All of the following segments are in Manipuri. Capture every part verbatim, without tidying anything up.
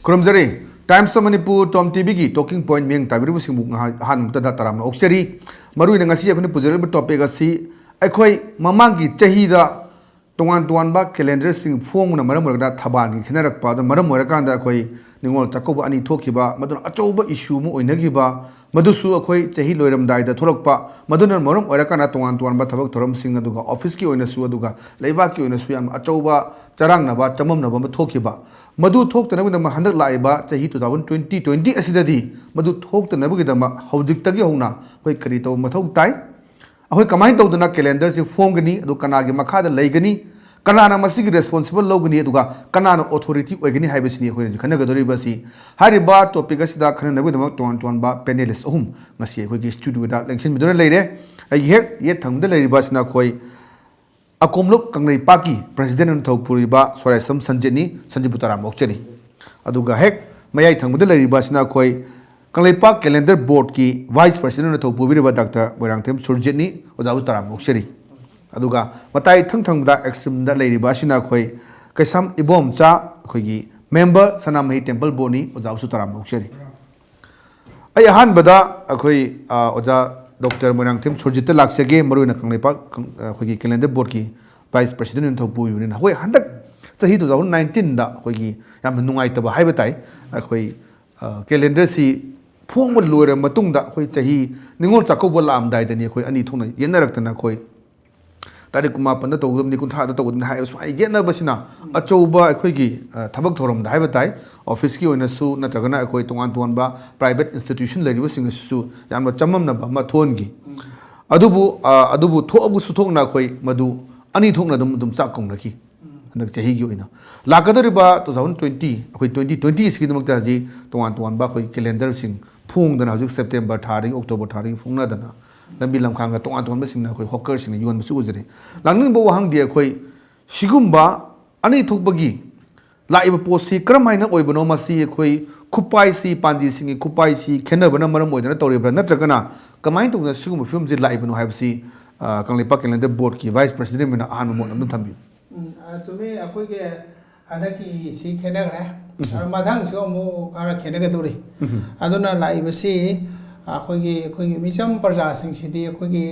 ꯈꯨꯔꯨꯝꯖꯔꯤ꯫ Times of Manipur, Tom ꯇꯤꯚꯤꯒꯤ talking point ꯃꯤꯠꯌꯦꯡ ꯇꯥꯕꯤꯔꯤꯕꯁꯤꯡꯕꯨ ꯉꯥꯏꯍꯥꯛ ꯑꯍꯥꯟꯕꯗ ꯇꯔꯥꯝꯅ ꯑꯣꯛꯆꯔꯤ꯫ ꯃꯔꯨꯑꯣꯏꯅ ꯉꯁꯤ ꯑꯩꯈꯣꯏꯅ ꯄꯨꯖꯔꯤꯕ topic ꯑꯁꯤ ꯑꯩꯈꯣꯏ ꯃꯃꯥꯡꯒꯤ ꯆꯍꯤꯗ ꯇꯣꯉꯥꯟ ꯇꯣꯉꯥꯟꯕ calendarꯁꯤꯡ ꯐꯣꯡꯕꯅ ꯃꯔꯝ ꯑꯣꯏꯔꯒ ꯊꯕꯥꯜꯒꯤ ꯈꯦꯠꯅꯔꯛꯄ, ꯑꯗꯨꯅ ꯃꯔꯝ ꯑꯣꯏꯔꯀꯥꯟꯗ ꯑꯩꯈꯣꯏ ꯅꯤꯉꯣꯜ ꯆꯥꯛꯀꯧꯕ ꯑꯅꯤ ꯊꯣꯛꯈꯤꯕ, ꯃꯗꯨꯅ ꯑꯆꯧꯕ issue ꯑꯃ ꯑꯣꯏꯅꯈꯤꯕ, ꯃꯗꯨꯁꯨ ꯑꯩꯈꯣꯏ ꯆꯍꯤ ꯂꯣꯏꯔꯝꯗꯥꯏꯗ ꯊꯣꯛꯂꯛꯄ, ꯃꯗꯨꯅ ꯃꯔꯝ ꯑꯣꯏꯔꯀꯥꯟꯗ ꯇꯣꯉꯥꯟ ꯇꯣꯉꯥꯟꯕ ꯊꯕꯛ ꯊꯧꯔꯝꯁꯤꯡ, ꯑꯗꯨꯒ officeꯀꯤ ꯑꯣꯏꯅꯁꯨ, ꯑꯗꯨꯒ ꯂꯩꯕꯥꯛꯀꯤ ꯑꯣꯏꯅꯁꯨ ꯌꯥꯝ ꯑꯆꯧꯕ ꯆꯔꯥꯡꯅꯕ, ꯆꯃꯝꯅꯕ ꯑꯃ ꯊꯣꯛꯈꯤꯕ꯫ ꯃꯗꯨ ꯊꯣꯛꯇꯅꯕꯒꯤꯗꯃꯛ ꯍꯟꯗꯛ ꯂꯥꯛꯏꯕ ꯆꯍꯤ two thousand twenty twenty ꯑꯁꯤꯗꯗꯤ ꯃꯗꯨ ꯊꯣꯛꯇꯅꯕꯒꯤꯗꯃꯛ ꯍꯧꯖꯤꯛꯇꯒꯤ ꯍꯧꯅ ꯑꯩꯈꯣꯏ ꯀꯔꯤ ꯇꯧꯕ ꯃꯊꯧ ꯇꯥꯏ? ꯑꯩꯈꯣꯏ ꯀꯃꯥꯏꯅ ꯇꯧꯗꯅ calendarꯁꯤ ꯐꯣꯡꯒꯅꯤ? ꯑꯗꯨ ꯀꯅꯥꯒꯤ ꯃꯈꯥꯗ ꯂꯩꯒꯅꯤ? ꯀꯅꯥꯅ ꯃꯁꯤꯒꯤ responsible ꯂꯧꯒꯅꯤ? ꯑꯗꯨꯒ ꯀꯅꯥꯅ authority ꯑꯣꯏꯒꯅꯤ ꯍꯥꯏꯕꯁꯤꯅꯤ ꯑꯩꯈꯣꯏꯅ ꯍꯧꯖꯤꯛ ꯈꯟꯅꯒꯗꯧꯔꯤꯕꯁꯤ꯫ ꯍꯥꯏꯔꯤꯕ topic ꯑꯁꯤꯗ ꯈꯟꯅꯅꯕꯒꯤꯗꯃꯛ ꯇꯣꯉꯥꯟ ꯇꯣꯉꯥꯟꯕ panelist ꯑꯍꯨꯝ ꯉꯁꯤ ꯑꯩꯈꯣꯏꯒꯤ studioꯗ ꯂꯦꯡꯁꯤꯟꯕꯤꯗꯨꯅ ꯂꯩꯔꯦ꯫ ꯑꯩꯒꯤ ꯍꯦꯛ ꯌꯦꯠ ꯊꯪꯕꯗ ꯂꯩꯔꯤꯕ ꯑꯁꯤꯅ ꯑꯩꯈꯣꯏ ꯑꯀꯣꯝꯂꯨꯞ ꯀꯪꯂꯩꯄꯥꯛꯀꯤ president ꯑꯣꯏꯅ ꯊꯧ ꯄꯨꯔꯤꯕ ꯁꯣꯔꯥꯏꯁꯝ ꯁꯟꯖꯤꯠꯅꯤ꯫ ꯁꯟꯖꯤꯠꯄꯨ ꯇꯔꯥꯝꯅ ꯑꯣꯛꯆꯔꯤ꯫ ꯑꯗꯨꯒ ꯍꯦꯛ ꯃꯌꯥꯏ ꯊꯪꯕꯗ ꯂꯩꯔꯤꯕ ꯑꯁꯤꯅ ꯑꯩꯈꯣꯏ ꯀꯪꯂꯩꯄꯥꯛ calendar boardꯀꯤ vice president ꯑꯣꯏꯅ ꯊꯧ ꯄꯨꯕꯤꯔꯤꯕ ꯗꯥꯛꯇꯔ ꯃꯣꯏꯔꯥꯡꯊꯦꯝ ꯁꯨꯔꯖꯤꯠꯅꯤ꯫ ꯑꯣꯖꯥꯕꯨ ꯇꯔꯥꯝꯅ ꯑꯣꯛꯆꯔꯤ꯫ ꯑꯗꯨꯒ ꯃꯇꯥꯏ ꯊꯪ ꯊꯪꯕꯗ extremeꯗ ꯂꯩꯔꯤꯕ ꯑꯁꯤꯅ ꯑꯩꯈꯣꯏ ꯀꯩꯁꯥꯝ ꯏꯕꯣꯝꯆꯥ, ꯑꯩꯈꯣꯏꯒꯤ member ꯁꯅꯥꯃꯍꯤ temple boardꯅꯤ꯫ ꯑꯣꯖꯥꯕꯨꯁꯨ ꯇꯔꯥꯝꯅ ꯑꯣꯛꯆꯔꯤ꯫ ꯑꯩ ꯑꯍꯥꯟꯕꯗ ꯑꯩꯈꯣꯏ, ꯑ, ꯑꯣꯖꯥ ꯗꯣꯛꯇꯔ ꯃꯣꯏꯔꯥꯡꯊꯦꯝ ꯁꯨꯔꯖꯤꯠꯇ ꯂꯥꯛꯆꯒꯦ꯫ ꯃꯔꯨꯑꯣꯏꯅ ꯀꯪꯂꯩꯄꯥꯛ ꯀꯪ-, ꯑꯩꯈꯣꯏꯒꯤ calendar boardꯀꯤ vice president ꯑꯣꯏꯅ ꯊꯧ ꯄꯨꯕꯅꯤꯅ, ꯍꯣꯏ, ꯍꯟꯗꯛ ꯆꯍꯤ two thousand nineteenꯗ ꯑꯩꯈꯣꯏꯒꯤ ꯌꯥꯝꯅ ꯅꯨꯡꯉꯥꯏꯇꯕ ꯍꯥꯏꯕ ꯇꯥꯏ, ꯑꯩꯈꯣꯏ, ꯑ, calendarꯁꯤ ꯐꯣꯡꯕ ꯂꯣꯏꯔꯕ ꯃꯇꯨꯡꯗ ꯑꯩꯈꯣꯏ ꯆꯍꯤ ꯅꯤꯉꯣꯜ ꯆꯥꯛꯀꯧꯕ ꯂꯥꯛꯑꯝꯗꯥꯏꯗꯅꯤ ꯑꯩꯈꯣꯏ ꯑꯅꯤ ꯊꯣꯛꯅ ꯌꯦꯠꯅꯔꯛꯇꯅ ꯑꯩꯈꯣꯏ ꯇꯥꯔꯤꯛ ꯀꯨꯟꯃꯥꯄꯟꯗ ꯇꯧꯒꯗꯕꯅꯤ, ꯀꯨꯟꯊ꯭ꯔꯥꯗ ꯇꯧꯒꯗꯕꯅꯤ ꯍꯥꯏꯕ ꯁꯨꯃꯥꯏꯅ ꯌꯦꯠꯅꯕꯁꯤꯅ ꯑꯆꯧꯕ ꯑꯩꯈꯣꯏꯒꯤ, ꯑ, ꯊꯕꯛ ꯊꯧꯔꯝꯗ ꯍꯥꯏꯕ ꯇꯥꯏ, officeꯀꯤ ꯑꯣꯏꯅꯁꯨ ꯅꯠꯇ꯭ꯔꯒꯅ ꯑꯩꯈꯣꯏ ꯇꯣꯉꯥꯟ ꯇꯣꯉꯥꯟꯕ private institution ꯂꯩꯔꯤꯕꯁꯤꯡ ꯑꯁꯤꯁꯨ ꯌꯥꯝꯅ ꯆꯃꯝꯅꯕ ꯑꯃ ꯊꯣꯛꯍꯟꯈꯤ꯫ ꯑꯗꯨꯕꯨ, ꯑ, ꯑꯗꯨꯕꯨ ꯊꯣꯛꯑꯕꯁꯨ ꯊꯣꯛꯅ ꯑꯩꯈꯣꯏ ꯃꯗꯨ ꯑꯅꯤ ꯊꯣꯛꯅ ꯑꯗꯨꯝ, ꯑꯗꯨꯝ ꯆꯥꯛ ꯀꯧꯅꯈꯤ꯫ ꯍꯟꯗꯛ ꯆꯍꯤꯒꯤ ꯑꯣꯏꯅ ꯂꯥꯛꯀꯗꯧꯔꯤꯕ two thousand twenty, ꯑꯩꯈꯣꯏ twenty twenty ꯑꯁꯤꯒꯤꯗꯃꯛꯇ ꯍꯧꯖꯤꯛ ꯇꯣꯉꯥꯟ ꯇꯣꯉꯥꯟꯕ ꯑꯩꯈꯣꯏ calendarꯁꯤꯡ ꯐꯣꯡꯗꯅ, ꯍꯧꯖꯤꯛ September ꯊꯥꯗꯒꯤ October ꯊꯥꯗꯒꯤ ꯐꯣꯡꯅꯗꯅ ꯂꯝꯕꯤ ꯂꯝꯈꯥꯡꯗ ꯇꯣꯉꯥꯟ ꯇꯣꯉꯥꯟꯕꯁꯤꯡꯅ ꯑꯩꯈꯣꯏ hawkerꯁꯤꯡꯅ ꯌꯣꯟꯕꯁꯨ ꯎꯖꯔꯤ꯫ ꯂꯥꯛꯅꯤꯡꯕ ꯋꯥꯍꯪꯗꯤ ꯑꯩꯈꯣꯏ ꯁꯤꯒꯨꯝꯕ ꯑꯅꯤ ꯊꯣꯛꯄꯒꯤ ꯂꯥꯛꯏꯕ ꯄꯣꯠꯁꯤ ꯀꯔꯝ ꯍꯥꯏꯅ ꯑꯣꯏꯕꯅꯣ? ꯃꯁꯤ ꯑꯩꯈꯣꯏ ꯈꯨꯄꯥꯏꯁꯤ, ꯄꯥꯟꯖꯤꯁꯤꯡꯒꯤ ꯈꯨꯄꯥꯏꯁꯤ ꯈꯦꯠꯅꯕꯅ ꯃꯔꯝ ꯑꯣꯏꯗꯅ ꯇꯧꯔꯤꯕ꯭ꯔꯥ, ꯅꯠꯇ꯭ꯔꯒꯅ ꯀꯃꯥꯏꯅ ꯇꯧꯗꯅ ꯁꯤꯒꯨꯝꯕ ꯐꯤꯕꯝꯁꯤ ꯂꯥꯛꯏꯕꯅꯣ ꯍꯥꯏꯕꯁꯤ, ꯑ, ꯀꯪꯂꯩꯄꯥꯛ calendar boardꯀꯤ vice president ꯑꯣꯏꯅ ꯑꯍꯥꯟꯕ ꯃꯣꯠ ꯑꯗꯨꯝ ꯊꯝꯕꯤꯌꯨ꯫ ꯎꯝ, ꯑ, ꯆꯨꯝꯃꯤ꯫ ꯑꯩꯈꯣꯏꯒꯤ ꯍꯟꯗꯛꯀꯤ ꯁꯤ ꯈꯦꯠꯅꯈ꯭ꯔꯦ꯫ ꯑꯗꯣ ꯃꯊꯪꯁꯨ ꯑꯃꯨꯛ ꯈꯔ ꯈꯦꯠꯅꯒꯗꯧꯔꯤ꯫ ꯑꯗꯨꯅ ꯂꯥꯛꯏꯕꯁꯤ ꯑꯩꯈꯣꯏꯒꯤ, ꯑꯩꯈꯣꯏꯒꯤ ꯃꯤꯆꯝ ꯄ꯭ꯔꯖꯥꯁꯤꯡꯁꯤꯗꯤ ꯑꯩꯈꯣꯏꯒꯤ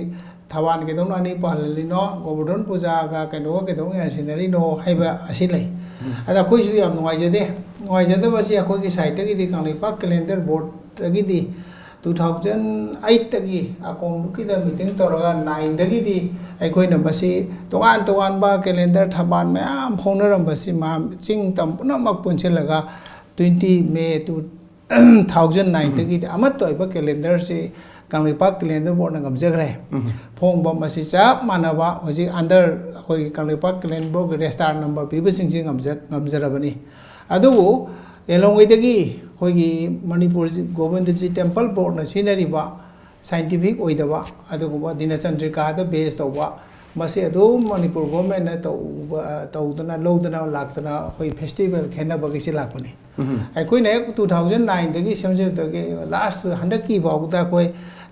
ꯊꯕꯥꯜ ꯀꯩꯗꯧꯅ ꯑꯅꯤ ꯄꯥꯜꯍꯜꯂꯤꯅꯣ, ꯒꯣꯕꯔꯙꯟ ꯄꯨꯖꯥꯒ ꯀꯩꯅꯣꯒ ꯀꯩꯗꯧꯅ ꯌꯥꯟꯁꯤꯟꯅꯔꯤꯅꯣ ꯍꯥꯏꯕ ꯑꯁꯤ ꯂꯩ꯫ ꯑꯗ ꯑꯩꯈꯣꯏꯁꯨ ꯌꯥꯝ ꯅꯨꯡꯉꯥꯏꯖꯗꯦ꯫ ꯅꯨꯡꯉꯥꯏꯖꯗꯕꯁꯤ ꯑꯩꯈꯣꯏꯒꯤ ꯁꯥꯏꯠꯇꯒꯤꯗꯤ, ꯀꯪꯂꯩꯄꯥꯛ ꯀꯦꯂꯦꯟꯗꯔ ꯕꯣꯔꯗꯇꯒꯤꯗꯤ two thousand eightꯇꯒꯤ ꯑꯀꯣꯝꯂꯨꯀꯤꯗ ꯃꯤꯇꯤꯡ ꯇꯧꯔꯒ, nineꯗꯒꯤꯗꯤ ꯑꯩꯈꯣꯏꯅ ꯃꯁꯤ ꯇꯣꯉꯥꯟ ꯇꯣꯉꯥꯟꯕ ꯀꯦꯂꯦꯟꯗꯔ ꯊꯕꯥꯜ ꯃꯌꯥꯝ ꯐꯣꯡꯅꯔꯝꯕꯁꯤ, ꯃꯌꯥꯝ ꯆꯤꯡ ꯇꯝ ꯄꯨꯝꯅꯃꯛ ꯄꯨꯟꯁꯤꯜꯂꯒ twenty May two thousand nineꯗꯒꯤꯗꯤ ꯑꯃꯠꯇ ꯑꯣꯏꯕ ꯀꯦꯂꯦꯟꯗꯔꯁꯤ ꯀꯪꯂꯩꯄꯥꯛ ꯀꯦꯂꯦꯟꯗꯔ ꯕꯣꯔꯗꯅ ꯉꯝꯖꯈ꯭ꯔꯦ꯫ ꯐꯣꯡꯕ ꯃꯁꯤ ꯆꯞ ꯃꯥꯟꯅꯕ ꯍꯧꯖꯤꯛ under ꯑꯩꯈꯣꯏꯒꯤ ꯀꯪꯂꯩꯄꯥꯛ ꯀꯦꯂꯦꯟꯗꯔ ꯕꯣꯔꯗꯒꯤ ꯔꯦꯖꯤꯁꯇꯥꯔ ꯅꯝꯕꯔ ꯄꯤꯕꯁꯤꯡꯁꯤ ꯉꯝꯖ-, ꯉꯝꯖꯔꯕꯅꯤ꯫ ꯑꯗꯨꯕꯨ ꯌꯦꯂꯣꯡꯉꯩꯗꯒꯤ ꯑꯩꯈꯣꯏꯒꯤ ꯃꯅꯤꯄꯨꯔ ꯒꯣꯕꯤꯟꯗꯖꯤ ꯇꯦꯝꯄꯜ ꯕꯣꯔꯗꯅ ꯁꯤꯖꯤꯟꯅꯔꯤꯕ scientific ꯑꯣꯏꯗꯕ ꯑꯗꯨꯒꯨꯝꯕ ꯗꯤꯅꯆꯟꯗ꯭ꯔꯤꯀꯥꯗ base ꯇꯧꯕ, ꯃꯁꯤ ꯑꯗꯨꯝ ꯃꯅꯤꯄꯨꯔ ꯒꯣꯔꯃꯦꯟꯅ ꯇꯧꯕ, ꯇꯧꯗꯅ, ꯂꯧꯗꯅ ꯂꯥꯛꯇꯅ ꯑꯩꯈꯣꯏ festival ꯈꯦꯠꯅꯕꯒꯤꯁꯤ ꯂꯥꯛꯄꯅꯤ꯫ ꯑꯩꯈꯣꯏꯅ ꯍꯦꯛ two thousand nineꯗꯒꯤ ꯁꯦꯝꯖꯕꯗꯒꯤ last ꯍꯟꯗꯛꯀꯤ ꯐꯥꯎꯕꯗ ꯑꯩꯈꯣꯏ,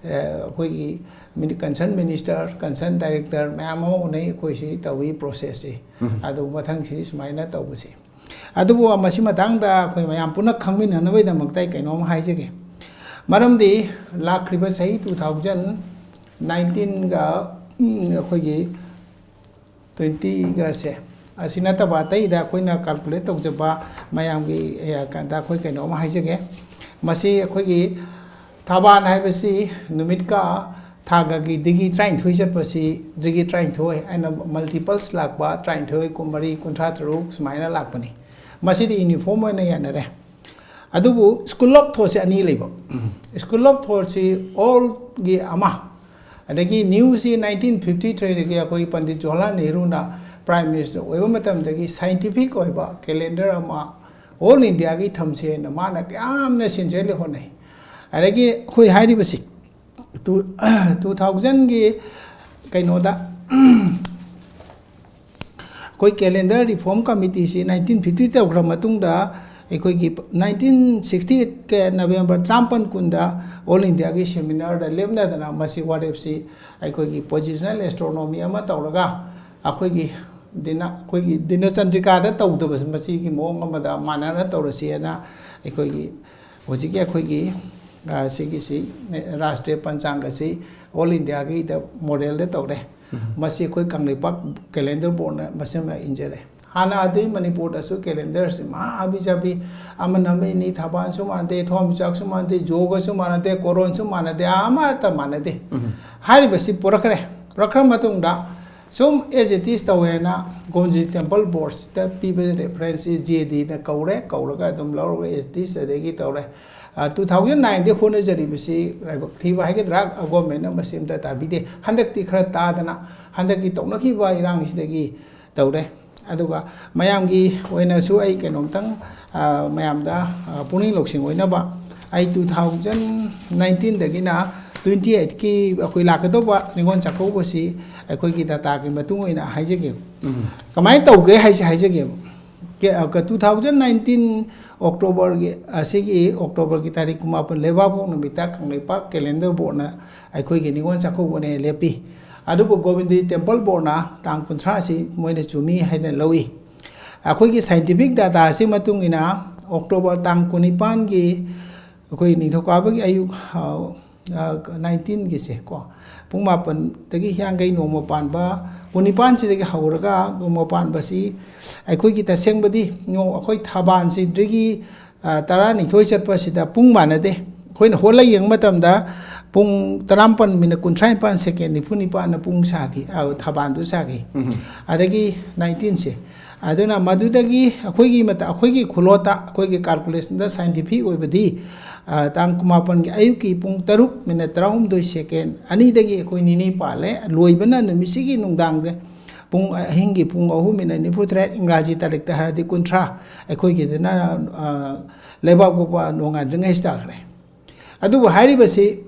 ꯑ, ꯑꯩꯈꯣꯏꯒꯤ ꯃꯤꯅꯤ-, concern minister, concern director ꯃꯌꯥꯝ ꯑꯃ ꯎꯅꯩ, ꯑꯩꯈꯣꯏ ꯁꯤ ꯇꯧꯏ processꯁꯤ꯫ ꯑꯗꯨ ꯃꯊꯪꯁꯤ ꯁꯨꯃꯥꯏꯅ ꯇꯧꯕꯁꯤ꯫ ꯑꯗꯨꯕꯨ ꯃꯁꯤ ꯃꯇꯥꯡꯗ ꯑꯩꯈꯣꯏ ꯃꯌꯥꯝ ꯄꯨꯟꯅ ꯈꯪꯃꯤꯟꯅꯅꯕꯒꯤꯗꯃꯛꯇ ꯑꯩ ꯀꯩꯅꯣꯝ ꯍꯥꯏꯖꯒꯦ꯫ ꯃꯔꯝꯗꯤ ꯂꯥꯛꯈ꯭ꯔꯤꯕ ꯆꯍꯤ two thousand nineteenꯒ, ꯎꯝ, ꯑꯩꯈꯣꯏꯒꯤ twentyꯒꯁꯦ, ꯑꯁꯤ ꯅꯠꯇꯕ ꯑꯇꯩꯗ ꯑꯩꯈꯣꯏꯅ calculate ꯇꯧꯖꯕ ꯃꯌꯥꯝꯒꯤ, ꯑꯦ, ꯀꯥꯟꯗ ꯑꯩꯈꯣꯏ ꯀꯩꯅꯣꯝ ꯍꯥꯏꯖꯒꯦ꯫ ꯃꯁꯤ ꯑꯩꯈꯣꯏꯒꯤ ꯊꯥꯕꯥꯜ ꯍꯥꯏꯕꯁꯤ ꯅꯨꯃꯤꯠꯀ ꯊꯥꯒꯒꯤ degree ꯇꯔꯥꯅꯤꯊꯣꯏ ꯆꯠꯄꯁꯤ, degree ꯇꯔꯥꯅꯤꯊꯣꯏ ꯍꯥꯏꯅ multiples ꯂꯥꯛꯄ, ꯇꯔꯥꯅꯤꯊꯣꯏ, ꯀꯨꯟꯃꯔꯤ, ꯀꯨꯟꯊ꯭ꯔꯥ ꯇꯔꯨꯛ ꯁꯨꯃꯥꯏꯅ ꯂꯥꯛꯄꯅꯤ꯫ ꯃꯁꯤꯗꯤ uniform ꯑꯣꯏꯅ ꯌꯥꯅꯔꯦ꯫ ꯑꯗꯨꯕꯨ school of thoughtꯁꯤ ꯑꯅꯤ ꯂꯩꯕ꯫ School of thoughtꯁꯤ oldꯒꯤ ꯑꯃ, ꯑꯗꯒꯤ newꯁꯤ nineteen fifty threeꯗꯒꯤ ꯑꯩꯈꯣꯏ ꯄꯟꯗꯤꯠ ꯖꯋꯥꯍꯔꯂꯥꯜ ꯅꯦꯍꯔꯨꯅ Prime Minister ꯑꯣꯏꯕ ꯃꯇꯝꯗꯒꯤ scientific ꯑꯣꯏꯕ calendar ꯑꯃ all Indiaꯒꯤ ꯊꯝꯁꯦꯅ ꯃꯥꯅ ꯌꯥꯝꯅ sincerely ꯍꯣꯠꯅꯩ꯫ ꯑꯗꯒꯤ ꯑꯩꯈꯣꯏ ꯍꯥꯏꯔꯤꯕꯁꯤ two, two thousandꯒꯤ ꯀꯩꯅꯣꯗ, ꯑꯩꯈꯣꯏ calendar reform committeeꯁꯤ nineteen fifty ꯇꯧꯈ꯭ꯔ ꯃꯇꯨꯡꯗ, ꯑꯩꯈꯣꯏꯒꯤ nineteen sixty eightꯀꯤ November ꯇꯔꯥꯃꯥꯄꯟ ꯀꯨꯟꯗ all Indiaꯒꯤ seminarꯗ ꯂꯦꯞꯅꯗꯅ ꯃꯁꯤ ꯋꯥꯔꯦꯞꯁꯤ ꯑꯩꯈꯣꯏꯒꯤ positional astronomy ꯑꯃ ꯇꯧꯔꯒ, ꯑꯩꯈꯣꯏꯒꯤ ꯗꯤꯅ ꯑꯩꯈꯣꯏꯒꯤ ꯗꯤꯅꯆꯟꯗ꯭ꯔꯤꯀꯥꯗ ꯇꯧꯗꯕꯁꯦ, ꯃꯁꯤꯒꯤ ꯃꯑꯣꯡ ꯑꯃꯗ ꯃꯥꯟꯅꯅ ꯇꯧꯔꯁꯦꯅ ꯑꯩꯈꯣꯏꯒꯤ ꯍꯧꯖꯤꯛꯀꯤ ꯑꯩꯈꯣꯏꯒꯤ, ꯑ, ꯁꯤꯒꯤꯁꯤ, ꯔꯥꯁꯇ꯭ꯔꯤꯌ ꯄꯟꯆꯥꯡꯒꯁꯤ ꯑꯣꯜ ꯏꯟꯗꯤꯌꯥꯒꯤꯗ ꯃꯣꯗꯦꯜꯗ ꯇꯧꯔꯦ꯫ ꯃꯁꯤ ꯑꯩꯈꯣꯏ ꯀꯪꯂꯩꯄꯥꯛ ꯀꯦꯂꯦꯟꯗꯔ ꯕꯣꯔꯗꯅ ꯃꯁꯤꯃ ꯏꯟꯖꯔꯦ꯫ ꯍꯥꯟꯅ ꯑꯗꯩ ꯃꯅꯤꯄꯨꯔꯗꯁꯨ ꯀꯦꯂꯦꯟꯗꯔꯁꯤ ꯃꯍꯥ ꯍꯥꯕꯤ ꯆꯥꯕꯤ, ꯑꯃꯅ ꯑꯃꯅꯤ, ꯊꯕꯥꯟꯁꯨ ꯃꯥꯟꯅꯗꯦ, ꯊꯋꯥꯟꯃꯤꯆꯥꯛꯁꯨ ꯃꯥꯟꯅꯗꯦ, ꯌꯣꯒꯁꯨ ꯃꯥꯟꯅꯗꯦ, ꯀꯣꯔꯣꯟꯁꯨ ꯃꯥꯟꯅꯗꯦ, ꯑꯃꯠꯇ ꯃꯥꯟꯅꯗꯦ꯫ ꯍꯥꯏꯔꯤꯕꯁꯤ ꯄꯨꯔꯛꯈ꯭ꯔꯦ꯫ ꯄꯨꯔꯛꯈ꯭ꯔ ꯃꯇꯨꯡꯗ ꯁꯨꯝ as it is ꯇꯧꯋꯦꯅ ꯒꯣꯕꯤꯟꯗꯖꯤ ꯇꯦꯝꯄꯜ ꯕꯣꯔꯗꯁꯤꯗ ꯄꯤꯕ ꯔꯦꯐꯔꯦꯟꯁꯁꯤ ꯖꯦ ꯗꯤꯅ ꯀꯧꯔꯦ, ꯀꯧꯔꯒ ꯑꯗꯨꯝ ꯂꯧꯔꯒ as it is ꯑꯗꯒꯤ ꯇꯧꯔꯦ꯫ ꯑ, two thousand nineꯗꯒꯤ ꯍꯣꯠꯅꯖꯔꯤꯕꯁꯤ ꯂꯥꯏꯕꯛ ꯊꯤꯕ ꯍꯥꯏꯒꯗ꯭ꯔꯥ, ꯒꯣꯔꯃꯦꯟꯅ ꯃꯁꯤ ꯑꯝꯇ ꯇꯥꯕꯤꯗꯦ꯫ ꯍꯟꯗꯛꯇꯤ ꯈꯔ ꯇꯥꯗꯅ ꯍꯟꯗꯛꯀꯤ ꯇꯧꯅꯈꯤꯕ ꯏꯔꯥꯡꯁꯤꯗꯒꯤ ꯇꯧꯔꯦ꯫ ꯑꯗꯨꯒ ꯃꯌꯥꯝꯒꯤ ꯑꯣꯏꯅꯁꯨ ꯑꯩ ꯀꯩꯅꯣꯝꯇꯪ, ꯑ, ꯃꯌꯥꯝꯗ, ꯑ, ꯄꯨꯛꯅꯤꯡ ꯂꯧꯁꯤꯡ ꯑꯣꯏꯅꯕ, ꯑꯩ two thousand nineteenꯗꯒꯤꯅ twenty eightꯀꯤ ꯑꯩꯈꯣꯏ ꯂꯥꯛꯀꯗꯧꯕ ꯅꯤꯉꯣꯜ ꯆꯥꯛꯀꯧꯕꯁꯤ ꯑꯩꯈꯣꯏꯒꯤ dataꯒꯤ ꯃꯇꯨꯡ ꯑꯣꯏꯅ ꯍꯥꯏꯖꯒꯦ꯫ ꯀꯃꯥꯏꯅ ꯇꯧꯒꯦ ꯍꯥꯏꯁꯦ ꯍꯥꯏꯖꯒꯦꯕ꯫ ꯀꯦ-, ꯑ, two thousand nineteen Octoberꯒꯤ, ꯑꯁꯤꯒꯤ Octoberꯒꯤ ꯇꯥꯔꯤꯛ ꯀꯨꯟꯃꯥꯄꯟ ꯂꯩꯕꯥꯛꯄꯣꯛꯄ ꯅꯨꯃꯤꯠꯇ ꯀꯪꯂꯩꯄꯥꯛ ꯀꯦꯂꯦꯟꯗꯔ ꯕꯣꯔꯗꯅ ꯑꯩꯈꯣꯏꯒꯤ ꯅꯤꯉꯣꯜ ꯆꯥꯛꯀꯧꯕꯅꯦ ꯂꯦꯞꯄꯤ꯫ ꯑꯗꯨꯕꯨ ꯒꯣꯕꯤꯟꯗꯖꯤ ꯇꯦꯝꯄꯜ ꯕꯣꯔꯗꯅ ꯇꯥꯡ ꯀꯨꯟꯊ꯭ꯔꯥꯁꯤ ꯃꯣꯏꯅ ꯆꯨꯝꯃꯤ ꯍꯥꯏꯅ ꯂꯧꯏ꯫ ꯑꯩꯈꯣꯏꯒꯤ scientific dataꯁꯤ ꯃꯇꯨꯡ ꯏꯟꯅ October ꯇꯥꯡ ꯀꯨꯟꯅꯤꯄꯥꯟꯒꯤ ꯑꯩꯈꯣꯏ ꯅꯤꯡꯊꯧꯀꯥꯕꯒꯤ ꯑꯌꯨꯛ, ꯑ, ꯑ, nineteenꯒꯤꯁꯦ ꯀꯣ, ꯄꯨꯡ ꯃꯥꯄꯟꯗꯒꯤ ꯍꯤꯌꯥꯡꯒꯩ ꯅꯣꯡꯃ ꯄꯥꯟꯕ, ꯀꯨꯟꯅꯤꯄꯥꯟꯁꯤꯗꯒꯤ ꯍꯧꯔꯒ ꯅꯣꯡꯃ ꯄꯥꯟꯕꯁꯤ ꯑꯩꯈꯣꯏꯒꯤ ꯇꯁꯦꯡꯕꯗꯤ ꯅꯣ-, ꯑꯩꯈꯣꯏ ꯊꯥꯕꯥꯟꯁꯤꯗꯒꯤ, ꯑ, ꯇꯔꯥꯅꯤꯊꯣꯏ ꯆꯠꯄꯁꯤꯗ ꯄꯨꯡ ꯃꯥꯟꯅꯗꯦ꯫ ꯑꯩꯈꯣꯏꯅ ꯍꯣꯠꯂ ꯌꯦꯡꯕ ꯃꯇꯝꯗ ꯄꯨꯡ ꯇꯔꯥꯃꯥꯄꯟ ꯃꯤꯅꯠ ꯀꯨꯟꯊ꯭ꯔꯥ ꯅꯤꯄꯥꯟ second ꯅꯤꯐꯨ ꯅꯤꯄꯥꯟꯅ ꯄꯨꯡ ꯁꯥꯈꯤ, ꯑ, ꯊꯥꯕꯥꯟꯗꯨ ꯁꯥꯈꯤ꯫ ꯑꯗꯒꯤ nineteenꯁꯦ꯫ ꯑꯗꯨꯅ ꯃꯗꯨꯗꯒꯤ ꯑꯩꯈꯣꯏꯒꯤ ꯃꯇ-, ꯑꯩꯈꯣꯏꯒꯤ ꯈꯨꯂꯣꯠꯇ, ꯑꯩꯈꯣꯏꯒꯤ calculationꯗ scientific ꯑꯣꯏꯕꯗꯤ, ꯑ, ꯇꯥꯡ ꯀꯨꯟꯃꯥꯄꯟꯒꯤ ꯑꯌꯨꯛꯀꯤ ꯄꯨꯡ ꯇꯔꯨꯛ ꯃꯤꯅꯠ ꯇꯔꯥꯍꯨꯝꯗꯣꯏ second ꯑꯅꯤꯗꯒꯤ ꯑꯩꯈꯣꯏ ꯅꯤꯅꯤ ꯄꯥꯜꯂꯦ꯫ ꯂꯣꯏꯕꯅ ꯅꯨꯃꯤꯠꯁꯤꯒꯤ ꯅꯨꯡꯗꯥꯡꯗ ꯄꯨꯡ, ꯑꯍꯤꯡꯒꯤ ꯄꯨꯡ ꯑꯍꯨꯝ ꯃꯤꯅꯠ ꯅꯤꯐꯨ ꯇꯔꯦꯠ, ꯏꯪꯒ꯭ꯔꯥꯖꯤ ꯇꯥꯔꯤꯛꯇ ꯍꯥꯏꯔꯗꯤ ꯀꯨꯟꯊ꯭ꯔꯥ, ꯑꯩꯈꯣꯏꯒꯤꯗꯅ, ꯑ, ꯂꯩꯕꯥꯛ ꯄꯣꯛꯄ ꯅꯣꯡꯉꯥꯟꯗ꯭ꯔꯤꯉꯩꯁꯤ ꯇꯥꯈ꯭ꯔꯦ꯫ ꯑꯗꯨꯕꯨ ꯍꯥꯏꯔꯤꯕꯁꯤ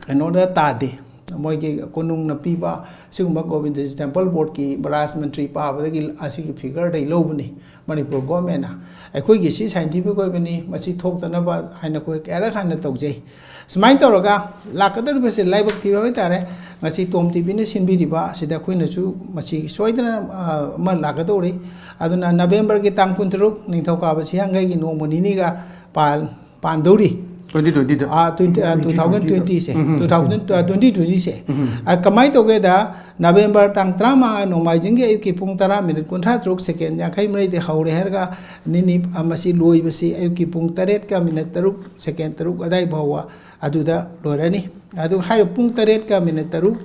ꯀꯩꯅꯣꯗ ꯇꯥꯗꯦ, ꯃꯣꯏꯒꯤ ꯀꯣꯅꯨꯡꯅ ꯄꯤꯕ ꯁꯤꯒꯨꯝꯕ ꯒꯣꯕꯤꯟꯗꯖꯤ ꯇꯦꯝꯄꯜ ꯕꯣꯔꯗꯀꯤ ꯔꯥꯖ ꯃꯟꯇ꯭ꯔꯤ ꯄꯥꯕꯗꯒꯤ ꯑꯁꯤꯒꯤ ꯐꯤꯒꯔꯗꯒꯤ ꯂꯧꯕꯅꯤ꯫ ꯃꯅꯤꯄꯨꯔ ꯒꯣꯔꯃꯦꯟꯅ ꯑꯩꯈꯣꯏꯒꯤ ꯁꯤ ꯁꯥꯏꯟꯇꯤꯐꯤꯛ ꯑꯣꯏꯕꯅꯤ, ꯃꯁꯤ ꯊꯣꯛꯇꯅꯕ ꯍꯥꯏꯅ ꯑꯩꯈꯣꯏ ꯀꯌꯥꯔꯛ ꯍꯟꯅ ꯇꯧꯖꯩ꯫ ꯁꯨꯃꯥꯏꯅ ꯇꯧꯔꯒ ꯂꯥꯛꯀꯗꯧꯔꯤꯕꯁꯦ ꯂꯥꯏꯕꯛ ꯊꯤꯕ ꯍꯥꯏꯇꯥꯔꯦ, ꯉꯁꯤ ꯇꯣꯝ ꯇꯤꯚꯤꯅ ꯁꯤꯟꯕꯤꯔꯤꯕ ꯑꯁꯤꯗ ꯑꯩꯈꯣꯏꯅꯁꯨ ꯃꯁꯤ ꯁꯣꯏꯗꯅ, ꯑ, ꯑꯃ ꯂꯥꯛꯀꯗꯧꯔꯤ꯫ ꯑꯗꯨꯅ ꯅꯕꯦꯝꯕꯔꯒꯤ ꯇꯥꯡ ꯀꯨꯟꯇꯔꯨꯛ, ꯅꯤꯡꯊꯧꯀꯥꯕ ꯁꯤꯍꯥꯡꯒꯩꯒꯤ ꯅꯣꯡꯃ ꯅꯤꯅꯤꯒ ꯄꯥꯟ-, ꯄꯥꯟꯗꯧꯔꯤ꯫ ꯇ꯭ꯋꯦꯟꯇꯤ ꯇ꯭ꯋꯦꯟꯇꯤꯗ꯫ ꯑꯥ, ꯇ꯭ꯋꯦꯟꯇꯤ, ꯑꯥ, ꯇ꯭ꯋꯦꯟꯇꯤ ꯇ꯭ꯋꯦꯟꯇꯤꯁꯦ, ꯎꯝ, ꯎꯝ꯫ ꯇꯨ ꯊꯥꯎꯖꯟ, ꯑꯥ, ꯇ꯭ꯋꯦꯟꯇꯤ ꯇ꯭ꯋꯦꯟꯇꯤꯁꯦ꯫ ꯎꯝ, ꯎꯝ꯫ ꯑꯥ, ꯀꯃꯥꯏꯅ ꯇꯧꯒꯦꯗ, ꯅꯕꯦꯝꯕꯔ ꯇꯥꯡ ꯇꯔꯥꯃꯉꯥ ꯅꯣꯡꯃꯥꯏꯖꯤꯡꯒꯤ ꯑꯌꯨꯛꯀꯤ ꯄꯨꯡ ꯇꯔꯥ ꯃꯤꯅꯤꯠ ꯀꯨꯟꯊ꯭ꯔꯥ ꯇꯔꯨꯛ ꯁꯦꯀꯦꯟ ꯌꯥꯡꯈꯩ ꯃꯔꯤꯗꯒꯤ ꯍꯧꯔꯦ ꯍꯥꯏꯔꯒ, ꯅꯤꯅꯤ, ꯑꯥ, ꯃꯁꯤ ꯂꯣꯏꯕꯁꯤ ꯑꯌꯨꯛꯀꯤ ꯄꯨꯡ ꯇꯔꯦꯠꯀ ꯃꯤꯅꯤꯠ ꯇꯔꯨꯛ ꯁꯦꯀꯦꯟ ꯇꯔꯨꯛ ꯑꯗꯥꯏ ꯐꯥꯎꯕ ꯑꯗꯨꯗ ꯂꯣꯏꯔꯅꯤ꯫ ꯑꯗꯨ ꯍꯥꯏꯔꯤꯕ ꯄꯨꯡ ꯇꯔꯦꯠꯀ ꯃꯤꯅꯤꯠ ꯇꯔꯨꯛ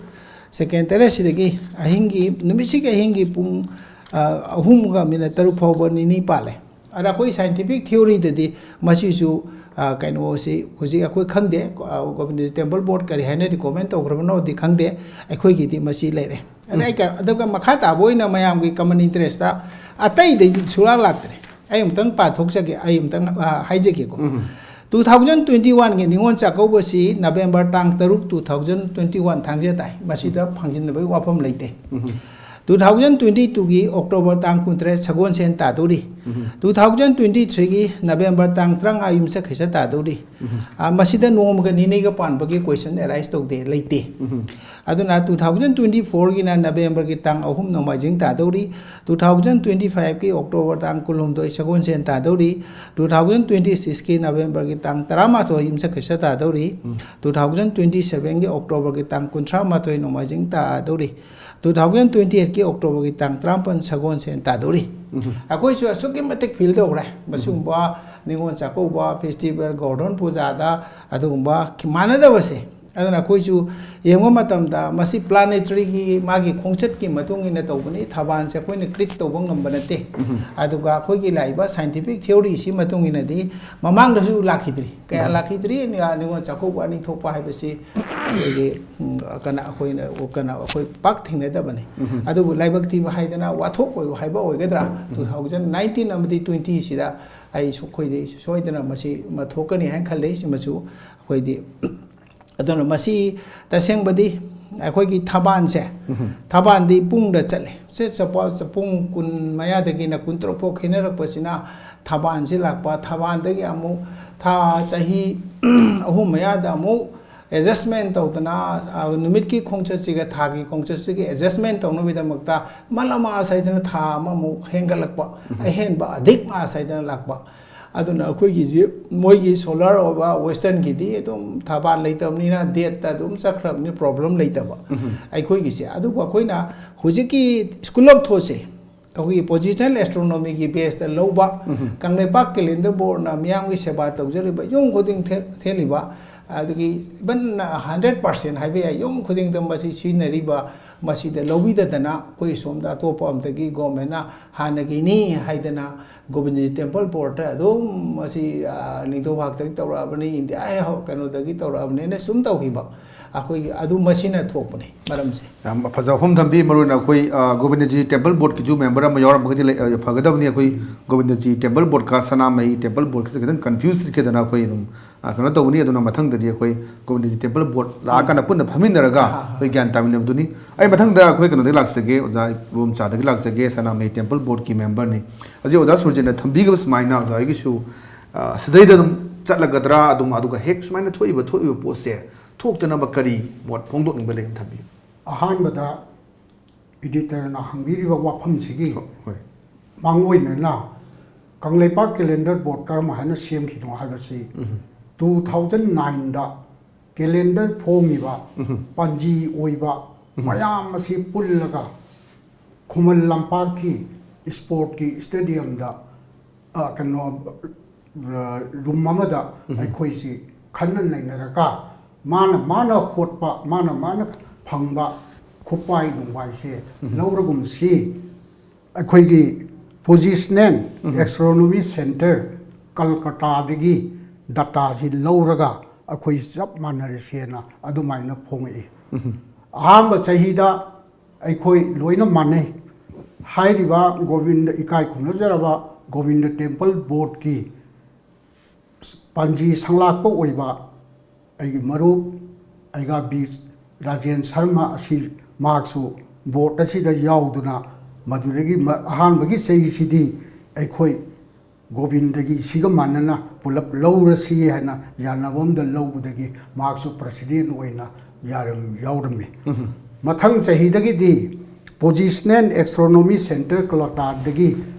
ꯁꯦꯀꯦꯟ ꯇꯔꯦꯠꯁꯤꯗꯒꯤ ꯑꯍꯤꯡꯒꯤ, ꯅꯨꯃꯤꯠꯁꯤꯒꯤ ꯑꯍꯤꯡꯒꯤ ꯄꯨꯡ, ꯑꯥ, ꯑꯍꯨꯝꯒ ꯃꯤꯅꯤꯠ ꯇꯔꯨꯛ ꯐꯥꯎꯕ ꯅꯤꯅꯤ ꯄꯥꯜꯂꯦ꯫ ꯑꯗ ꯑꯩꯈꯣꯏ ꯁꯥꯏꯟꯇꯤꯐꯤꯛ ꯊꯤꯑꯣꯔꯤꯗꯗꯤ ꯃꯁꯤꯁꯨ, ꯑ, ꯀꯩꯅꯣꯁꯤ ꯍꯧꯖꯤꯛ ꯑꯩꯈꯣꯏ ꯈꯪꯗꯦ, ꯑ, ꯒꯣꯕꯤꯟꯗ ꯇꯦꯝꯄꯜ ꯕꯣꯔꯗ ꯀꯔꯤ ꯍꯥꯏꯅ ꯔꯤꯀꯣꯃꯦꯟ ꯇꯧꯈ꯭ꯔꯕꯅꯣꯗꯤ ꯈꯪꯗꯦ꯫ ꯑꯩꯈꯣꯏꯒꯤꯗꯤ ꯃꯁꯤ ꯂꯩꯔꯦ꯫ ꯑꯗ ꯑꯩ ꯀ-, ꯑꯗꯨꯒ ꯃꯈꯥ ꯇꯥꯕ ꯑꯣꯏꯅ ꯃꯌꯥꯝꯒꯤ ꯀꯃꯟ ꯏꯟꯇꯔꯦꯁꯇ ꯑꯇꯩꯗꯩꯗꯤ ꯁꯨꯔꯥ ꯂꯥꯛꯇ꯭ꯔꯦ꯫ ꯑꯩ ꯑꯃꯨꯛꯇꯪ ꯄꯥꯊꯣꯛꯆꯒꯦ, ꯑꯩ ꯑꯃꯨꯛꯇꯪ, ꯑ, ꯍꯥꯏꯖꯒꯦꯀꯣ꯫ ꯎꯝ꯫ ꯇꯨ ꯊꯥꯎꯖꯟ ꯇ꯭ꯋꯦꯟꯇꯤ ꯋꯥꯟꯒꯤ ꯅꯤꯉꯣꯜ ꯆꯥꯛꯀꯧꯕꯁꯤ ꯅꯕꯦꯝꯕꯔ ꯇꯥꯡ ꯇꯔꯨꯛ, ꯇꯨ ꯊꯥꯎꯖꯟ ꯇ꯭ꯋꯦꯟꯇꯤ ꯋꯥꯟ, ꯊꯥꯡꯖ ꯇꯥꯏ꯫ ꯃꯁꯤꯗ ꯐꯥꯡꯖꯤꯟꯅꯕꯒꯤ ꯋꯥꯐꯝ ꯂꯩꯇꯦ꯫ ꯎꯝ꯫ ꯇꯨ ꯊꯥꯎꯖꯟ ꯇ꯭ꯋꯦꯟꯇꯤ ꯇꯨꯒꯤ ꯑꯣꯛꯇꯣꯕꯔ ꯇꯥꯡ ꯀꯨꯟꯇꯔꯦꯠ ꯁꯒꯣꯜꯁꯦꯟ ꯇꯥꯗꯧꯔꯤ꯫ ꯎꯝ꯫ ꯇꯨ ꯊꯥꯎꯖꯟ ꯇ꯭ꯋꯦꯟꯇꯤ ꯊ꯭ꯔꯤꯒꯤ ꯅꯕꯦꯝꯕꯔ ꯇꯥꯡ ꯇꯔꯥꯃꯉꯥ ꯌꯨꯝꯁꯀꯩꯁ ꯇꯥꯗꯧꯔꯤ꯫ ꯎꯝ꯫ ꯑ, ꯃꯁꯤꯗ ꯅꯣꯡꯃꯒ ꯅꯤꯅꯤꯒ ꯄꯥꯟꯕꯒꯤ ꯀꯣꯏꯁꯟ ꯑꯦꯔꯥꯏꯁ ꯇꯧꯗꯦ, ꯂꯩꯇꯦ꯫ ꯎꯝ꯫ ꯑꯗꯨꯅ ꯇꯨ ꯊꯥꯎꯖꯟ ꯇ꯭ꯋꯦꯟꯇꯤ ꯐꯣꯔꯒꯤꯅ ꯅꯕꯦꯝꯕꯔꯒꯤ ꯇꯥꯡ ꯑꯍꯨꯝ ꯅꯣꯡꯃꯥꯏꯖꯤꯡ ꯇꯥꯗꯧꯔꯤ, ꯇꯨ ꯊꯥꯎꯖꯟ ꯇ꯭ꯋꯦꯟꯇꯤ ꯐꯥꯏꯚꯀꯤ ꯑꯣꯛꯇꯣꯕꯔ ꯇꯥꯡ ꯀꯨꯟꯍꯨꯝꯗꯣꯏ ꯁꯒꯣꯜꯁꯦꯟ ꯇꯥꯗꯧꯔꯤ, ꯇꯨ ꯊꯥꯎꯖꯟ ꯇ꯭ꯋꯦꯟꯇꯤ ꯁꯤꯛꯁꯀꯤ ꯅꯕꯦꯝꯕꯔꯒꯤ ꯇꯥꯡ ꯇꯔꯥꯃꯥꯊꯣꯏ ꯌꯨꯝꯁꯀꯩꯁ ꯇꯥꯗꯧꯔꯤ, ꯎꯝ꯫ ꯇꯨ ꯊꯥꯎꯖꯟ ꯇ꯭ꯋꯦꯟꯇꯤ ꯁꯚꯦꯟꯒꯤ ꯑꯣꯛꯇꯣꯕꯔꯒꯤ ꯇꯥꯡ ꯀꯨꯟꯊ꯭ꯔꯥ ꯃꯥꯊꯣꯏ ꯅꯣꯡꯃꯥꯏꯖꯤꯡ ꯇꯥꯗꯧꯔꯤ, ꯇꯨ ꯊꯥꯎꯖꯟ ꯇ꯭ꯋꯦꯟꯇꯤ ꯑꯩꯠꯀꯤ ꯑꯣꯛꯇꯣꯕꯔꯒꯤ ꯇꯥꯡ ꯇꯔꯥꯃꯥꯄꯟ ꯁꯒꯣꯜꯁꯦꯟ ꯇꯥꯗꯧꯔꯤ꯫ ꯎꯝ꯫ ꯑꯩꯈꯣꯏꯁꯨ ꯑꯁꯨꯛꯀꯤ ꯃꯇꯤꯛ ꯐꯤꯜ ꯇꯧꯈ꯭ꯔꯦ ꯃꯁꯤꯒꯨꯝꯕ ꯅꯤꯉꯣꯜ ꯆꯥꯛꯀꯧꯕ, ꯐꯦꯁꯇꯤꯚꯦꯜ, ꯒꯣꯔꯙꯟ ꯄꯨꯖꯥꯗ ꯑꯗꯨꯒꯨꯝꯕ ꯃꯥꯟꯅꯗꯕꯁꯦ꯫ ꯑꯗꯨꯅ ꯑꯩꯈꯣꯏꯁꯨ ꯌꯦꯡꯕ ꯃꯇꯝꯗ ꯃꯁꯤ ꯄ꯭ꯂꯥꯅꯦꯇꯔꯤꯒꯤ ꯃꯥꯒꯤ ꯈꯣꯡꯆꯠꯀꯤ ꯃꯇꯨꯡ ꯏꯟꯅ ꯇꯧꯕꯅꯤ, ꯊꯕꯥꯜꯁꯦ ꯑꯩꯈꯣꯏꯅ ꯀ꯭ꯔꯤꯠ ꯇꯧꯕ ꯉꯝꯕ ꯅꯠꯇꯦ꯫ ꯎꯝ꯫ ꯑꯗꯨꯒ ꯑꯩꯈꯣꯏꯒꯤ ꯂꯥꯛꯏꯕ ꯁꯥꯏꯟꯇꯤꯐꯤꯛ ꯊꯤꯑꯣꯔꯤꯁꯤ ꯃꯇꯨꯡ ꯏꯟꯅꯗꯤ ꯃꯃꯥꯡꯗꯁꯨ ꯂꯥꯛꯈꯤꯗ꯭ꯔꯤ, ꯀꯌꯥ ꯎꯝ꯫ ꯂꯥꯛꯈꯤꯗ꯭ꯔꯤ꯫ ꯅꯤꯉꯣꯜ ꯆꯥꯛꯀꯧꯕ ꯑꯅꯤ ꯊꯣꯛꯄ ꯍꯥꯏꯕꯁꯤ ꯑꯩꯈꯣꯏꯒꯤ, ꯎꯝ, ꯀꯅꯥ, ꯑꯩꯈꯣꯏꯅ, ꯀꯅꯥ, ꯑꯩꯈꯣꯏ ꯄꯥꯛ ꯊꯦꯡꯅꯗꯕꯅꯤ꯫ ꯎꯝ꯫ ꯑꯗꯨꯕꯨ ꯂꯥꯏꯕꯛ ꯊꯤꯕ ꯍꯥꯏꯗꯅ ꯋꯥꯊꯣꯛ ꯑꯣꯏ-, ꯍꯥꯏꯕ ꯑꯣꯏꯒꯗ꯭ꯔꯥ, ꯎꯝ꯫ ꯇꯨ ꯊꯥꯎꯖꯟ ꯅꯥꯏꯟꯇꯤꯟ ꯑꯃꯗꯤ ꯇ꯭ꯋꯦꯟꯇꯤꯁꯤꯗ ꯑꯩ ꯁꯣ-, ꯑꯩꯈꯣꯏꯗꯤ ꯁꯣꯏꯗꯅ ꯃꯁꯤ ꯑꯃ ꯊꯣꯛꯀꯅꯤ ꯍꯥꯏꯅ ꯈꯜꯂꯤ꯫ ꯁꯤꯃꯁꯨ ꯑꯩꯈꯣꯏꯗꯤ ꯑꯗꯨꯅ ꯃꯁꯤ ꯇꯁꯦꯡꯕꯗꯤ ꯑꯩꯈꯣꯏꯒꯤ ꯊꯕꯥꯟꯁꯦ, ꯊꯕꯥꯟꯗꯤ ꯄꯨꯡꯗ ꯆꯠꯂꯦ꯫ ꯁꯦ ꯆꯄ-, ꯆ-, ꯄꯨꯡ ꯀꯨꯟ ꯃꯌꯥꯗꯒꯤꯅ ꯀꯨꯟꯇꯔꯨꯛ ꯐꯥꯎ ꯈꯦꯠꯅꯔꯛꯄꯁꯤꯅ ꯊꯕꯥꯟꯁꯤ ꯂꯥꯛꯄ, ꯊꯕꯥꯟꯗꯒꯤ ꯑꯃꯨꯛ ꯊꯥ, ꯆꯍꯤ ꯑꯍꯨꯝ ꯃꯌꯥꯗ ꯑꯃꯨꯛ ꯑꯦꯗꯖꯁꯃꯦꯟ ꯇꯧꯗꯅ, ꯑ, ꯅꯨꯃꯤꯠꯀꯤ ꯈꯣꯡꯆꯠꯁꯤꯒ ꯊꯥꯒꯤ ꯈꯣꯡꯆꯠꯁꯤꯒ ꯑꯦꯗꯖꯁꯃꯦꯟ ꯇꯧꯅꯕꯒꯤꯗꯃꯛꯇ ꯃꯂꯃꯥꯁ ꯍꯥꯏꯗꯅ ꯊꯥ ꯑꯃꯃꯨꯛ ꯍꯦꯟꯒꯠꯂꯛꯄ, ꯑꯍꯦꯟꯕ ꯑꯗꯤꯛ ꯃꯥꯁ ꯍꯥꯏꯗꯅ ꯂꯥꯛꯄ꯫ ꯑꯗꯨꯅ ꯑꯩꯈꯣꯏꯒꯤꯁꯤ ꯃꯣꯏꯒꯤ ꯁꯣꯂꯔ ꯑꯣꯏꯕ ꯋꯦꯁꯇꯔꯟꯒꯤꯗꯤ ꯑꯗꯨꯝ ꯊꯕꯥꯟ ꯂꯩꯇꯕꯅꯤꯅ ꯗꯦꯠꯇ ꯑꯗꯨꯝ ꯆꯠꯈ꯭ꯔꯕꯅꯤꯅ ꯄ꯭ꯔꯣꯕ꯭ꯂꯦꯝ ꯂꯩꯇꯕ ꯑꯩꯈꯣꯏꯒꯤꯁꯦ꯫ ꯑꯗꯨꯕꯨ ꯑꯩꯈꯣꯏꯅ ꯍꯧꯖꯤꯛꯀꯤ ꯁ꯭ꯀꯨꯜ ꯑꯣꯐ ꯊꯣꯠꯁꯦ ꯑꯩꯈꯣꯏꯒꯤ ꯄꯣꯖꯤꯁꯅꯦꯜ ꯑꯦꯁꯇ꯭ꯔꯣꯅꯣꯃꯤꯒꯤ ꯕꯦꯁꯇ ꯂꯧꯕ, ꯀꯪꯂꯩꯄꯥꯛ ꯀꯦꯂꯦꯟꯗꯔ ꯕꯣꯔꯗꯅ ꯃꯤꯌꯥꯝꯒꯤ ꯁꯦꯕꯥ ꯇꯧꯖꯔꯤꯕ ꯌꯨꯝ ꯈꯨꯗꯤꯡ ꯊꯦ-, ꯊꯦꯜꯂꯤꯕ, ꯑꯗꯒꯤ ꯏꯚꯟ ꯍꯟꯗ꯭ꯔꯦꯠ ꯄꯥꯔꯁꯦꯟ ꯍꯥꯏꯕ ꯌꯥꯏ, ꯌꯨꯝ ꯈꯨꯗꯤꯡꯗ ꯃꯁꯤ ꯁꯤꯖꯤꯟꯅꯔꯤꯕ, ꯃꯁꯤꯗ ꯂꯧꯕꯤꯗꯗꯅ ꯑꯩꯈꯣꯏ ꯁꯣꯝꯗ ꯑꯇꯣꯞꯄ ꯑꯝꯗꯒꯤ ꯒꯣꯔꯃꯦꯟꯅ ꯍꯥꯟꯅꯒꯤꯅꯤ ꯍꯥꯏꯗꯅ ꯒꯣꯕꯤꯟꯗꯖꯤ ꯇꯦꯝꯄꯜ ꯕꯣꯔꯗꯇ ꯑꯗꯨꯝ ꯃꯁꯤ, ꯑ, ꯅꯤꯡꯊꯧ ꯍꯥꯛꯇꯒꯤ ꯇꯧꯔꯛꯑꯕꯅꯤ, ꯏꯟꯗꯤꯌꯥ ꯍꯦꯛ ꯍꯧ-, ꯀꯩꯅꯣꯗꯒꯤ ꯇꯧꯔꯛꯑꯕꯅꯤꯅ ꯁꯨꯝ ꯇꯧꯈꯤꯕ꯫ ꯑꯩꯈꯣꯏꯒꯤ ꯑꯗꯨ ꯃꯁꯤꯅ ꯊꯣꯛꯄꯅꯤ ꯃꯔꯝꯁꯦ꯫ ꯌꯥꯝ ꯐꯖꯕ ꯋꯥꯐꯝ ꯊꯝꯕꯤ꯫ ꯃꯔꯨꯑꯣꯏꯅ ꯑꯩꯈꯣꯏ, ꯑ, ꯒꯣꯕꯤꯟꯗꯖꯤ ꯇꯦꯝꯄꯜ ꯕꯣꯔꯗꯀꯤꯁꯨ ꯃꯦꯝꯕꯔ ꯑꯃ ꯌꯥꯎꯔꯝꯃꯒꯗꯤ ꯂꯩ-, ꯑ, ꯐꯒꯗꯕꯅꯤ꯫ ꯑꯩꯈꯣꯏ ꯒꯣꯕꯤꯟꯗꯖꯤ ꯇꯦꯝꯄꯜ ꯕꯣꯔꯗꯀ ꯁꯅꯥꯃꯍꯤ ꯇꯦꯝꯄꯜ ꯕꯣꯔꯗꯀꯁꯦ ꯈꯤꯇꯪ ꯀꯟꯐ꯭ꯌꯨꯁ ꯆꯠꯈꯤꯗꯅ ꯑꯩꯈꯣꯏ ꯑꯗꯨꯝ, ꯑ, ꯀꯩꯅꯣ ꯇꯧꯕꯅꯤ꯫ ꯑꯗꯨꯅ ꯃꯊꯪꯗꯗꯤ ꯑꯩꯈꯣꯏ ꯒꯣꯕꯤꯟꯗꯖꯤ ꯇꯦꯝꯄꯜ ꯕꯣꯔꯗ ꯂꯥꯛꯑꯀꯥꯟꯗ ꯄꯨꯟꯅ ꯐꯝꯃꯤꯟꯅꯔꯒ ꯑꯩꯈꯣꯏ ꯒ꯭ꯌꯥꯟ ꯇꯥꯃꯤꯟꯅꯕꯗꯨꯅꯤ꯫ ꯑꯩ ꯃꯊꯪꯗ ꯑꯩꯈꯣꯏ ꯀꯩꯅꯣꯗꯒꯤ ꯂꯥꯛꯆꯒꯦ, ꯑꯣꯖꯥ ꯔꯣꯝꯆꯥꯗꯒꯤ ꯂꯥꯛꯆꯒꯦ, ꯁꯅꯥꯃꯍꯤ ꯇꯦꯝꯄꯜ ꯕꯣꯔꯗꯀꯤ ꯃꯦꯝꯕꯔꯅꯤ꯫ ꯍꯧꯖꯤꯛ ꯑꯣꯖꯥ ꯁꯨꯔꯖꯤꯠꯅ ꯊꯝꯕꯤꯈꯤꯕ ꯁꯨꯃꯥꯏꯅ ꯑꯣꯖꯥ ꯍꯣꯏꯒꯤꯁꯨ, ꯑ, ꯁꯤꯗꯩꯗ ꯑꯗꯨꯝ ꯆꯠꯂꯒꯗ꯭ꯔꯥ, ꯑꯗꯨꯝ ꯑꯗꯨꯒ ꯍꯦꯛ ꯁꯨꯃꯥꯏꯅ ꯊꯣꯛꯏꯕ, ꯊꯣꯛꯏꯕ ꯄꯣꯠꯁꯦ ꯊꯣꯛꯇꯅꯕ ꯀꯔꯤ ꯃꯣꯠ ꯐꯣꯡꯗꯣꯛꯅꯤꯡꯕ ꯂꯩ? ꯊꯝꯕꯤꯌꯨ꯫ ꯑꯍꯥꯟꯕꯗ ꯏꯗꯤꯇꯔꯅ ꯍꯪꯕꯤꯔꯤꯕ ꯋꯥꯐꯝꯁꯤꯒꯤ ꯍꯣꯏ꯫ ꯃꯥꯡꯑꯣꯏꯅꯅ ꯀꯪꯂꯩꯄꯥꯛ ꯀꯦꯂꯦꯟꯗꯔ ꯕꯣꯔꯗ ꯀꯔꯝ ꯍꯥꯏꯅ ꯁꯦꯝꯈꯤꯅꯣ ꯍꯥꯏꯕꯁꯤ ꯇꯨ ꯊꯥꯎꯖꯟ ꯅꯥꯏꯟꯗ ꯀꯦꯂꯦꯟꯗꯔ ꯐꯣꯡꯉꯤꯕ ꯄꯥꯟꯖꯤ ꯑꯣꯏꯕ ꯃꯌꯥꯝ ꯑꯁꯤ ꯄꯨꯜꯂꯒ ꯈꯨꯃꯟ ꯂꯝꯄꯥꯛꯀꯤ ꯏꯁꯄꯣꯔꯠꯀꯤ ꯏꯁꯇꯦꯗꯤꯌꯝꯗ, ꯑ, ꯀꯩꯅꯣ, ꯑ, ꯔꯨꯝ ꯑꯃꯗ ꯑꯩꯈꯣꯏꯁꯤ ꯈꯟꯅ ꯅꯩꯅꯔꯒ ꯃꯥꯅ ꯃꯥꯅ ꯍꯣꯠꯄ, ꯃꯥꯅ ꯃꯥꯅ ꯐꯪꯕ ꯈꯨꯠꯄꯥꯏ ꯅꯨꯡꯕꯥꯏꯁꯦ ꯂꯧꯔꯒꯨꯝꯁꯤ꯫ ꯑꯩꯈꯣꯏꯒꯤ ꯄꯣꯖꯤꯁꯅꯦꯜ ꯑꯦꯁꯇ꯭ꯔꯣꯅꯣꯃꯤ ꯁꯦꯟꯇꯔ ꯀꯜꯀꯇꯥꯗꯒꯤ ꯗꯇꯥꯁꯤ ꯂꯧꯔꯒ ꯑꯩꯈꯣꯏ ꯆꯞ ꯃꯥꯟꯅꯔꯁꯦꯅ ꯑꯗꯨꯃꯥꯏꯅ ꯐꯣꯡꯉꯛꯏ꯫ ꯑꯍꯥꯟꯕ ꯆꯍꯤꯗ ꯑꯩꯈꯣꯏ ꯂꯣꯏꯅ ꯃꯥꯟꯅꯩ꯫ ꯍꯥꯏꯔꯤꯕ ꯒꯣꯕꯤꯟꯗ, ꯏꯀꯥꯏ ꯈꯨꯝꯅꯖꯔꯕ ꯒꯣꯕꯤꯟꯗ ꯇꯦꯝꯄꯜ ꯕꯣꯔꯗꯀꯤ ꯄꯥꯟꯖꯤ ꯁꯪꯂꯥꯛꯄ ꯑꯣꯏꯕ ꯑꯩꯒꯤ ꯃꯔꯨꯞ ꯑꯩꯒꯥꯕꯤ ꯔꯥꯖꯦꯟ ꯁꯔꯃ ꯑꯁꯤ, ꯃꯍꯥꯛꯁꯨ ꯕꯣꯔꯗ ꯑꯁꯤꯗ ꯌꯥꯎꯗꯨꯅ, ꯃꯗꯨꯗꯒꯤ ꯃ-, ꯑꯍꯥꯟꯕꯒꯤ ꯆꯍꯤꯁꯤꯗꯤ ꯑꯩꯈꯣꯏ ꯒꯣꯕꯤꯟꯗꯒꯤ ꯁꯤꯒ ꯃꯥꯟꯅꯅ ꯄꯨꯂꯞ ꯂꯧꯔꯁꯤ ꯍꯥꯏꯅ ꯌꯥꯅꯕ ꯑꯃꯗ ꯂꯧꯕꯗꯒꯤ ꯃꯍꯥꯛꯁꯨ ꯄ꯭ꯔꯁꯤꯗꯦꯟ ꯑꯣꯏꯅ ꯌꯥꯔꯝ-, ꯌꯥꯎꯔꯝꯃꯤ꯫ ꯃꯊꯪ ꯆꯍꯤꯗꯒꯤꯗꯤ ꯄꯣꯖꯤꯁꯅꯦꯜ ꯑꯦꯁꯇ꯭ꯔꯣꯅꯣꯃꯤ ꯁꯦꯟꯇꯔ ꯀꯂꯀꯇꯥꯗꯒꯤ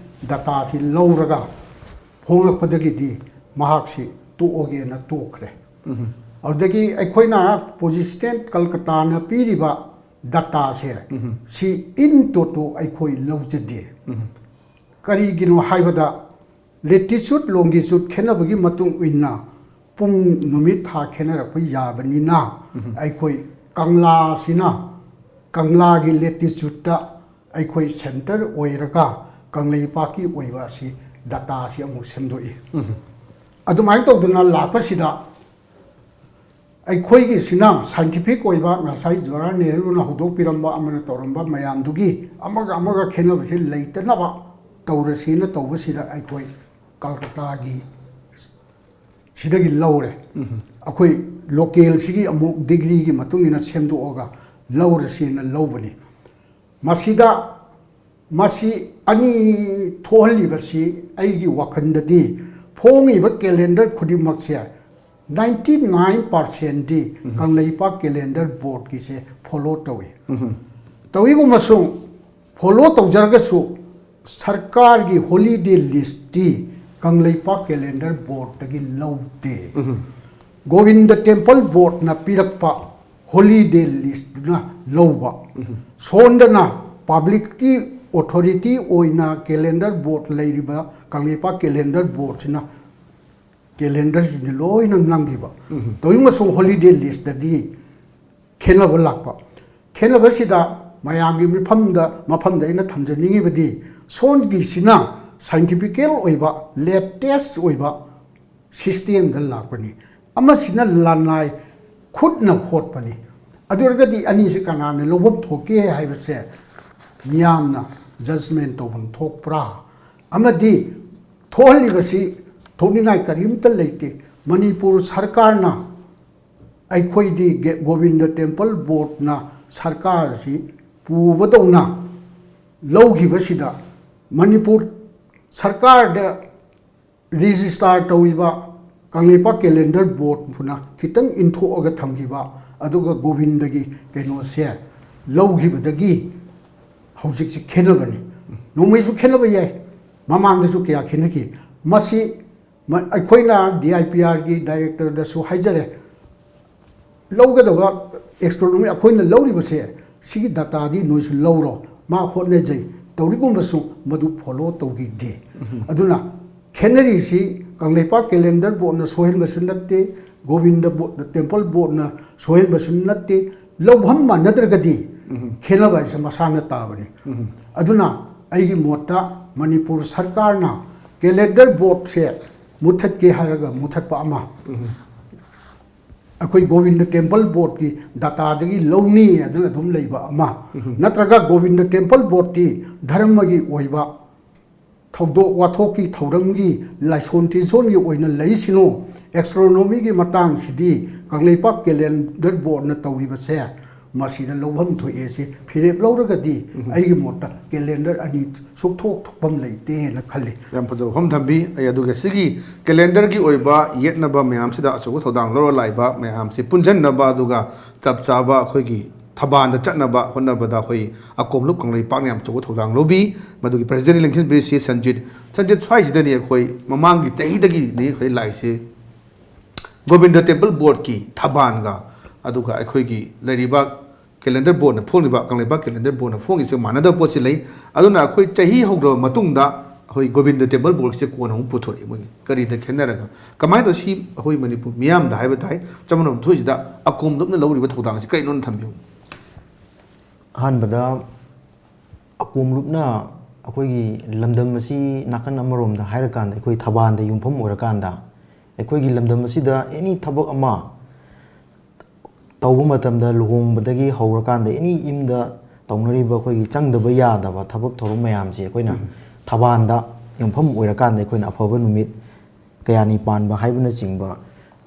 ꯗꯇꯥꯁꯤ ꯂꯧꯔꯒ ꯐꯣꯡꯂꯛꯄꯗꯒꯤꯗꯤ ꯃꯍꯥꯛꯁꯤ ꯇꯣꯛꯑꯒꯦꯅ ꯇꯣꯛꯈ꯭ꯔꯦ꯫ ꯑꯗꯨꯗꯒꯤ ꯑꯩꯈꯣꯏꯅ ꯄꯣꯖꯤꯁꯅꯦꯜ ꯀꯜꯀꯇꯥꯅ ꯄꯤꯔꯤꯕ ꯗꯇꯥꯁꯦ, ꯁꯤ ꯏꯟ ꯇꯣꯇꯣ ꯑꯩꯈꯣꯏ ꯂꯧꯖꯗꯦ꯫ ꯀꯔꯤꯒꯤꯅꯣ ꯍꯥꯏꯕꯗ, ꯂꯦꯇꯤꯆꯨꯠ ꯂꯣꯡꯒꯤꯆꯨꯠ ꯈꯦꯠꯅꯕꯒꯤ ꯃꯇꯨꯡ ꯏꯟꯅ ꯄꯨꯡ, ꯅꯨꯃꯤꯠ, ꯊꯥ ꯈꯦꯠꯅꯔꯛꯄ ꯌꯥꯕꯅꯤꯅ, ꯑꯩꯈꯣꯏ ꯀꯪꯂꯥꯁꯤꯅ, ꯀꯪꯂꯥꯒꯤ ꯂꯦꯇꯤꯆꯨꯠꯇ ꯑꯩꯈꯣꯏ ꯁꯦꯟꯇꯔ ꯑꯣꯏꯔꯒ ꯀꯪꯂꯩꯄꯥꯛꯀꯤ ꯑꯣꯏꯕ ꯑꯁꯤ ꯗꯇꯥꯁꯤ ꯑꯃꯨꯛ ꯁꯦꯝꯗꯣꯛꯏ꯫ ꯑꯗꯨꯃꯥꯏꯅ ꯇꯧꯗꯅ ꯂꯥꯛꯄꯁꯤꯗ ꯑꯩꯈꯣꯏꯒꯤꯁꯤꯅ ꯁꯥꯏꯟꯇꯤꯐꯤꯛ ꯑꯣꯏꯕ, ꯉꯁꯥꯏ ꯖꯋꯥꯍꯔꯂꯥꯜ ꯅꯦꯍꯔꯨꯅ ꯍꯧꯗꯣꯛꯄꯤꯔꯝꯕ, ꯑꯃꯅ ꯇꯧꯔꯝꯕ ꯃꯌꯥꯝꯗꯨꯒꯤ ꯑꯃꯒ ꯑꯃꯒ ꯈꯦꯠꯅꯕꯁꯤ ꯂꯩꯇꯅꯕ ꯇꯧꯔꯁꯤꯅ ꯇꯧꯕꯁꯤꯗ ꯑꯩꯈꯣꯏ ꯀꯜꯀꯇꯥꯒꯤ ꯁꯤꯗꯒꯤ ꯂꯧꯔꯦ꯫ ꯑꯩꯈꯣꯏ ꯂꯣꯀꯦꯜꯁꯤꯒꯤ ꯑꯃꯨꯛ ꯗꯤꯒ꯭ꯔꯤꯒꯤ ꯃꯇꯨꯡ ꯏꯟꯅ ꯁꯦꯝꯗꯣꯛꯑꯒ ꯂꯧꯔꯁꯦꯅ ꯂꯧꯕꯅꯤ꯫ ꯃꯁꯤꯗ, ꯃꯁꯤ ꯑꯅꯤ ꯊꯣꯛꯍꯜꯂꯤꯕꯁꯤ ꯑꯩꯒꯤ ꯋꯥꯈꯜꯗꯗꯤ ꯐꯣꯡꯉꯤꯕ ꯀꯦꯂꯦꯟꯗꯔ ꯈꯨꯗꯤꯡꯃꯛꯁꯦ ninety nine percentꯗꯤ ꯀꯪꯂꯩꯄꯥꯛ ꯀꯦꯂꯦꯟꯗꯔ ꯕꯣꯔꯗꯀꯤꯁꯦ ꯐꯣꯂꯣ ꯇꯧꯏ꯫ ꯇꯧꯏꯒꯨꯝꯕꯁꯨ, ꯐꯣꯂꯣ ꯇꯧꯖꯔꯒꯁꯨ ꯁꯔꯀꯥꯔꯒꯤ ꯍꯣꯂꯤꯗꯦ ꯂꯤꯁꯇꯤ ꯀꯪꯂꯩꯄꯥꯛ ꯀꯦꯂꯦꯟꯗꯔ ꯕꯣꯔꯗꯇꯒꯤ ꯂꯧꯗꯦ꯫ ꯒꯣꯕꯤꯟꯗ ꯇꯦꯝꯄꯜ ꯕꯣꯔꯗꯅ ꯄꯤꯔꯛꯄ ꯍꯣꯂꯤꯗꯦ ꯂꯤꯁꯇꯨꯅ ꯂꯧꯕ꯫ ꯁꯣꯝꯗꯅ ꯄꯕ꯭ꯂꯤꯛꯀꯤ ꯑꯣꯊꯣꯔꯤꯇꯤ ꯑꯣꯏꯅ ꯀꯦꯂꯦꯟꯗꯔ ꯕꯣꯔꯗ ꯂꯩꯔꯤꯕ ꯀꯪꯂꯩꯄꯥꯛ ꯀꯦꯂꯦꯟꯗꯔ ꯕꯣꯔꯗꯁꯤꯅ ꯀꯦꯂꯦꯟꯗꯔꯁꯤꯡꯁꯦ ꯂꯣꯏꯅ ꯅꯝꯈꯤꯕ꯫ ꯇꯧꯏꯒꯨꯝꯕꯁꯨ ꯍꯣꯂꯤꯗꯦ ꯂꯤꯁꯇꯗꯤ ꯈꯦꯠꯅꯕ ꯂꯥꯛꯄ꯫ ꯈꯦꯠꯅꯕꯁꯤꯗ ꯃꯌꯥꯝꯒꯤ ꯃꯤꯐꯝꯗ, ꯃꯐꯝꯗ ꯑꯩꯅ ꯊꯝꯖꯅꯤꯡꯉꯤꯕꯗꯤ, ꯁꯣꯝꯒꯤꯁꯤꯅ ꯁꯥꯏꯟꯇꯤꯐꯤꯀꯦꯜ ꯑꯣꯏꯕ, ꯂꯦꯇꯦꯁ ꯑꯣꯏꯕ ꯁꯤꯁꯇꯦꯝꯗ ꯂꯥꯛꯄꯅꯤ, ꯑꯃꯁꯤꯅ ꯂꯅꯥꯏ ꯈꯨꯠꯅ ꯍꯣꯠꯄꯅꯤ꯫ ꯑꯗꯨ ꯑꯣꯏꯔꯒꯗꯤ ꯑꯅꯤꯁꯤ ꯀꯅꯥꯅ ꯂꯧꯐꯝ ꯊꯣꯛꯀꯦ ꯍꯥꯏꯕꯁꯦ ꯃꯤꯌꯥꯝꯅ ꯖꯖꯃꯦꯟ ꯇꯧꯐꯝ ꯊꯣꯛꯄ꯭ꯔꯥ? ꯑꯃꯗꯤ ꯊꯣꯛꯍꯜꯂꯤꯕꯁꯤ ꯊꯣꯛꯅꯤꯡꯉꯥꯏ ꯀꯔꯤꯝꯇ ꯂꯩꯇꯦ꯫ ꯃꯅꯤꯄꯨꯔ ꯁꯔꯀꯥꯔꯅ ꯑꯩꯈꯣꯏꯗꯤ ꯒꯦ- ꯒꯣꯕꯤꯟꯗ ꯇꯦꯝꯄꯜ ꯕꯣꯔꯗꯅ ꯁꯔꯀꯥꯔꯁꯤ ꯄꯨꯕꯗꯧꯅ ꯂꯧꯈꯤꯕꯁꯤꯗ ꯃꯅꯤꯄꯨꯔ ꯁꯔꯀꯥꯔꯗ ꯔꯦꯖꯤꯁꯇꯥꯔ ꯇꯧꯔꯤꯕ ꯀꯪꯂꯩꯄꯥꯛ ꯀꯦꯂꯦꯟꯗꯔ ꯕꯣꯔꯗꯅ ꯈꯤꯇꯪ ꯏꯟꯊꯣꯛꯑꯒ ꯊꯝꯈꯤꯕ, ꯑꯗꯨꯒ ꯒꯣꯕꯤꯟꯗꯒꯤ ꯀꯩꯅꯣꯁꯦ ꯂꯧꯈꯤꯕꯗꯒꯤ ꯍꯧꯖꯤꯛꯁꯤ ꯈꯦꯠꯅꯕꯅꯤ꯫ ꯅꯣꯡꯃꯩꯁꯨ ꯈꯦꯠꯅꯕ ꯌꯥꯏ, ꯃꯃꯥꯡꯗꯁꯨ ꯀꯌꯥ ꯈꯦꯠꯅꯈꯤ꯫ ꯃꯁꯤ ꯃ- ꯑꯩꯈꯣꯏꯅ ꯗꯤ ꯑꯥꯏ ꯄꯤ ꯑꯥꯔꯒꯤ ꯗꯥꯏꯔꯦꯛꯇꯔꯗꯁꯨ ꯍꯥꯏꯖꯔꯦ, ꯂꯧꯒꯗꯕ ꯑꯦꯁꯇ꯭ꯔꯣꯅꯣꯃꯤ ꯑꯩꯈꯣꯏꯅ ꯂꯧꯔꯤꯕꯁꯦ, ꯁꯤꯒꯤ ꯗꯇꯥꯗꯤ ꯅꯣꯏꯁꯨ ꯂꯧꯔꯣ, ꯃꯥ ꯍꯣꯠꯅꯖꯩ ꯇꯧꯔꯤꯒꯨꯝꯕꯁꯨ ꯃꯗꯨ ꯐꯣꯂꯣ ꯇꯧꯈꯤꯗꯦ꯫ ꯑꯗꯨꯅ ꯈꯦꯠꯅꯔꯤꯁꯤ ꯀꯪꯂꯩꯄꯥꯛ ꯀꯦꯂꯦꯟꯗꯔ ꯕꯣꯔꯗꯅ ꯁꯣꯏꯍꯟꯕꯁꯨ ꯅꯠꯇꯦ, ꯒꯣꯕꯤꯟꯗ ꯕꯣꯔꯗ, ꯇꯦꯝꯄꯜ ꯕꯣꯔꯗꯅ ꯁꯣꯏꯍꯟꯕꯁꯨ ꯅꯠꯇꯦ꯫ ꯂꯧꯐꯝ ꯃꯥꯟꯅꯗ꯭ꯔꯒꯗꯤ ꯈꯦꯠꯅꯕ ꯍꯥꯏꯁꯦ ꯃꯁꯥꯅ ꯇꯥꯕꯅꯤ꯫ ꯑꯗꯨꯅ ꯑꯩꯒꯤ ꯃꯣꯠꯇ ꯃꯅꯤꯄꯨꯔ ꯁꯔꯀꯥꯔꯅ ꯀꯦꯂꯦꯟꯗꯔ ꯕꯣꯔꯗꯁꯦ ꯃꯨꯠꯊꯠꯀꯦ ꯍꯥꯏꯔꯒ ꯃꯨꯠꯊꯠꯄ ꯑꯃ, ꯑꯩꯈꯣꯏ ꯒꯣꯕꯤꯟꯗ ꯇꯦꯝꯄꯜ ꯕꯣꯔꯗꯀꯤ ꯗꯇꯥꯗꯒꯤ ꯂꯧꯅꯤ ꯑꯗꯨꯅ ꯑꯗꯨꯝ ꯂꯩꯕ ꯑꯃ, ꯅꯠꯇ꯭ꯔꯒ ꯒꯣꯕꯤꯟꯗ ꯇꯦꯝꯄꯜ ꯕꯣꯔꯗꯇꯤ ꯙꯔꯃꯒꯤ ꯑꯣꯏꯕ ꯊꯧꯗꯣꯛ ꯋꯥꯊꯣꯛꯀꯤ ꯊꯧꯔꯝꯒꯤ ꯂꯥꯏꯁꯣꯟ ꯇꯤꯟꯁꯣꯟꯒꯤ ꯑꯣꯏꯅ ꯂꯩꯁꯤꯅꯨ, ꯑꯦꯁꯇ꯭ꯔꯣꯅꯣꯃꯤꯒꯤ ꯃꯇꯥꯡꯁꯤꯗꯤ ꯀꯪꯂꯩꯄꯥꯛ ꯀꯦꯂꯦꯟꯗꯔ ꯕꯣꯔꯗꯅ ꯇꯧꯔꯤꯕꯁꯦ ꯃꯁꯤꯗ ꯂꯧꯐꯝ ꯊꯣꯛꯑꯦ ꯁꯤ ꯐꯤꯔꯦꯞ ꯂꯧꯔꯒꯗꯤ ꯑꯩꯒꯤ ꯃꯣꯠꯇ ꯀꯦꯂꯦꯟꯗꯔ ꯑꯅꯤ ꯁꯨꯛꯊꯣꯛ ꯊꯣꯛꯐꯝ ꯂꯩꯇꯦꯅ ꯈꯜꯂꯤ꯫ ꯌꯥꯝ ꯐꯖꯕ ꯋꯥꯐꯝ ꯊꯝꯕꯤ꯫ ꯑꯩ ꯑꯗꯨꯒ ꯁꯤꯒꯤ ꯀꯦꯂꯦꯟꯗꯔꯒꯤ ꯑꯣꯏꯕ ꯌꯦꯠꯅꯕ ꯃꯌꯥꯝꯁꯤꯗ ꯑꯆꯧꯕ ꯊꯧꯗꯥꯡ ꯂꯧꯔ ꯂꯥꯛꯏꯕ ꯃꯌꯥꯝꯁꯤ ꯄꯨꯟꯁꯤꯟꯅꯕ, ꯑꯗꯨꯒ ꯆꯞ ꯆꯥꯕ ꯑꯩꯈꯣꯏꯒꯤ ꯊꯕꯥꯟꯗ ꯆꯠꯅꯕ ꯍꯣꯠꯅꯕꯗ ꯑꯩꯈꯣꯏ ꯑꯀꯣꯝꯂꯨꯞ ꯀꯪꯂꯩꯄꯥꯛꯅ ꯌꯥꯝ ꯑꯆꯧꯕ ꯊꯧꯗꯥꯡ ꯂꯧꯕꯤ꯫ ꯃꯗꯨꯒꯤ ꯄ꯭ꯔꯁꯤꯗꯦꯟ ꯂꯦꯡꯁꯤꯟꯕꯤꯔꯤꯁꯤ ꯁꯟꯖꯤꯠ꯫ ꯁꯟꯖꯤꯠ, ꯁ꯭ꯋꯥꯏꯁꯤꯗꯅꯤ ꯑꯩꯈꯣꯏ ꯃꯃꯥꯡꯒꯤ ꯆꯍꯤꯗꯒꯤꯅꯤ ꯑꯩꯈꯣꯏ ꯂꯥꯛꯏꯁꯤ꯫ ꯒꯣꯕꯤꯟꯗ ꯇꯦꯝꯄꯜ ꯕꯣꯔꯗꯀꯤ ꯊꯕꯥꯟꯒ ꯑꯗꯨꯒ ꯑꯩꯈꯣꯏꯒꯤ ꯂꯩꯔꯤꯕ ꯀꯦꯂꯦꯟꯗꯔ ꯕꯣꯔꯗꯅ ꯐꯣꯡꯂꯤꯕ, ꯀꯪꯂꯩꯄꯥꯛ ꯀꯦꯂꯦꯟꯗꯔ ꯕꯣꯔꯗꯅ ꯐꯣꯡꯉꯤꯁꯦ ꯃꯥꯟꯅꯗꯕ ꯄꯣꯠꯁꯤ ꯂꯩ꯫ ꯑꯗꯨꯅ ꯑꯩꯈꯣꯏ ꯆꯍꯤ ꯍꯧꯈ꯭ꯔꯕ ꯃꯇꯨꯡꯗ ꯑꯩꯈꯣꯏ ꯒꯣꯕꯤꯟꯗ ꯇꯦꯝꯄꯜ ꯕꯣꯔꯗꯁꯦ ꯀꯣꯟꯅ ꯑꯃꯨꯛ ꯄꯨꯊꯣꯔꯛꯏ꯫ ꯃꯣꯏꯒꯤ ꯀꯔꯤꯗ ꯈꯦꯠꯅꯔꯒ, ꯀꯃꯥꯏꯅ ꯇꯧ ꯁꯤ ꯑꯩꯈꯣꯏ ꯃꯅꯤꯄꯨꯔ ꯃꯤꯌꯥꯝꯗ ꯍꯥꯏꯕ ꯇꯥꯏ, ꯆꯃꯝꯅꯕ ꯊꯣꯛꯏꯁꯤꯗ ꯑꯀꯣꯝꯂꯨꯞꯅ ꯂꯧꯔꯤꯕ ꯊꯧꯗꯥꯡꯁꯤ ꯀꯔꯤꯅꯣꯅ ꯊꯝꯕꯤꯌꯨ꯫ ꯑꯍꯥꯟꯕꯗ ꯑꯀꯣꯝꯂꯨꯞꯅ ꯑꯩꯈꯣꯏꯒꯤ ꯂꯝꯗꯝ ꯑꯁꯤ ꯅꯥꯀꯟ ꯑꯃꯔꯣꯝꯗ ꯍꯥꯏꯔꯀꯥꯟꯗ, ꯑꯩꯈꯣꯏ ꯊꯕꯥꯟꯗ ꯌꯨꯝꯐꯝ ꯑꯣꯏꯔꯀꯥꯟꯗ, ꯑꯩꯈꯣꯏꯒꯤ ꯂꯝꯗꯝ ꯑꯁꯤꯗ ꯑꯦꯅꯤ ꯊꯕꯛ ꯑꯃ ꯇꯧꯕ ꯃꯇꯝꯗ, ꯂꯨꯍꯣꯡꯕꯗꯒꯤ ꯍꯧꯔꯀꯥꯟꯗ ꯑꯦꯅꯤ ꯏꯃꯨꯡꯗ ꯇꯧꯅꯔꯤꯕ ꯑꯩꯈꯣꯏꯒꯤ ꯆꯪꯗꯕ ꯌꯥꯗꯕ ꯊꯕꯛ ꯊꯧꯔꯝ ꯃꯌꯥꯝꯁꯦ ꯑꯩꯈꯣꯏꯅ ꯊꯕꯥꯟꯗ ꯌꯨꯝꯐꯝ ꯑꯣꯏꯔꯀꯥꯟꯗ ꯑꯩꯈꯣꯏꯅ ꯑꯐꯕ ꯅꯨꯃꯤꯠ, ꯀꯌꯥꯅꯤ ꯄꯥꯟꯕ ꯍꯥꯏꯕꯅꯆꯤꯡꯕ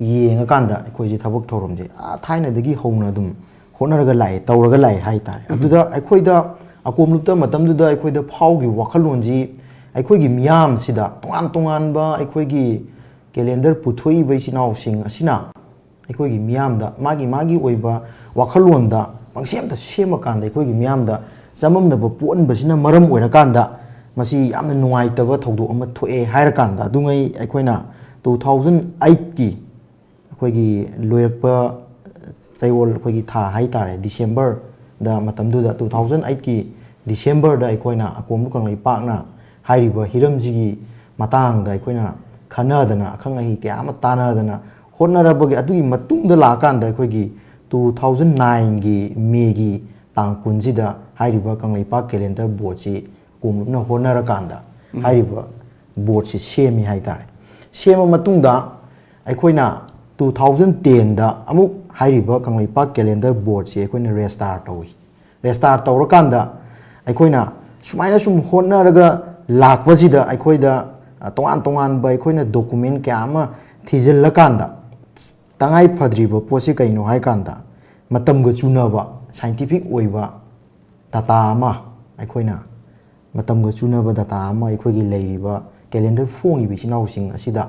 ꯌꯦꯡꯉꯀꯥꯟꯗ ꯑꯩꯈꯣꯏꯁꯦ ꯊꯕꯛ ꯊꯧꯔꯝꯁꯦ, ꯑꯥ, ꯊꯥꯏꯅꯗꯒꯤ ꯍꯧꯅ ꯑꯗꯨꯝ ꯍꯣꯠꯅꯔꯒ ꯂꯥꯛꯑꯦ, ꯇꯧꯔꯒ ꯂꯥꯛꯑꯦ ꯍꯥꯏꯇꯥꯔꯦ꯫ ꯑꯗꯨꯗ ꯑꯩꯈꯣꯏꯗ ꯑꯀꯣꯝꯂꯨꯞꯇ ꯃꯇꯝꯗꯨꯗ ꯑꯩꯈꯣꯏꯗ ꯐꯥꯎꯈꯤꯕ ꯋꯥꯈꯜꯂꯣꯟꯁꯤ, ꯑꯩꯈꯣꯏꯒꯤ ꯃꯤꯌꯥꯝꯁꯤꯗ ꯇꯣꯉꯥꯟ ꯇꯣꯉꯥꯟꯕ ꯑꯩꯈꯣꯏꯒꯤ ꯀꯦꯂꯦꯟꯗꯔ ꯄꯨꯊꯣꯛꯏꯕ ꯏꯆꯤꯟ ꯏꯅꯥꯎꯁꯤꯡ ꯑꯁꯤꯅ ꯑꯩꯈꯣꯏꯒꯤ ꯃꯤꯌꯥꯝꯗ ꯃꯥꯒꯤ ꯃꯥꯒꯤ ꯑꯣꯏꯕ ꯋꯥꯈꯜꯂꯣꯟꯗ ꯄꯪꯁꯦꯝꯇ ꯁꯦꯝꯃꯀꯥꯟꯗ ꯑꯩꯈꯣꯏꯒꯤ ꯃꯤꯌꯥꯝꯗ ꯆꯃꯝꯅꯕ ꯄꯣꯛꯍꯟꯕꯁꯤꯅ ꯃꯔꯝ ꯑꯣꯏꯔꯀꯥꯟꯗ ꯃꯁꯤ ꯌꯥꯝꯅ ꯅꯨꯡꯉꯥꯏꯇꯕ ꯊꯧꯗꯣꯛ ꯑꯃ ꯊꯣꯛꯑꯦ ꯍꯥꯏꯔꯀꯥꯟꯗ, ꯑꯗꯨꯉꯩ ꯑꯩꯈꯣꯏꯅ two thousand eightꯀꯤ ꯑꯩꯈꯣꯏꯒꯤ ꯂꯣꯏꯔꯛꯄ ꯆꯌꯣꯜ, ꯑꯩꯈꯣꯏꯒꯤ ꯊꯥ ꯍꯥꯏꯇꯥꯔꯦ, ꯗꯤꯁꯦꯝꯕꯔꯗ, ꯃꯇꯝꯗꯨꯗ two thousand eightꯀꯤ ꯗꯤꯁꯦꯝꯕꯔꯗ ꯑꯩꯈꯣꯏꯅ ꯑꯀꯣꯝꯂꯨꯞ ꯀꯪꯂꯩꯄꯥꯛꯅ ꯍꯥꯏꯔꯤꯕ ꯍꯤꯔꯝꯁꯤꯒꯤ ꯃꯇꯥꯡꯗ ꯑꯩꯈꯣꯏꯅ ꯈꯟꯅꯗꯅ, ꯑꯈꯪ ꯑꯍꯩ ꯀꯌꯥ ꯑꯃ ꯇꯥꯟꯅꯗꯅ ꯍꯣꯠꯅꯔꯕꯒꯤ, ꯑꯗꯨꯒꯤ ꯃꯇꯨꯡꯗ ꯂꯥꯛꯑꯀꯥꯟꯗ ꯑꯩꯈꯣꯏꯒꯤ two thousand nineꯒꯤ ꯃꯦꯒꯤ ꯇꯥꯡ ꯀꯨꯟꯁꯤꯗ ꯍꯥꯏꯔꯤꯕ ꯀꯪꯂꯩꯄꯥꯛ ꯀꯦꯂꯦꯟꯗꯔ ꯕꯣꯔꯗꯁꯤ ꯑꯀꯣꯝꯂꯨꯞꯅ ꯍꯣꯠꯅꯔꯀꯥꯟꯗ ꯍꯥꯏꯔꯤꯕ ꯕꯣꯔꯗꯁꯤ ꯁꯦꯝꯃꯤ ꯍꯥꯏꯇꯥꯔꯦ꯫ ꯁꯦꯝꯃ ꯃꯇꯨꯡꯗ ꯑꯩꯈꯣꯏꯅ two thousand tenꯗ ꯑꯃꯨꯛ ꯍꯥꯏꯔꯤꯕ ꯀꯪꯂꯩꯄꯥꯛ ꯀꯦꯂꯦꯟꯗꯔ ꯕꯣꯔꯗꯁꯤ ꯑꯩꯈꯣꯏꯅ ꯔꯦꯖꯤꯁꯇꯥꯔ ꯇꯧꯏ꯫ ꯔꯦꯖꯤꯁꯇꯥꯔ ꯇꯧꯔꯀꯥꯟꯗ ꯑꯩꯈꯣꯏꯅ ꯁꯨꯃꯥꯏꯅ ꯁꯨꯝ ꯍꯣꯠꯅꯔꯒ ꯂꯥꯛꯄꯁꯤꯗ ꯑꯩꯈꯣꯏꯗ, ꯑ, ꯇꯣꯉꯥꯟ ꯇꯣꯉꯥꯟꯕ ꯑꯩꯈꯣꯏꯅ ꯗꯣꯀꯨꯃꯦꯟ ꯀꯌꯥ ꯑꯃ ꯊꯤꯖꯤꯜꯂꯀꯥꯟꯗ, ꯇꯉꯥꯏ ꯐꯗ꯭ꯔꯤꯕ ꯄꯣꯠꯁꯤ ꯀꯩꯅꯣ ꯍꯥꯏ ꯀꯥꯟꯗ, ꯃꯇꯝꯒ ꯆꯨꯅꯕ, ꯁꯥꯏꯟꯇꯤꯐꯤꯛ ꯑꯣꯏꯕ ꯗꯇꯥ ꯑꯃ, ꯑꯩꯈꯣꯏꯅ ꯃꯇꯝꯒ ꯆꯨꯅꯕ ꯗꯇꯥ ꯑꯃ ꯑꯩꯈꯣꯏꯒꯤ ꯂꯩꯔꯤꯕ ꯀꯦꯂꯦꯟꯗꯔ ꯐꯣꯡꯉꯤꯕ ꯏꯆꯤꯟ ꯏꯅꯥꯎꯁꯤꯡ ꯑꯁꯤꯗ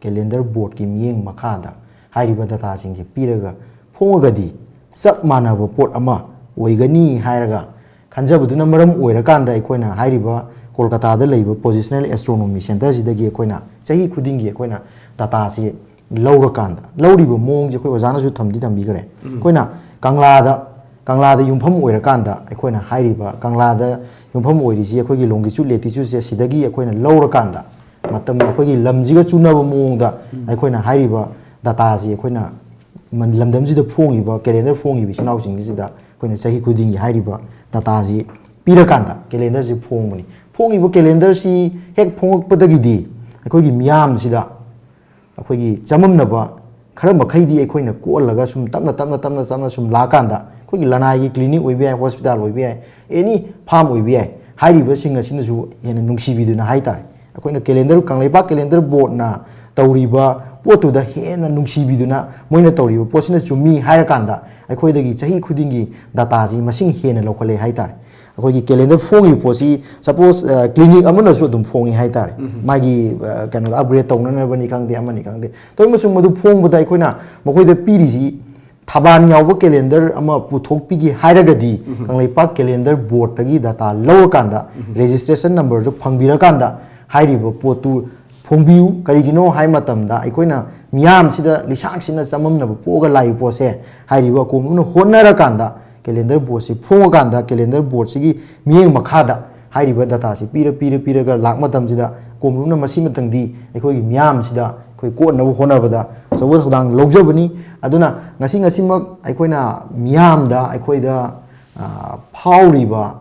ꯀꯦꯂꯦꯟꯗꯔ ꯕꯣꯔꯗꯀꯤ ꯃꯤꯠꯌꯦꯡ ꯃꯈꯥꯗ ꯍꯥꯏꯔꯤꯕ ꯗꯇꯥꯁꯤꯡꯁꯦ ꯄꯤꯔꯒ ꯐꯣꯡꯉꯒꯗꯤ ꯆꯞ ꯃꯥꯟꯅꯕ ꯄꯣꯠ ꯑꯃ ꯑꯣꯏꯒꯅꯤ ꯍꯥꯏꯔꯒ ꯈꯟꯖꯕꯗꯨꯅ ꯃꯔꯝ ꯑꯣꯏꯔꯀꯥꯟꯗ ꯑꯩꯈꯣꯏꯅ ꯍꯥꯏꯔꯤꯕ ꯀꯣꯜꯀꯇꯥꯗ ꯂꯩꯕ ꯄꯣꯖꯤꯁꯅꯦꯜ ꯑꯦꯁꯇ꯭ꯔꯣꯅꯣꯃꯤ ꯁꯦꯟꯇꯔꯁꯤꯗꯒꯤ ꯑꯩꯈꯣꯏꯅ ꯆꯍꯤ ꯈꯨꯗꯤꯡꯒꯤ ꯑꯩꯈꯣꯏꯅ ꯗꯇꯥꯁꯤ ꯂꯧꯔꯀꯥꯟꯗ, ꯂꯧꯔꯤꯕ ꯃꯑꯣꯡꯁꯦ ꯑꯩꯈꯣꯏ ꯑꯣꯖꯥꯅꯁꯨ ꯊꯝꯗꯤ ꯊꯝꯕꯤꯈ꯭ꯔꯦ꯫ ꯑꯩꯈꯣꯏꯅ ꯀꯪꯂꯥꯗ, ꯀꯪꯂꯥꯗ ꯌꯨꯝꯐꯝ ꯑꯣꯏꯔꯀꯥꯟꯗ, ꯑꯩꯈꯣꯏꯅ ꯍꯥꯏꯔꯤꯕ ꯀꯪꯂꯥꯗ ꯌꯨꯝꯐꯝ ꯑꯣꯏꯔꯤꯁꯤ ꯑꯩꯈꯣꯏꯒꯤ longitude latitudeꯁꯦ ꯁꯤꯗꯒꯤ ꯑꯩꯈꯣꯏꯅ ꯂꯧꯔꯀꯥꯟꯗ, ꯃꯇꯝ ꯑꯩꯈꯣꯏꯒꯤ ꯂꯝꯁꯤꯒ ꯆꯨꯅꯕ ꯃꯑꯣꯡꯗ ꯑꯩꯈꯣꯏꯅ ꯍꯥꯏꯔꯤꯕ ꯗꯇꯥꯁꯤ ꯑꯩꯈꯣꯏꯅ ꯃ-, ꯂꯝꯗꯝꯁꯤꯗ ꯐꯣꯡꯉꯤꯕ, ꯀꯦꯂꯦꯟꯗꯔ ꯐꯣꯡꯉꯤꯕ ꯏꯆꯤꯟ ꯏꯅꯥꯎꯁꯤꯡꯁꯤꯗ ꯑꯩꯈꯣꯏꯅ ꯆꯍꯤ ꯈꯨꯗꯤꯡꯒꯤ ꯍꯥꯏꯔꯤꯕ ꯗꯇꯥꯁꯤ ꯄꯤꯔꯀꯥꯟꯗ ꯀꯦꯂꯦꯟꯗꯔꯁꯤ ꯐꯣꯡꯕꯅꯤ꯫ ꯐꯣꯡꯉꯤꯕ ꯀꯦꯂꯦꯟꯗꯔꯁꯤ ꯍꯦꯛ ꯐꯣꯡꯉꯛꯄꯗꯒꯤꯗꯤ ꯑꯩꯈꯣꯏꯒꯤ ꯃꯤꯌꯥꯝꯁꯤꯗ ꯑꯩꯈꯣꯏꯒꯤ ꯆꯃꯝꯅꯕ ꯈꯔ ꯃꯈꯩꯗꯤ ꯑꯩꯈꯣꯏꯅ ꯀꯣꯛꯍꯜꯂꯒ ꯁꯨꯝ ꯇꯞꯅ, ꯇꯞꯅ, ꯇꯞꯅ, ꯇꯞꯅ ꯁꯨꯝ ꯂꯥꯛꯑꯀꯥꯟꯗ, ꯑꯩꯈꯣꯏꯒꯤ ꯂꯅꯥꯏꯒꯤ clinic ꯑꯣꯏꯕ ꯌꯥꯏ, hospital ꯑꯣꯏꯕ ꯌꯥꯏ, any farm ꯑꯣꯏꯕ ꯌꯥꯏ, ꯍꯥꯏꯔꯤꯕꯁꯤꯡ ꯑꯁꯤꯅꯁꯨ ꯍꯦꯟꯅ ꯅꯨꯡꯁꯤꯕꯤꯗꯨꯅ ꯍꯥꯏꯇꯥꯔꯦ, ꯑꯩꯈꯣꯏꯅ ꯀꯦꯂꯦꯟꯗꯔ, ꯀꯪꯂꯩꯄꯥꯛ ꯀꯦꯂꯦꯟꯗꯔ ꯕꯣꯔꯗꯅ ꯇꯧꯔꯤꯕ ꯄꯣꯠꯇꯨꯗ ꯍꯦꯟꯅ ꯅꯨꯡꯁꯤꯕꯤꯗꯨꯅ ꯃꯣꯏꯅ ꯇꯧꯔꯤꯕ ꯄꯣꯠꯁꯤꯅ ꯆꯨꯝꯃꯤ ꯍꯥꯏꯔꯀꯥꯟꯗ ꯑꯩꯈꯣꯏꯗꯒꯤ ꯆꯍꯤ ꯈꯨꯗꯤꯡꯒꯤ ꯗꯥꯇꯥꯁꯤ ꯃꯁꯤꯡ ꯍꯦꯟꯅ ꯂꯧꯈꯠꯂꯦ ꯍꯥꯏꯇꯥꯔꯦ꯫ ꯑꯩꯈꯣꯏꯒꯤ ꯀꯦꯂꯦꯟꯗꯔ ꯐꯣꯡꯉꯤꯕ ꯄꯣꯠꯁꯤ, ꯁꯄꯣꯁ, ꯀ꯭ꯂꯤꯅꯤꯛ ꯑꯃꯅꯁꯨ ꯑꯗꯨꯝ ꯐꯣꯡꯉꯤ ꯍꯥꯏꯇꯥꯔꯦ, ꯃꯥꯒꯤ ꯑ, ꯀꯩꯅꯣꯗ ꯑꯞꯒ꯭ꯔꯦꯗ ꯇꯧꯅꯅꯕꯅꯤ ꯈꯪꯗꯦ, ꯑꯃꯅꯤ ꯈꯪꯗꯦ, ꯇꯧꯔꯤꯕ ꯃꯁꯨꯡ ꯃꯗꯨ ꯐꯣꯡꯕꯗ ꯑꯩꯈꯣꯏꯅ ꯃꯈꯣꯏꯗ ꯄꯤꯔꯤꯁꯤ ꯊꯕꯥꯟ ꯌꯥꯎꯕ ꯀꯦꯂꯦꯟꯗꯔ ꯑꯃ ꯄꯨꯊꯣꯛꯄꯤꯒꯦ ꯍꯥꯏꯔꯒꯗꯤ, ꯀꯪꯂꯩꯄꯥꯛ ꯀꯦꯂꯦꯟꯗꯔ ꯕꯣꯔꯗꯇꯒꯤ ꯗꯥꯇꯥ ꯂꯧꯔꯀꯥꯟꯗ, ꯔꯦꯖꯤꯁꯇ꯭ꯔꯦꯁꯟ ꯅꯝꯕꯔꯗꯨ ꯐꯪꯕꯤꯔꯀꯥꯟꯗ ꯍꯥꯏꯔꯤꯕ ꯄꯣꯠꯇꯨ ꯐꯣꯡꯕꯤꯌꯨ꯫ ꯀꯔꯤꯒꯤꯅꯣ ꯍꯥꯏ ꯃꯇꯝꯗ, ꯑꯩꯈꯣꯏꯅ ꯃꯤꯌꯥꯝꯁꯤꯗ ꯂꯤꯁꯥꯡꯁꯤꯟꯅ ꯆꯃꯝꯅꯕ ꯄꯣꯛꯑꯒ ꯂꯥꯛꯏꯕ ꯄꯣꯠꯁꯦ, ꯍꯥꯏꯔꯤꯕ ꯑꯀꯣꯝꯂꯨꯞꯅ ꯍꯣꯠꯅꯔꯀꯥꯟꯗ, ꯀꯦꯂꯦꯟꯗꯔ ꯕꯣꯔꯗꯁꯤ ꯐꯣꯡꯉꯀꯥꯟꯗ, ꯀꯦꯂꯦꯟꯗꯔ ꯕꯣꯔꯗꯁꯤꯒꯤ ꯃꯤꯠꯌꯦꯡ ꯃꯈꯥꯗ ꯍꯥꯏꯔꯤꯕ ꯗꯥꯇꯥꯁꯤ ꯄꯤꯔ, ꯄꯤꯔ, ꯄꯤꯔꯒ ꯂꯥꯛ ꯃꯇꯝꯁꯤꯗ, ꯑꯀꯣꯝꯂꯨꯞꯅ ꯃꯁꯤꯃꯇꯪꯗꯤ ꯑꯩꯈꯣꯏꯒꯤ ꯃꯤꯌꯥꯝꯁꯤꯗ ꯑꯩꯈꯣꯏ ꯀꯣꯠꯅꯕ ꯍꯣꯠꯅꯕꯗ ꯑꯆꯧꯕ ꯊꯧꯗꯥꯡ ꯂꯧꯖꯕꯅꯤ꯫ ꯑꯗꯨꯅ ꯉꯁꯤ, ꯉꯁꯤꯃꯛ ꯑꯩꯈꯣꯏꯅ ꯃꯤꯌꯥꯝꯗ, ꯑꯩꯈꯣꯏꯗ, ꯑ, ꯐꯥꯎꯔꯤꯕ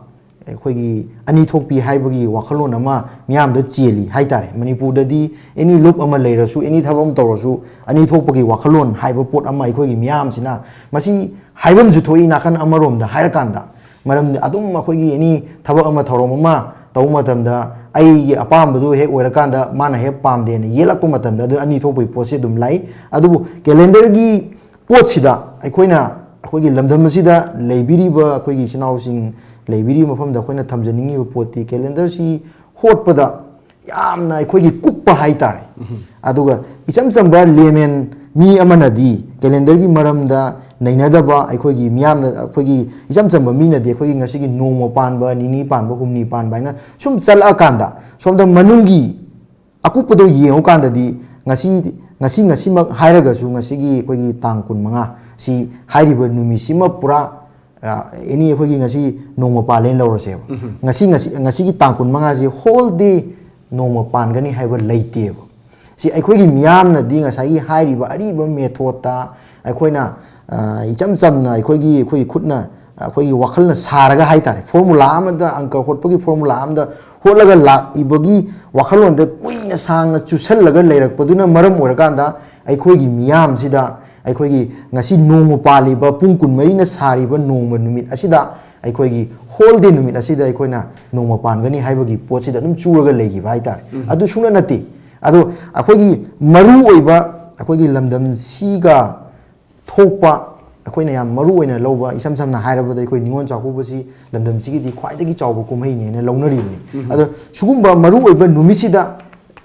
ꯑꯩꯈꯣꯏꯒꯤ ꯑꯅꯤ ꯊꯣꯛꯄꯤ ꯍꯥꯏꯕꯒꯤ ꯋꯥꯈꯜꯂꯣꯟ ꯑꯃ ꯃꯤꯌꯥꯝꯗ ꯆꯦꯜꯂꯤ ꯍꯥꯏꯇꯥꯔꯦ꯫ ꯃꯅꯤꯄꯨꯔꯗꯗꯤ ꯑꯦꯅꯤ ꯂꯨꯞ ꯑꯃ ꯂꯩꯔꯁꯨ, ꯑꯦꯅꯤ ꯊꯕꯛ ꯑꯃ ꯇꯧꯔꯁꯨ, ꯑꯅꯤ ꯊꯣꯛꯄꯒꯤ ꯋꯥꯈꯜꯂꯣꯟ ꯍꯥꯏꯕ ꯄꯣꯠ ꯑꯃ ꯑꯩꯈꯣꯏꯒꯤ ꯃꯤꯌꯥꯝꯁꯤꯅ, ꯃꯁꯤ ꯍꯥꯏꯐꯝꯁꯨ ꯊꯣꯛꯏ ꯅꯥꯀꯟ ꯑꯃꯔꯣꯝꯗ ꯍꯥꯏꯔꯀꯥꯟꯗ꯫ ꯃꯔꯝꯗꯤ ꯑꯗꯨꯝ ꯑꯩꯈꯣꯏꯒꯤ ꯑꯦꯅꯤ ꯊꯕꯛ ꯑꯃ, ꯊꯧꯔꯝ ꯑꯃ ꯇꯧꯕ ꯃꯇꯝꯗ, ꯑꯩꯒꯤ ꯑꯄꯥꯝꯕꯗꯨ ꯍꯦꯛ ꯑꯣꯏꯔꯀꯥꯟꯗ ꯃꯥꯅ ꯍꯦꯛ ꯄꯥꯝꯗꯦꯅ ꯌꯦꯜꯂꯛꯄ ꯃꯇꯝꯗ, ꯑꯗꯨ ꯑꯅꯤ ꯊꯣꯛꯄꯒꯤ ꯄꯣꯠꯁꯤ ꯑꯗꯨꯝ ꯂꯥꯛꯏ꯫ ꯑꯗꯨꯕꯨ ꯀꯦꯂꯦꯟꯗꯔꯒꯤ ꯄꯣꯠꯁꯤꯗ ꯑꯩꯈꯣꯏꯅ, ꯑꯩꯈꯣꯏꯒꯤ ꯂꯝꯗꯝ ꯑꯁꯤꯗ ꯂꯩꯕꯤꯔꯤꯕ ꯑꯩꯈꯣꯏꯒꯤ ꯏꯆꯤꯟ ꯏꯅꯥꯎꯁꯤꯡ ꯂꯩꯕꯤꯔꯤꯕ ꯃꯐꯝꯗ ꯑꯩꯈꯣꯏꯅ ꯊꯝꯖꯅꯤꯡꯉꯤꯕ ꯄꯣꯠꯇꯤ, ꯀꯦꯂꯦꯟꯗꯔꯁꯤ ꯍꯣꯠꯄꯗ ꯌꯥꯝꯅ ꯑꯩꯈꯣꯏꯒꯤ ꯀꯨꯞꯄ ꯍꯥꯏꯇꯥꯔꯦ꯫ ꯑꯗꯨꯒ ꯏꯆꯝ ꯆꯝꯕ ꯂꯦꯃꯦꯟ ꯃꯤ ꯑꯃꯅꯗꯤ ꯀꯦꯂꯦꯟꯗꯔꯒꯤ ꯃꯔꯝꯗ ꯅꯩꯅꯗꯕ, ꯑꯩꯈꯣꯏꯒꯤ ꯃꯤꯌꯥꯝꯅ, ꯑꯩꯈꯣꯏꯒꯤ ꯏꯆꯝ ꯆꯝꯕ ꯃꯤꯅꯗꯤ ꯑꯩꯈꯣꯏꯒꯤ ꯉꯁꯤꯒꯤ ꯅꯣꯡꯃ ꯄꯥꯟꯕ, ꯅꯤꯅꯤ ꯄꯥꯟꯕ, ꯍꯨꯝꯅꯤ ꯄꯥꯟꯕ ꯍꯥꯏꯅ ꯁꯨꯝ ꯆꯠꯂꯛꯑꯀꯥꯟꯗ, ꯁꯣꯝꯗ ꯃꯅꯨꯡꯒꯤ ꯑꯀꯨꯞꯄꯗꯣ ꯌꯦꯡꯉꯨꯀꯥꯟꯗꯗꯤ, ꯉꯁꯤ, ꯉꯁꯤ, ꯉꯁꯤꯃꯛ ꯍꯥꯏꯔꯒꯁꯨ, ꯉꯁꯤꯒꯤ ꯑꯩꯈꯣꯏꯒꯤ ꯇꯥꯡ ꯀꯨꯟꯃꯉꯥ ꯁꯤ ꯍꯥꯏꯔꯤꯕ ꯅꯨꯃꯤꯠꯁꯤꯃ ꯄꯨꯔꯥ, ꯑ, ꯑꯦꯅꯤ ꯑꯩꯈꯣꯏꯒꯤ ꯉꯁꯤ ꯅꯣꯡꯃ ꯄꯥꯜꯂꯦꯅ ꯂꯧꯔꯁꯦꯕ꯫ ꯉꯁꯤ, ꯉꯁꯤ, ꯉꯁꯤꯒꯤ ꯇꯥꯡ ꯀꯨꯟꯃꯉꯥꯁꯤ ꯍꯣꯜ ꯗꯦ ꯅꯣꯡꯃ ꯄꯥꯟꯒꯅꯤ ꯍꯥꯏꯕ ꯂꯩꯇꯦꯕ꯫ ꯁꯤ ꯑꯩꯈꯣꯏꯒꯤ ꯃꯤꯌꯥꯝꯅꯗꯤ ꯉꯁꯥꯏꯒꯤ ꯍꯥꯏꯔꯤꯕ ꯑꯔꯤꯕ ꯃꯦꯊꯣꯠꯇ ꯑꯩꯈꯣꯏꯅ, ꯑ, ꯏꯆꯝ ꯆꯝꯅ ꯑꯩꯈꯣꯏꯒꯤ, ꯑꯩꯈꯣꯏꯒꯤ ꯈꯨꯠꯅ, ꯑꯩꯈꯣꯏꯒꯤ ꯋꯥꯈꯜꯅ ꯁꯥꯔꯒ ꯍꯥꯏꯇꯥꯔꯦ, ꯐꯣꯔꯃꯨꯂꯥ ꯑꯃꯗ, ꯑꯪꯀ ꯍꯣꯠꯄꯒꯤ ꯐꯣꯔꯃꯨꯂꯥ ꯑꯃꯗ ꯍꯣꯠꯂꯒ ꯂꯥꯛꯏꯕꯒꯤ ꯋꯥꯈꯜꯂꯣꯟꯗ ꯀꯨꯏꯅ ꯁꯥꯡꯅ ꯆꯨꯁꯜꯂꯒ ꯂꯩꯔꯛꯄꯗꯨꯅ ꯃꯔꯝ ꯑꯣꯏꯔꯀꯥꯟꯗ, ꯑꯩꯈꯣꯏꯒꯤ ꯃꯤꯌꯥꯝꯁꯤꯗ ꯑꯩꯈꯣꯏꯒꯤ ꯉꯁꯤ ꯅꯣꯡꯃ ꯄꯥꯜꯂꯤꯕ, ꯄꯨꯡ ꯀꯨꯟꯃꯔꯤꯅ ꯁꯥꯔꯤꯕ ꯅꯣꯡꯃ, ꯅꯨꯃꯤꯠ ꯑꯁꯤꯗ, ꯑꯩꯈꯣꯏꯒꯤ ꯍꯣꯜ ꯗꯦ ꯅꯨꯃꯤꯠ ꯑꯁꯤꯗ ꯑꯩꯈꯣꯏꯅ ꯅꯣꯡꯃ ꯄꯥꯟꯒꯅꯤ ꯍꯥꯏꯕꯒꯤ ꯄꯣꯠꯁꯤꯗ ꯑꯗꯨꯝ ꯆꯨꯔꯒ ꯂꯩꯈꯤꯕ ꯍꯥꯏꯇꯥꯔꯦ꯫ ꯑꯗꯨ ꯁꯨꯡꯅ ꯅꯠꯇꯦ꯫ ꯑꯗꯣ ꯑꯩꯈꯣꯏꯒꯤ ꯃꯔꯨ ꯑꯣꯏꯕ, ꯑꯩꯈꯣꯏꯒꯤ ꯂꯝꯗꯝꯁꯤꯒ ꯊꯣꯛꯄ, ꯑꯩꯈꯣꯏꯅ ꯌꯥꯝ ꯃꯔꯨ ꯑꯣꯏꯅ ꯂꯧꯕ, ꯏꯁꯝ ꯁꯝꯅ ꯍꯥꯏꯔꯕꯗ ꯑꯩꯈꯣꯏ ꯅꯤꯉꯣꯜ ꯆꯥꯛꯀꯧꯕꯁꯤ ꯂꯝꯗꯝꯁꯤꯒꯤꯗꯤ ꯈ꯭ꯋꯥꯏꯗꯒꯤ ꯆꯥꯎꯕ ꯀꯨꯝꯍꯩꯅꯦꯅ ꯂꯧꯅꯔꯤꯕꯅꯤ꯫ ꯑꯗꯣ ꯁꯤꯒꯨꯝꯕ ꯃꯔꯨ ꯑꯣꯏꯕ ꯅꯨꯃꯤꯠꯁꯤꯗ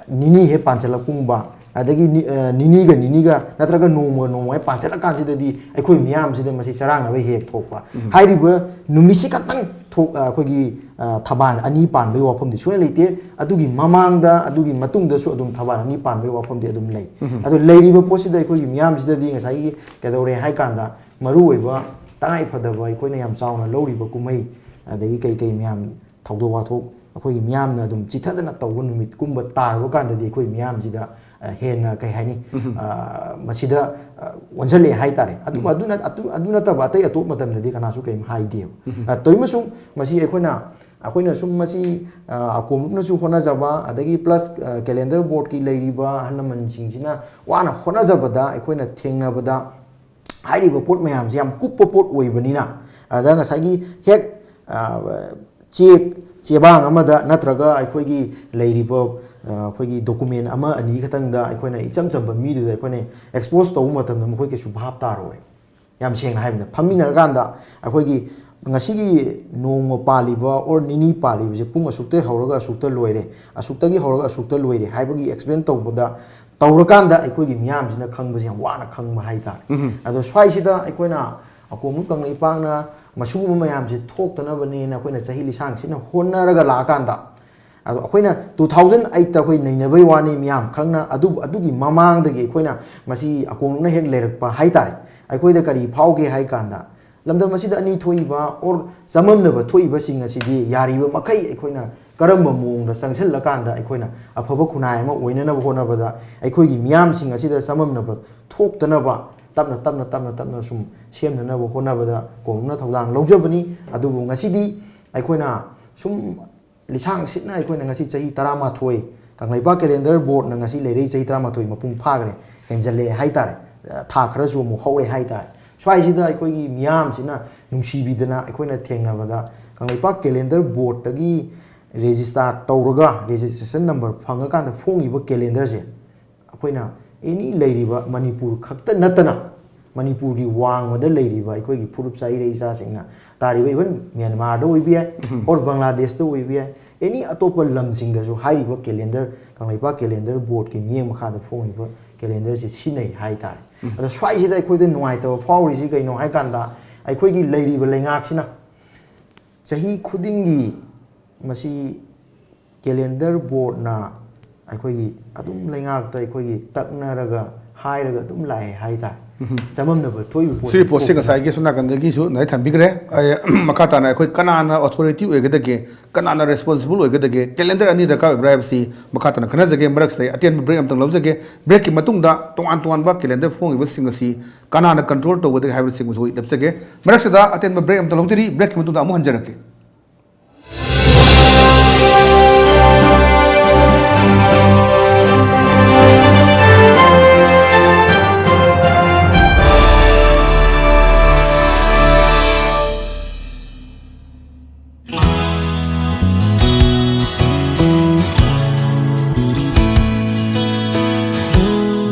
ꯅꯤꯅꯤ ꯍꯦꯛ ꯄꯥꯟꯁꯤꯜꯂꯛꯄꯒꯨꯝꯕ, ꯑꯗꯒꯤ ꯅꯤ-, ꯑ, ꯅꯤꯅꯤꯒ ꯅꯤꯅꯤꯒ ꯅꯠꯇ꯭ꯔꯒ ꯅꯣꯡꯃꯒ ꯅꯣꯡꯃ ꯍꯦꯛ ꯄꯥꯟꯁꯤꯜꯂꯀꯥꯟꯁꯤꯗꯗꯤ ꯑꯩꯈꯣꯏ ꯃꯤꯌꯥꯝꯁꯤꯗ ꯃꯁꯤ ꯆꯔꯥꯡꯅꯕ ꯍꯦꯛ ꯊꯣꯛꯄ꯫ ꯍꯥꯏꯔꯤꯕ ꯅꯨꯃꯤꯠꯁꯤ ꯈꯛꯇꯪ ꯊꯣꯛ-, ꯑ, ꯑꯩꯈꯣꯏꯒꯤ, ꯑ, ꯊꯕꯥꯜ ꯑꯅꯤ ꯄꯥꯟꯕꯒꯤ ꯋꯥꯐꯝꯗꯤ ꯁꯨꯡꯂꯩ ꯂꯩꯇꯦ꯫ ꯑꯗꯨꯒꯤ ꯃꯃꯥꯡꯗ, ꯑꯗꯨꯒꯤ ꯃꯇꯨꯡꯗꯁꯨ ꯑꯗꯨꯝ ꯊꯕꯥꯜ ꯑꯅꯤ ꯄꯥꯟꯕꯒꯤ ꯋꯥꯐꯝꯗꯤ ꯑꯗꯨꯝ ꯂꯩ꯫ ꯑꯗꯣ ꯂꯩꯔꯤꯕ ꯄꯣꯠꯁꯤꯗ ꯑꯩꯈꯣꯏꯒꯤ ꯃꯤꯌꯥꯝꯁꯤꯗꯗꯤ ꯉꯁꯥꯏꯒꯤ ꯀꯩꯗꯧꯔꯦ ꯍꯥꯏ ꯀꯥꯟꯗ, ꯃꯔꯨ ꯑꯣꯏꯕ ꯇꯉꯥꯏ ꯐꯗꯕ ꯑꯩꯈꯣꯏꯅ ꯌꯥꯝ ꯆꯥꯎꯅ ꯂꯧꯔꯤꯕ ꯀꯨꯝꯍꯩ, ꯑꯗꯒꯤ ꯀꯩ ꯀꯩ ꯃꯌꯥꯝ ꯊꯧꯗꯣꯛ ꯋꯥꯊꯣꯛ ꯑꯩꯈꯣꯏꯒꯤ ꯃꯤꯌꯥꯝꯅ ꯑꯗꯨꯝ ꯆꯤꯊꯗꯅ ꯇꯧꯕ ꯅꯨꯃꯤꯠꯀꯨꯝꯕ ꯇꯥꯔꯕ ꯀꯥꯟꯗꯗꯤ ꯑꯩꯈꯣꯏ ꯃꯤꯌꯥꯝꯁꯤꯗ, ꯑ, ꯍꯦꯟꯅ ꯀꯩ ꯍꯥꯏꯅꯤ, ꯑ, ꯃꯁꯤꯗ, ꯑ, ꯑꯣꯟꯁꯤꯜꯂꯛꯑꯦ ꯍꯥꯏꯇꯥꯔꯦ꯫ ꯑꯗꯨꯒ ꯑꯗꯨ ꯅꯠ-, ꯑꯗꯨ, ꯑꯗꯨ ꯅꯠꯇꯕ ꯑꯇꯩ ꯑꯇꯣꯞ ꯃꯇꯝꯗꯗꯤ ꯀꯅꯥꯁꯨ ꯀꯔꯤꯝ ꯍꯥꯏꯗꯦꯕ꯫ ꯑ, ꯇꯧꯔꯤꯃꯁꯨ ꯃꯁꯤ ꯑꯩꯈꯣꯏꯅ, ꯑꯩꯈꯣꯏꯅ ꯁꯨꯝ ꯃꯁꯤ, ꯑ, ꯑꯀꯣꯝꯂꯨꯞꯅꯁꯨ ꯍꯣꯠꯅꯖꯕ, ꯑꯗꯒꯤ plus, ꯑ, calendar boardꯀꯤ ꯂꯩꯔꯤꯕ ꯑꯍꯜ ꯂꯃꯟꯁꯤꯡꯁꯤꯅ ꯋꯥꯅ ꯍꯣꯠꯅꯖꯕꯗ ꯑꯩꯈꯣꯏꯅ ꯊꯦꯡꯅꯕꯗ ꯍꯥꯏꯔꯤꯕ ꯄꯣꯠ ꯃꯌꯥꯝꯁꯦ ꯌꯥꯝ ꯀꯨꯞꯄ ꯄꯣꯠ ꯑꯣꯏꯕꯅꯤꯅ, ꯑꯗ ꯉꯁꯥꯏꯒꯤ ꯍꯦꯛ, ꯑ, ꯆꯦꯛ, ꯆꯦꯕꯥꯡ ꯑꯃꯗ ꯅꯠꯇ꯭ꯔꯒ ꯑꯩꯈꯣꯏꯒꯤ ꯂꯩꯔꯤꯕ, ꯑ, ꯑꯩꯈꯣꯏꯒꯤ document ꯑꯃ ꯑꯅꯤ ꯈꯛꯇꯪꯗ ꯑꯩꯈꯣꯏꯅ ꯏꯆꯝ ꯆꯝꯕ ꯃꯤꯗꯨꯗ ꯑꯩꯈꯣꯏꯅ expose ꯇꯧꯕ ꯃꯇꯝꯗ ꯃꯈꯣꯏ ꯀꯩꯁꯨ ꯚꯥꯞ ꯇꯥꯔꯣꯏ꯫ ꯌꯥꯝ ꯁꯦꯡꯅ ꯍꯥꯏꯕꯗ, ꯐꯝꯃꯤꯟꯅꯔꯀꯥꯟꯗ ꯑꯩꯈꯣꯏꯒꯤ ꯉꯁꯤꯒꯤ ꯅꯣꯡꯃ ꯄꯥꯜꯂꯤꯕ or ꯅꯤꯅꯤ ꯄꯥꯜꯂꯤꯕꯁꯦ ꯄꯨꯡ ꯑꯁꯨꯛꯇꯒꯤ ꯍꯧꯔꯒ ꯑꯁꯨꯛꯇ ꯂꯣꯏꯔꯦ, ꯑꯁꯨꯛꯇꯒꯤ ꯍꯧꯔꯒ ꯑꯁꯨꯛꯇ ꯂꯣꯏꯔꯦ ꯍꯥꯏꯕꯒꯤ explain ꯇꯧꯕꯗ, ꯇꯧꯔꯀꯥꯟꯗ ꯑꯩꯈꯣꯏꯒꯤ ꯃꯤꯌꯥꯝꯁꯤꯅ ꯈꯪꯕꯁꯦ ꯌꯥꯝ ꯋꯥꯅ ꯈꯪꯕ ꯍꯥꯏꯇꯥꯔꯦ꯫ ꯑꯗꯣ ꯁ꯭ꯋꯥꯏꯁꯤꯗ ꯑꯩꯈꯣꯏꯅ ꯑꯀꯣꯝꯂꯨꯞ ꯀꯪꯂꯩꯄꯥꯛꯅ ꯃꯁꯤꯒꯨꯝꯕ ꯃꯌꯥꯝꯁꯦ ꯊꯣꯛꯇꯅꯕꯅꯦꯅ ꯑꯩꯈꯣꯏꯅ ꯆꯍꯤ ꯂꯤꯁꯥꯡ ꯁꯤꯠꯅ ꯍꯣꯠꯅꯔꯒ ꯂꯥꯛꯑꯀꯥꯟꯗ, ꯑꯗꯣ ꯑꯩꯈꯣꯏꯅ two thousand eight ꯑꯩꯈꯣꯏ ꯅꯩꯅꯕꯩ ꯋꯥꯅꯤ, ꯃꯤꯌꯥꯝ ꯈꯪꯅ ꯑꯗꯨ, ꯑꯗꯨꯒꯤ ꯃꯃꯥꯡꯗꯒꯤ ꯑꯩꯈꯣꯏꯅ ꯃꯁꯤ ꯑꯀꯣꯝꯂꯨꯞꯅ ꯍꯦꯛ ꯂꯩꯔꯛꯄ ꯍꯥꯏꯇꯥꯔꯦ꯫ ꯑꯩꯈꯣꯏꯗ ꯀꯔꯤ ꯐꯥꯎꯒꯦ ꯍꯥꯏ ꯀꯥꯟꯗ, ꯂꯝꯗꯝ ꯑꯁꯤꯗ ꯑꯅꯤ ꯊꯣꯛꯏꯕ or ꯆꯃꯝꯅꯕ ꯊꯣꯛꯏꯕꯁꯤꯡ ꯑꯁꯤꯗꯤ ꯌꯥꯔꯤꯕ ꯃꯈꯩ ꯑꯩꯈꯣꯏꯅ ꯀꯔꯝꯕ ꯃꯑꯣꯡꯗ ꯆꯪꯁꯤꯜꯂꯀꯥꯟꯗ ꯑꯩꯈꯣꯏꯅ ꯑꯐꯕ ꯈꯨꯟꯅꯥꯏ ꯑꯃ ꯑꯣꯏꯅꯅꯕ ꯍꯣꯠꯅꯕꯗ, ꯑꯩꯈꯣꯏꯒꯤ ꯃꯤꯌꯥꯝꯁꯤꯡ ꯑꯁꯤꯗ ꯆꯃꯝꯅꯕ ꯊꯣꯛꯇꯅꯕ ꯇꯞꯅ, ꯇꯞꯅ, ꯇꯞꯅ, ꯇꯞꯅ ꯁꯨꯝ ꯁꯦꯝꯅꯅꯕ ꯍꯣꯠꯅꯕꯗ ꯀꯣꯝꯂꯨꯞꯅ ꯊꯧꯗꯥꯡ ꯂꯧꯖꯕꯅꯤ꯫ ꯑꯗꯨꯕꯨ ꯉꯁꯤꯗꯤ ꯑꯩꯈꯣꯏꯅ ꯁꯨꯝ ꯂꯤꯁꯥꯡ ꯁꯤꯠꯅ ꯑꯩꯈꯣꯏꯅ ꯉꯁꯤ ꯆꯍꯤ ꯇꯔꯥꯃꯥꯊꯣꯏ, ꯀꯪꯂꯩꯄꯥꯛ calendar boardꯅ ꯉꯁꯤ ꯂꯩꯔꯛꯏ ꯆꯍꯤ ꯇꯔꯥꯃꯥꯊꯣꯏ ꯃꯄꯨꯡ ꯐꯥꯈ꯭ꯔꯦ, ꯍꯦꯟꯖꯜꯂꯛꯑꯦ ꯍꯥꯏꯇꯥꯔꯦ꯫ ꯑ, ꯊꯥ ꯈꯔꯁꯨ ꯑꯃꯨꯛ ꯍꯧꯔꯦ ꯍꯥꯏꯇꯥꯔꯦ꯫ ꯁ꯭ꯋꯥꯏꯁꯤꯗ ꯑꯩꯈꯣꯏꯒꯤ ꯃꯤꯌꯥꯝꯁꯤꯅ ꯅꯨꯡꯁꯤꯕꯤꯗꯅ ꯑꯩꯈꯣꯏꯅ ꯊꯦꯡꯅꯕꯗ ꯀꯪꯂꯩꯄꯥꯛ calendar boardꯇꯒꯤ ꯔꯦꯖꯤꯁꯇꯥꯔ ꯇꯧꯔꯒ ꯔꯦꯖꯤꯁꯇ꯭ꯔꯦꯁꯟ ꯅꯝꯕꯔ ꯐꯪꯉꯀꯥꯟꯗ ꯐꯣꯡꯉꯤꯕ ꯀꯦꯂꯦꯟꯗꯔꯁꯦ ꯑꯩꯈꯣꯏꯅ ꯑꯦꯅꯤ ꯂꯩꯔꯤꯕ ꯃꯅꯤꯄꯨꯔ ꯈꯛꯇ ꯅꯠꯇꯅ ꯃꯅꯤꯄꯨꯔꯒꯤ ꯋꯥꯡꯃꯗ ꯂꯩꯔꯤꯕ ꯑꯩꯈꯣꯏꯒꯤ ꯐꯨꯔꯨꯞ ꯆꯥ ꯏꯔꯩ ꯏꯆꯥꯁꯤꯡꯅ ꯇꯥꯔꯤꯕ, ꯏꯚꯟ ꯃ꯭ꯌꯥꯟꯃꯥꯔꯗ ꯑꯣꯏꯕ ꯌꯥꯏ, ꯑꯣꯔ ꯕꯪꯒ꯭ꯂꯥꯗꯦꯁꯇ ꯑꯣꯏꯕ ꯌꯥꯏ, ꯑꯦꯅꯤ ꯑꯇꯣꯞꯄ ꯂꯝꯁꯤꯡꯗꯁꯨ ꯍꯥꯏꯔꯤꯕ ꯀꯦꯂꯦꯟꯗꯔ, ꯀꯪꯂꯩꯄꯥꯛ ꯀꯦꯂꯦꯟꯗꯔ ꯕꯣꯔꯗꯀꯤ ꯃꯤꯠꯌꯦꯡ ꯃꯈꯥꯗ ꯐꯣꯡꯉꯤꯕ ꯀꯦꯂꯦꯟꯗꯔꯁꯤ ꯁꯤꯖꯤꯟꯅꯩ ꯍꯥꯏꯇꯥꯔꯦ꯫ ꯑꯗꯣ ꯁ꯭ꯋꯥꯏꯁꯤꯗ ꯑꯩꯈꯣꯏꯗ ꯅꯨꯡꯉꯥꯏꯇꯕ ꯐꯥꯎꯔꯤꯁꯤ ꯀꯩꯅꯣ ꯍꯥꯏꯀꯥꯟꯗ, ꯑꯩꯈꯣꯏꯒꯤ ꯂꯩꯔꯤꯕ ꯂꯩꯉꯥꯛꯁꯤꯅ ꯆꯍꯤ ꯈꯨꯗꯤꯡꯒꯤ ꯃꯁꯤ ꯀꯦꯂꯦꯟꯗꯔ ꯕꯣꯔꯗꯅ ꯑꯩꯈꯣꯏꯒꯤ ꯑꯗꯨꯝ ꯂꯩꯉꯥꯛꯇ ꯑꯩꯈꯣꯏꯒꯤ ꯇꯛꯅꯔꯒ ꯍꯥꯏꯔꯒ ꯑꯗꯨꯝ ꯂꯥꯛꯑꯦ ꯍꯥꯏꯇꯥꯔꯦ꯫ ꯆꯃꯝꯅꯕ ꯊꯣꯛꯏꯕ ꯄꯣꯠꯁꯦ ꯁꯤꯒꯤ ꯄꯣꯠꯁꯦ ꯊꯣꯛꯄꯅ ꯉꯁꯥꯏꯒꯤ ꯁꯣꯝ ꯅꯥꯀꯟꯗꯒꯤꯁꯨ ꯅꯥꯏ ꯊꯝꯕꯤꯈ꯭ꯔꯦ꯫ ꯑꯩ ꯃꯈꯥ ꯇꯥꯅ ꯑꯩꯈꯣꯏ ꯀꯅꯥꯅ ꯑꯣꯊꯣꯔꯤꯇꯤ ꯑꯣꯏꯒꯗꯒꯦ, ꯀꯅꯥꯅ ꯔꯦꯁꯄꯣꯟꯁꯤꯕꯜ ꯑꯣꯏꯒꯗꯒꯦ, ꯀꯦꯂꯦꯟꯗꯔ ꯑꯅꯤ ꯗꯔꯀꯥꯔ ꯑꯣꯏꯕ꯭ꯔꯥ ꯍꯥꯏꯕꯁꯤ ꯃꯈꯥ ꯇꯥꯅ ꯈꯟꯅꯖꯒꯦ꯫ ꯃꯔꯛꯁꯤꯗ ꯑꯩ ꯑꯇꯦꯟꯕ ꯕ꯭ꯔꯦꯛ ꯑꯃꯇꯪ ꯂꯧꯖꯒꯦ꯫ ꯕ꯭ꯔꯦꯛꯀꯤ ꯃꯇꯨꯡꯗ ꯇꯣꯉꯥꯟ ꯇꯣꯉꯥꯟꯕ ꯀꯦꯂꯦꯟꯗꯔ ꯐꯣꯡꯉꯤꯕꯁꯤꯡ ꯑꯁꯤ ꯀꯅꯥꯅ ꯀꯟꯇ꯭ꯔꯣꯜ ꯇꯧꯒꯗꯒꯦ ꯍꯥꯏꯕꯁꯤꯡꯕꯨꯁꯨ ꯑꯩ ꯅꯞꯆꯒꯦ꯫ ꯃꯔꯛꯁꯤꯗ ꯑꯇꯦꯟꯕ ꯕ꯭ꯔꯦꯛ ꯑꯃꯇꯪ ꯂꯧꯖꯔꯤ꯫ ꯕ꯭ꯔꯦꯛꯀꯤ ꯃꯇꯨꯡꯗ ꯑꯃꯨꯛ ꯍꯟꯖꯔꯛꯀꯦ꯫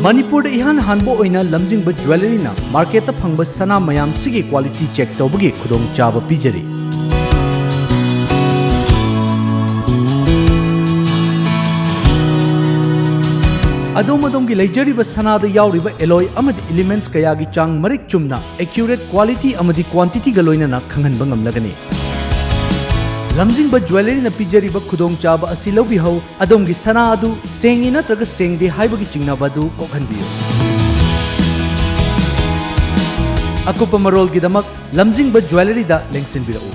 ꯃꯅꯤꯄꯨꯔꯗ ꯏꯍꯥꯟ ꯍꯥꯟꯕ ꯑꯣꯏꯅ ꯂꯝꯖꯤꯡꯕ ꯖ꯭ꯋꯦꯂꯔꯤꯅ ꯃꯥꯔꯀꯦꯠꯇ ꯐꯪꯕ ꯁꯅꯥ ꯃꯌꯥꯝꯁꯤꯒꯤ ꯀ꯭ꯋꯥꯂꯤꯇꯤ ꯆꯦꯛ ꯇꯧꯕꯒꯤ ꯈꯨꯗꯣꯡꯆꯥꯕ ꯄꯤꯖꯔꯤ꯫ ꯑꯗꯣꯝ ꯑꯗꯣꯝꯒꯤ ꯂꯩꯖꯔꯤꯕ ꯁꯅꯥꯗ ꯌꯥꯎꯔꯤꯕ ꯑꯦꯂꯣꯏ ꯑꯃꯗꯤ ꯏꯂꯤꯃꯦꯟꯠꯁ ꯀꯌꯥꯒꯤ ꯆꯥꯡ ꯃꯔꯤꯛ ꯆꯨꯝꯅ, ꯑꯦꯀ꯭ꯌꯨꯔꯦꯠ ꯀ꯭ꯋꯥꯂꯤꯇꯤ ꯑꯃꯗꯤ ꯀ꯭ꯋꯥꯟꯇꯤꯇꯤꯒ ꯂꯣꯏꯅꯅ ꯈꯪꯍꯟꯕ ꯉꯝꯂꯒꯅꯤ꯫ ꯂꯝꯖꯤꯡꯕ ꯖ꯭ꯋꯦꯂꯔꯤꯅ ꯄꯤꯖꯔꯤꯕ ꯈꯨꯗꯣꯡꯆꯥꯕ ꯑꯁꯤ ꯂꯧꯕꯤꯍꯧ꯫ ꯑꯗꯣꯝꯒꯤ ꯁꯅꯥ ꯑꯗꯨ ꯁꯦꯡꯉꯤ ꯅꯠꯇ꯭ꯔꯒ ꯁꯦꯡꯗꯦ ꯍꯥꯏꯕꯒꯤ ꯆꯤꯡꯅꯕ ꯑꯗꯨ ꯀꯣꯛꯍꯟꯕꯤꯌꯨ꯫ ꯑꯀꯨꯞꯄ ꯃꯔꯣꯜꯒꯤꯗꯃꯛ ꯂꯝꯖꯤꯡꯕ ꯖ꯭ꯋꯦꯂꯔꯤꯗ ꯂꯦꯡꯁꯤꯟꯕꯤꯔꯛꯎ꯫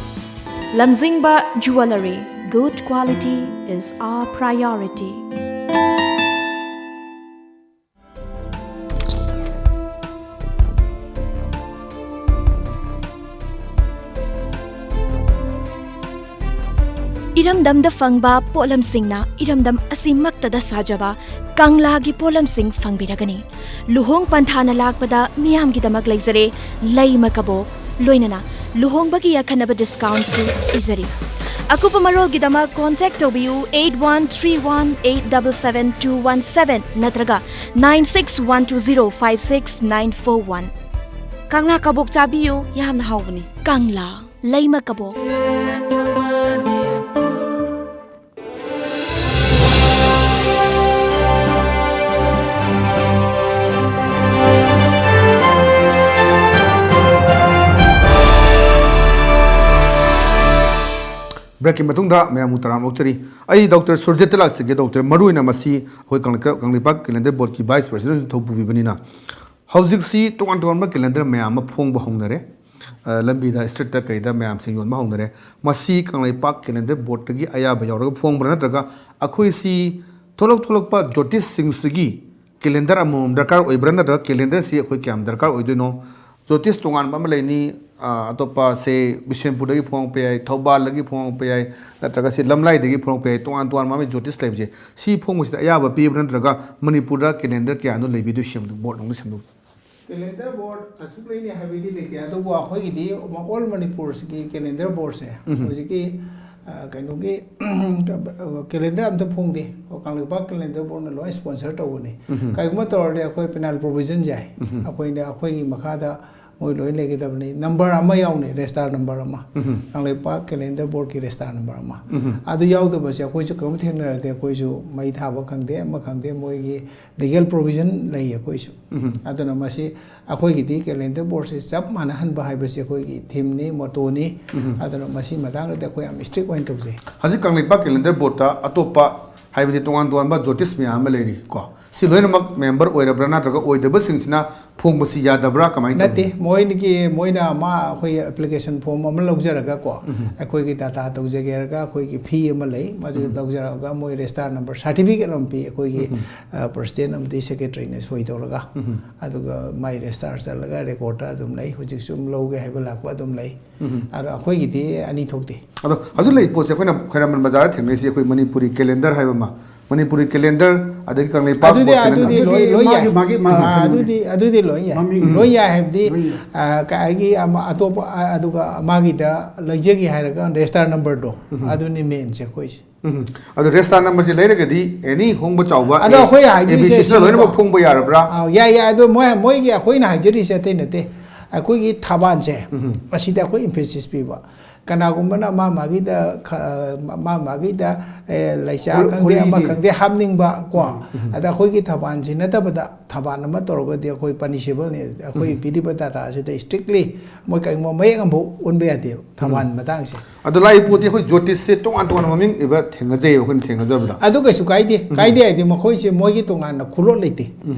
Lamjingba Jewellery, good quality is our priority. ꯏꯔꯝꯗꯝꯗ ꯐꯪꯕ ꯄꯣꯠꯂꯝꯁꯤꯡꯅ ꯏꯔꯝꯗꯝ ꯑꯁꯤꯃꯛꯇꯗ ꯁꯥꯖꯕ ꯀꯪꯂꯥꯒꯤ ꯄꯣꯠꯂꯝꯁꯤꯡ ꯐꯪꯕꯤꯔꯒꯅꯤ꯫ ꯂꯨꯍꯣꯡ ꯄꯟꯊꯥꯅ ꯂꯥꯛꯄꯗ ꯃꯤꯌꯥꯝꯒꯤꯗꯃꯛ ꯂꯩꯖꯔꯦ ꯂꯩꯃ ꯀꯕꯣꯛ, ꯂꯣꯏꯅꯅ ꯂꯨꯍꯣꯡꯕꯒꯤ ꯑꯈꯟꯅꯕ ꯗꯤꯁꯀꯥꯎꯟꯁꯨ ꯄꯤꯖꯔꯤ꯫ ꯑꯀꯨꯞꯄ ꯃꯔꯣꯜꯒꯤꯗꯃꯛ contact ꯇꯧꯕꯤꯌꯨ eight one three one eight seven seven two one seven ꯅꯠꯇ꯭ꯔꯒ nine six one two zero five six nine four one꯫ ꯀꯪꯂꯥ ꯀꯕꯣꯛ ꯆꯥꯕꯤꯌꯨ, ꯌꯥꯝꯅ ꯍꯥꯎꯕꯅꯤ꯫ ꯀꯪꯂꯥ ꯂꯩꯃ ꯀꯕꯣꯛ꯫ ꯕ꯭ꯔꯦꯛꯀꯤ ꯃꯇꯨꯡꯗ ꯃꯌꯥꯝꯕꯨ ꯇꯔꯥꯝꯅ ꯑꯣꯛꯆꯔꯤ꯫ ꯑꯩ ꯗꯣꯛꯇꯔ ꯁꯨꯔꯖꯤꯠꯇ ꯂꯥꯛꯆꯒꯦ꯫ ꯗꯣꯛꯇꯔ, ꯃꯔꯨꯑꯣꯏꯅ ꯃꯁꯤ ꯑꯩꯈꯣꯏ ꯀꯪꯂꯩꯄꯥꯛ ꯀꯪꯂꯩꯄꯥꯛ ꯀꯦꯂꯦꯟꯗꯔ ꯕꯣꯔꯗꯀꯤ ꯚꯥꯏꯁ ꯄ꯭ꯔꯁꯤꯗꯦꯟ ꯊꯧꯄꯨꯕꯤꯕꯅꯤꯅ ꯍꯧꯖꯤꯛꯁꯤ ꯇꯣꯉꯥꯟ ꯇꯣꯉꯥꯟꯕ ꯀꯦꯂꯦꯟꯗꯔ ꯃꯌꯥꯝ ꯑꯃ ꯐꯣꯡꯕ ꯍꯧꯅꯔꯦ꯫ ꯑ, ꯂꯝꯕꯤꯗ, ꯁ꯭ꯇ꯭ꯔꯤꯠꯇ ꯀꯩꯗ ꯃꯌꯥꯝꯁꯤꯡ ꯌꯣꯟꯕ ꯍꯧꯅꯔꯦ꯫ ꯃꯁꯤ ꯀꯪꯂꯩꯄꯥꯛ ꯀꯦꯂꯦꯟꯗꯔ ꯕꯣꯔꯗꯇꯒꯤ ꯑꯌꯥꯕ ꯌꯥꯎꯔꯒ ꯐꯣꯡꯕ꯭ꯔꯥ, ꯅꯠꯇ꯭ꯔꯒ ꯑꯩꯈꯣꯏꯁꯤ ꯊꯣꯛꯂꯛ ꯊꯣꯛꯂꯛꯄ ꯖꯣꯇꯤꯁꯁꯤꯡꯁꯤꯒꯤ ꯀꯦꯂꯦꯟꯗꯔ ꯑꯃꯃꯝ ꯗꯔꯀꯥꯔ ꯑꯣꯏꯕ꯭ꯔꯥ, ꯅꯠꯇ꯭ꯔꯒ ꯀꯦꯂꯦꯟꯗꯔꯁꯤ ꯑꯩꯈꯣꯏ ꯀꯌꯥꯝ ꯗꯔꯀꯥꯔ ꯑꯣꯏꯗꯣꯏꯅꯣ? ꯖꯣꯇꯤꯁ ꯇꯣꯉꯥꯟꯕ ꯑꯃ ꯂꯩꯅꯤ, ꯑ, ꯑꯇꯣꯞꯄ, ꯁꯦ, ꯕꯤꯁꯦꯝꯄꯨꯔꯗꯒꯤ ꯐꯣꯡꯉꯛꯄ ꯌꯥꯏ, ꯊꯧꯕꯥꯜꯗꯒꯤ ꯐꯣꯡꯉꯛꯄ ꯌꯥꯏ, ꯅꯠꯇ꯭ꯔꯒ ꯁꯤ ꯂꯝꯂꯥꯏꯗꯒꯤ ꯐꯣꯡꯉꯛꯄ ꯌꯥꯏ, ꯇꯣꯉꯥꯟ ꯇꯣꯉꯥꯟꯕ ꯑꯃ ꯖꯣꯇꯤꯁ ꯂꯩꯕꯁꯦ꯫ ꯁꯤ ꯐꯣꯡꯕꯁꯤꯗ ꯑꯌꯥꯕ ꯄꯤꯕ꯭ꯔꯥ, ꯅꯠꯇ꯭ꯔꯒ ꯃꯅꯤꯄꯨꯔꯗ ꯀꯦꯂꯦꯟꯗꯔ ꯀꯌꯥꯅꯣ ꯂꯩꯕꯤꯗꯣꯏ ꯁꯦꯝꯗꯣꯛ-, ꯕꯣꯔꯗ ꯑꯃꯅ ꯁꯦꯝꯗꯣꯛ-? ꯀꯦꯂꯦꯟꯗꯔ ꯕꯣꯔꯗ ꯑꯁꯨꯛ ꯂꯩꯅꯤ ꯍꯥꯏꯕꯗꯤ ꯂꯩꯇꯦ, ꯑꯗꯨꯕꯨ ꯑꯩꯈꯣꯏꯒꯤꯗꯤ ꯑꯣꯜ ꯃꯅꯤꯄꯨꯔꯁꯤꯒꯤ ꯀꯦꯂꯦꯟꯗꯔ ꯕꯣꯔꯗꯁꯦ ꯎꯝ꯫ ꯍꯧꯖꯤꯛꯀꯤ, ꯑ, ꯀꯩꯅꯣꯒꯤ ꯀꯦꯂꯦꯟꯗꯔ ꯑꯝꯇ ꯐꯣꯡꯗꯦ꯫ ꯀꯪꯂꯩꯄꯥꯛ ꯀꯦꯂꯦꯟꯗꯔ ꯕꯣꯔꯗꯅ ꯂꯣꯏ ꯁ꯭ꯄꯣꯟꯁꯔ ꯇꯧꯕꯅꯤ꯫ ꯎꯝ꯫ ꯀꯔꯤꯒꯨꯝꯕ ꯇꯧꯔꯗꯤ ꯑꯩꯈꯣꯏ ꯄꯦꯅꯥꯜ ꯄ꯭ꯔꯣꯚꯤꯖꯟ ꯌꯥꯏ꯫ ꯎꯝ꯫ ꯑꯩꯈꯣꯏꯅ, ꯑꯩꯈꯣꯏꯒꯤ ꯃꯈꯥꯗ ꯃꯣꯏ ꯂꯣꯏ ꯂꯩꯒꯗꯕꯅꯤ꯫ ꯅꯝꯕꯔ ꯑꯃ ꯌꯥꯎꯅꯤ, ꯔꯦꯖꯤꯁꯇꯥꯔ ꯅꯝꯕꯔ ꯑꯃ꯫ ꯎꯝ꯫ ꯀꯪꯂꯩꯄꯥꯛ ꯀꯦꯂꯦꯟꯗꯔ ꯕꯣꯔꯗꯀꯤ ꯔꯦꯖꯤꯁꯇꯥꯔ ꯅꯝꯕꯔ ꯑꯃ꯫ ꯎꯝ꯫ ꯑꯗꯨ ꯌꯥꯎꯗꯕꯁꯦ ꯑꯩꯈꯣꯏꯁꯨ ꯀꯔꯤꯒꯨꯝꯕ ꯊꯦꯡꯅꯔꯗꯤ ꯑꯩꯈꯣꯏꯁꯨ ꯃꯩ ꯊꯥꯕ ꯈꯪꯗꯦ, ꯑꯃ ꯈꯪꯗꯦ, ꯃꯣꯏꯒꯤ ꯂꯤꯒꯦꯜ ꯄ꯭ꯔꯣꯚꯤꯖꯟ ꯂꯩ ꯑꯩꯈꯣꯏꯁꯨ꯫ ꯎꯝ꯫ ꯑꯗꯨꯅ ꯃꯁꯤ ꯑꯩꯈꯣꯏꯒꯤꯗꯤ ꯀꯦꯂꯦꯟꯗꯔ ꯕꯣꯔꯗꯁꯦ ꯆꯞ ꯃꯥꯟꯅꯍꯟꯕ ꯍꯥꯏꯕꯁꯤ ꯑꯩꯈꯣꯏꯒꯤ ꯊꯤꯝꯅꯤ, ꯃꯣꯇꯣꯅꯤ꯫ ꯎꯝ꯫ ꯑꯗꯨꯅ ꯃꯁꯤ ꯃꯇꯥꯡꯗꯗꯤ ꯑꯩꯈꯣꯏ ꯌꯥꯝ ꯏꯁꯇ꯭ꯔꯤꯛ ꯑꯣꯏꯅ ꯇꯧꯖꯩ꯫ ꯍꯧꯖꯤꯛ ꯀꯪꯂꯩꯄꯥꯛ ꯀꯦꯂꯦꯟꯗꯔ ꯕꯣꯔꯗꯇ ꯑꯇꯣꯞꯄ, ꯍꯥꯏꯕꯗꯤ ꯇꯣꯉꯥꯟ ꯇꯣꯉꯥꯟꯕ ꯖꯣꯇꯤꯁ ꯃꯌꯥꯝ ꯑꯃ ꯂꯩꯔꯤ ꯀꯣ, ꯁꯤ ꯂꯣꯏꯅꯃꯛ ꯃꯦꯝꯕꯔ ꯑꯣꯏꯔꯕ꯭ꯔꯥ, ꯅꯠꯇ꯭ꯔꯒ ꯑꯣꯏꯗꯕꯁꯤꯡꯁꯤꯅ ꯐꯣꯡꯕꯁꯤ ꯌꯥꯗꯕ꯭ꯔꯥ, ꯀꯃꯥꯏꯅ ꯇꯧꯅꯤ? ꯅꯠꯇꯦ, ꯃꯣꯏꯒꯤ, ꯃꯣꯏꯅ ꯑꯃ ꯑꯩꯈꯣꯏꯒꯤ ꯑꯦꯄ꯭ꯂꯤꯀꯦꯁꯟ ꯐꯣꯔꯝ ꯑꯃ ꯂꯧꯖꯔꯒ ꯀꯣ, ꯎꯝ꯫ ꯑꯩꯈꯣꯏꯒꯤ ꯗꯥꯇꯥ ꯇꯧꯖꯒꯦ ꯍꯥꯏꯔꯒ ꯑꯩꯈꯣꯏꯒꯤ ꯐꯤ ꯑꯃ ꯂꯩ, ꯃꯗꯨ ꯎꯝ꯫ ꯂꯧꯖꯔꯒ ꯃꯣꯏ ꯔꯦꯖꯤꯁꯇꯥꯔ ꯅꯝꯕꯔ, ꯁꯥꯔꯇꯤꯐꯤꯀꯦꯠ ꯑꯃ ꯄꯤ ꯑꯩꯈꯣꯏꯒꯤ, ꯎꯝ꯫ ꯑ, ꯄ꯭ꯔꯁꯤꯗꯦꯟ ꯑꯃꯗꯤ ꯁꯦꯀ꯭ꯔꯦꯇꯔꯤꯅ ꯁꯣꯏ ꯇꯧꯔꯒ, ꯎꯝ꯫ ꯑꯗꯨꯒ ꯃꯥꯏ ꯔꯦꯖꯤꯁꯇꯥꯔ ꯆꯠꯂꯒ ꯔꯦꯀꯣꯔꯗꯇ ꯑꯗꯨꯝ ꯂꯩ꯫ ꯍꯧꯖꯤꯛꯁꯨ ꯑꯗꯨꯝ ꯂꯧꯒꯦ ꯍꯥꯏꯕ ꯂꯥꯛꯄ ꯑꯗꯨꯝ ꯂꯩ꯫ ꯎꯝ꯫ ꯑꯗꯣ ꯑꯩꯈꯣꯏꯒꯤꯗꯤ ꯑꯅꯤ ꯊꯣꯛꯇꯦ꯫ ꯑꯗꯣ ꯍꯧꯖꯤꯛ ꯂꯩꯔꯤꯕ ꯄꯣꯠꯁꯦ ꯑꯩꯈꯣꯏꯅ ꯈ꯭ꯋꯥꯏꯔꯝꯕꯟ ꯕꯖꯥꯔꯗ ꯊꯦꯡꯅꯩꯁꯤ ꯑꯩꯈꯣꯏ ꯃꯅꯤꯄꯨꯔꯤ ꯀꯦꯂꯦꯟꯗꯔ ꯍꯥꯏꯕ ꯑꯃ, ꯃꯅꯤꯄꯨꯔꯤ ꯀꯦꯂꯦꯟꯗꯔ, ꯑꯗꯒꯤ ꯀꯪꯂꯩꯄꯥꯛ ꯑꯗꯨꯗꯤ ꯕꯣꯔꯗ ꯑꯗꯨꯗꯤ ꯀꯦꯂꯦꯟꯗꯔ꯫ ꯂꯣꯏ ꯑꯗꯨꯗꯤ ꯂꯣꯏ ꯃꯥꯒꯤ- ꯌꯥꯏ꯫ ꯃꯥꯒꯤ- ꯃꯥꯒꯤ ꯑꯥ, ꯀꯩꯅꯣꯅꯤ꯫ ꯑꯗꯨꯗꯤ ꯑꯗꯨꯗꯤ ꯂꯣꯏ ꯌꯥꯏ꯫ ꯃꯃꯤꯡ- ꯂꯣꯏ ꯌꯥꯏ ꯍꯥꯏꯕꯗꯤ ꯂꯣꯏ ꯌꯥꯏ꯫ ꯑꯥ, ꯀ- ꯑꯩꯒꯤ ꯑꯃ ꯑꯇꯣꯞꯄ ꯑꯥ, ꯑꯗꯨꯒ ꯃꯥꯒꯤꯗ ꯂꯩꯖꯒꯦ ꯍꯥꯏꯔꯒ ꯔꯦꯖꯤꯁꯇꯥꯔ ꯅꯝꯕꯔꯗꯣ ꯑꯗꯨꯅꯤ ꯃꯦꯟꯁꯦ ꯑꯩꯈꯣꯏꯁꯦ꯫ ꯎꯝ꯫ ꯑꯗꯣ ꯔꯦꯖꯤꯁꯇꯥꯔ ꯅꯝꯕꯔꯁꯤ ꯂꯩꯔꯒꯗꯤ ꯑꯦꯅꯤ ꯍꯣꯡꯕ ꯆꯥꯎꯕ ꯑꯗꯣ ꯑꯩꯈꯣꯏ ꯍꯥꯏꯖꯔꯤꯁꯦ ꯑꯦ ꯕꯤ ꯁꯤꯁꯤꯅ ꯂꯣꯏꯅꯃꯛ ꯁꯤꯅꯤꯀꯣ꯫ ꯐꯣꯡꯕ ꯌꯥꯔꯕ꯭ꯔꯥ? ꯑꯥ, ꯌꯥꯏ ꯌꯥꯏ꯫ ꯑꯗꯣ ꯃꯣꯏ ꯃꯣꯏꯒꯤ ꯑꯩꯈꯣꯏꯅ ꯍꯥꯏꯖꯔꯤꯁꯦ ꯑꯇꯩ ꯅꯠꯇꯦ, ꯑꯩꯈꯣꯏꯒꯤ ꯊꯕꯥꯟꯁꯦ ꯑꯁꯤꯗ ꯑꯩꯈꯣꯏ ꯏꯝꯐꯦꯁꯤꯁ ꯄꯤꯕ꯫ ꯀꯅꯥꯒꯨꯝꯕꯅ ꯃꯥ ꯃꯥꯒꯤꯗ ꯈ- ꯃꯥ ꯃꯥꯒꯤꯗ ꯑꯦ, ꯂꯩꯆꯥ ꯍꯣ- ꯈꯪꯗꯦ, ꯑꯃ ꯍꯣꯂꯤꯗꯦ꯫ ꯈꯪꯗꯦ ꯍꯥꯞꯅꯤꯡꯕ ꯀꯣ꯫ ꯑꯗ ꯑꯩꯈꯣꯏꯒꯤ ꯊꯕꯥꯟꯁꯤ ꯅꯠꯇꯕꯗ ꯊꯕꯥꯟ ꯑꯃ ꯇꯧꯔꯒꯗꯤ ꯑꯩꯈꯣꯏ ꯄꯅꯤꯁꯦꯕꯜꯅꯤ꯫ ꯑꯩꯈꯣꯏ ꯄꯤꯔꯤꯕ ꯗꯥꯇꯥꯁꯤꯗ ꯏꯁꯇ꯭ꯔꯤꯛꯂꯤ ꯃꯣꯏ ꯀꯔꯤꯒꯨꯝꯕ ꯃꯌꯦꯛ ꯑꯃꯐꯥꯎ ꯑꯣꯟꯕ ꯌꯥꯗꯦꯕ ꯊꯕꯥꯟ ꯃꯇꯥꯡꯁꯦ꯫ ꯑꯗꯣ ꯂꯥꯏ ꯄꯣꯠꯇꯤ ꯑꯩꯈꯣꯏ ꯖꯣꯇꯤꯁꯁꯦ ꯇꯣꯉꯥꯟ ꯇꯣꯉꯥꯟꯕ ꯃꯃꯤꯡ ꯏꯕ ꯊꯦꯡꯅꯖꯩꯕ ꯑꯩꯈꯣꯏꯅ ꯊꯦꯡꯅꯖꯕꯗ꯫ ꯑꯗꯨ ꯀꯩꯁꯨ ꯀꯥꯏꯗꯦ꯫ ꯀꯥꯏꯗꯦ ꯍꯥꯏꯗꯤ ꯃꯈꯣꯏꯁꯦ ꯃꯣꯏꯒꯤ ꯇꯣꯉꯥꯟꯅ ꯈꯨꯂꯣꯠ ꯂꯩꯇꯦ꯫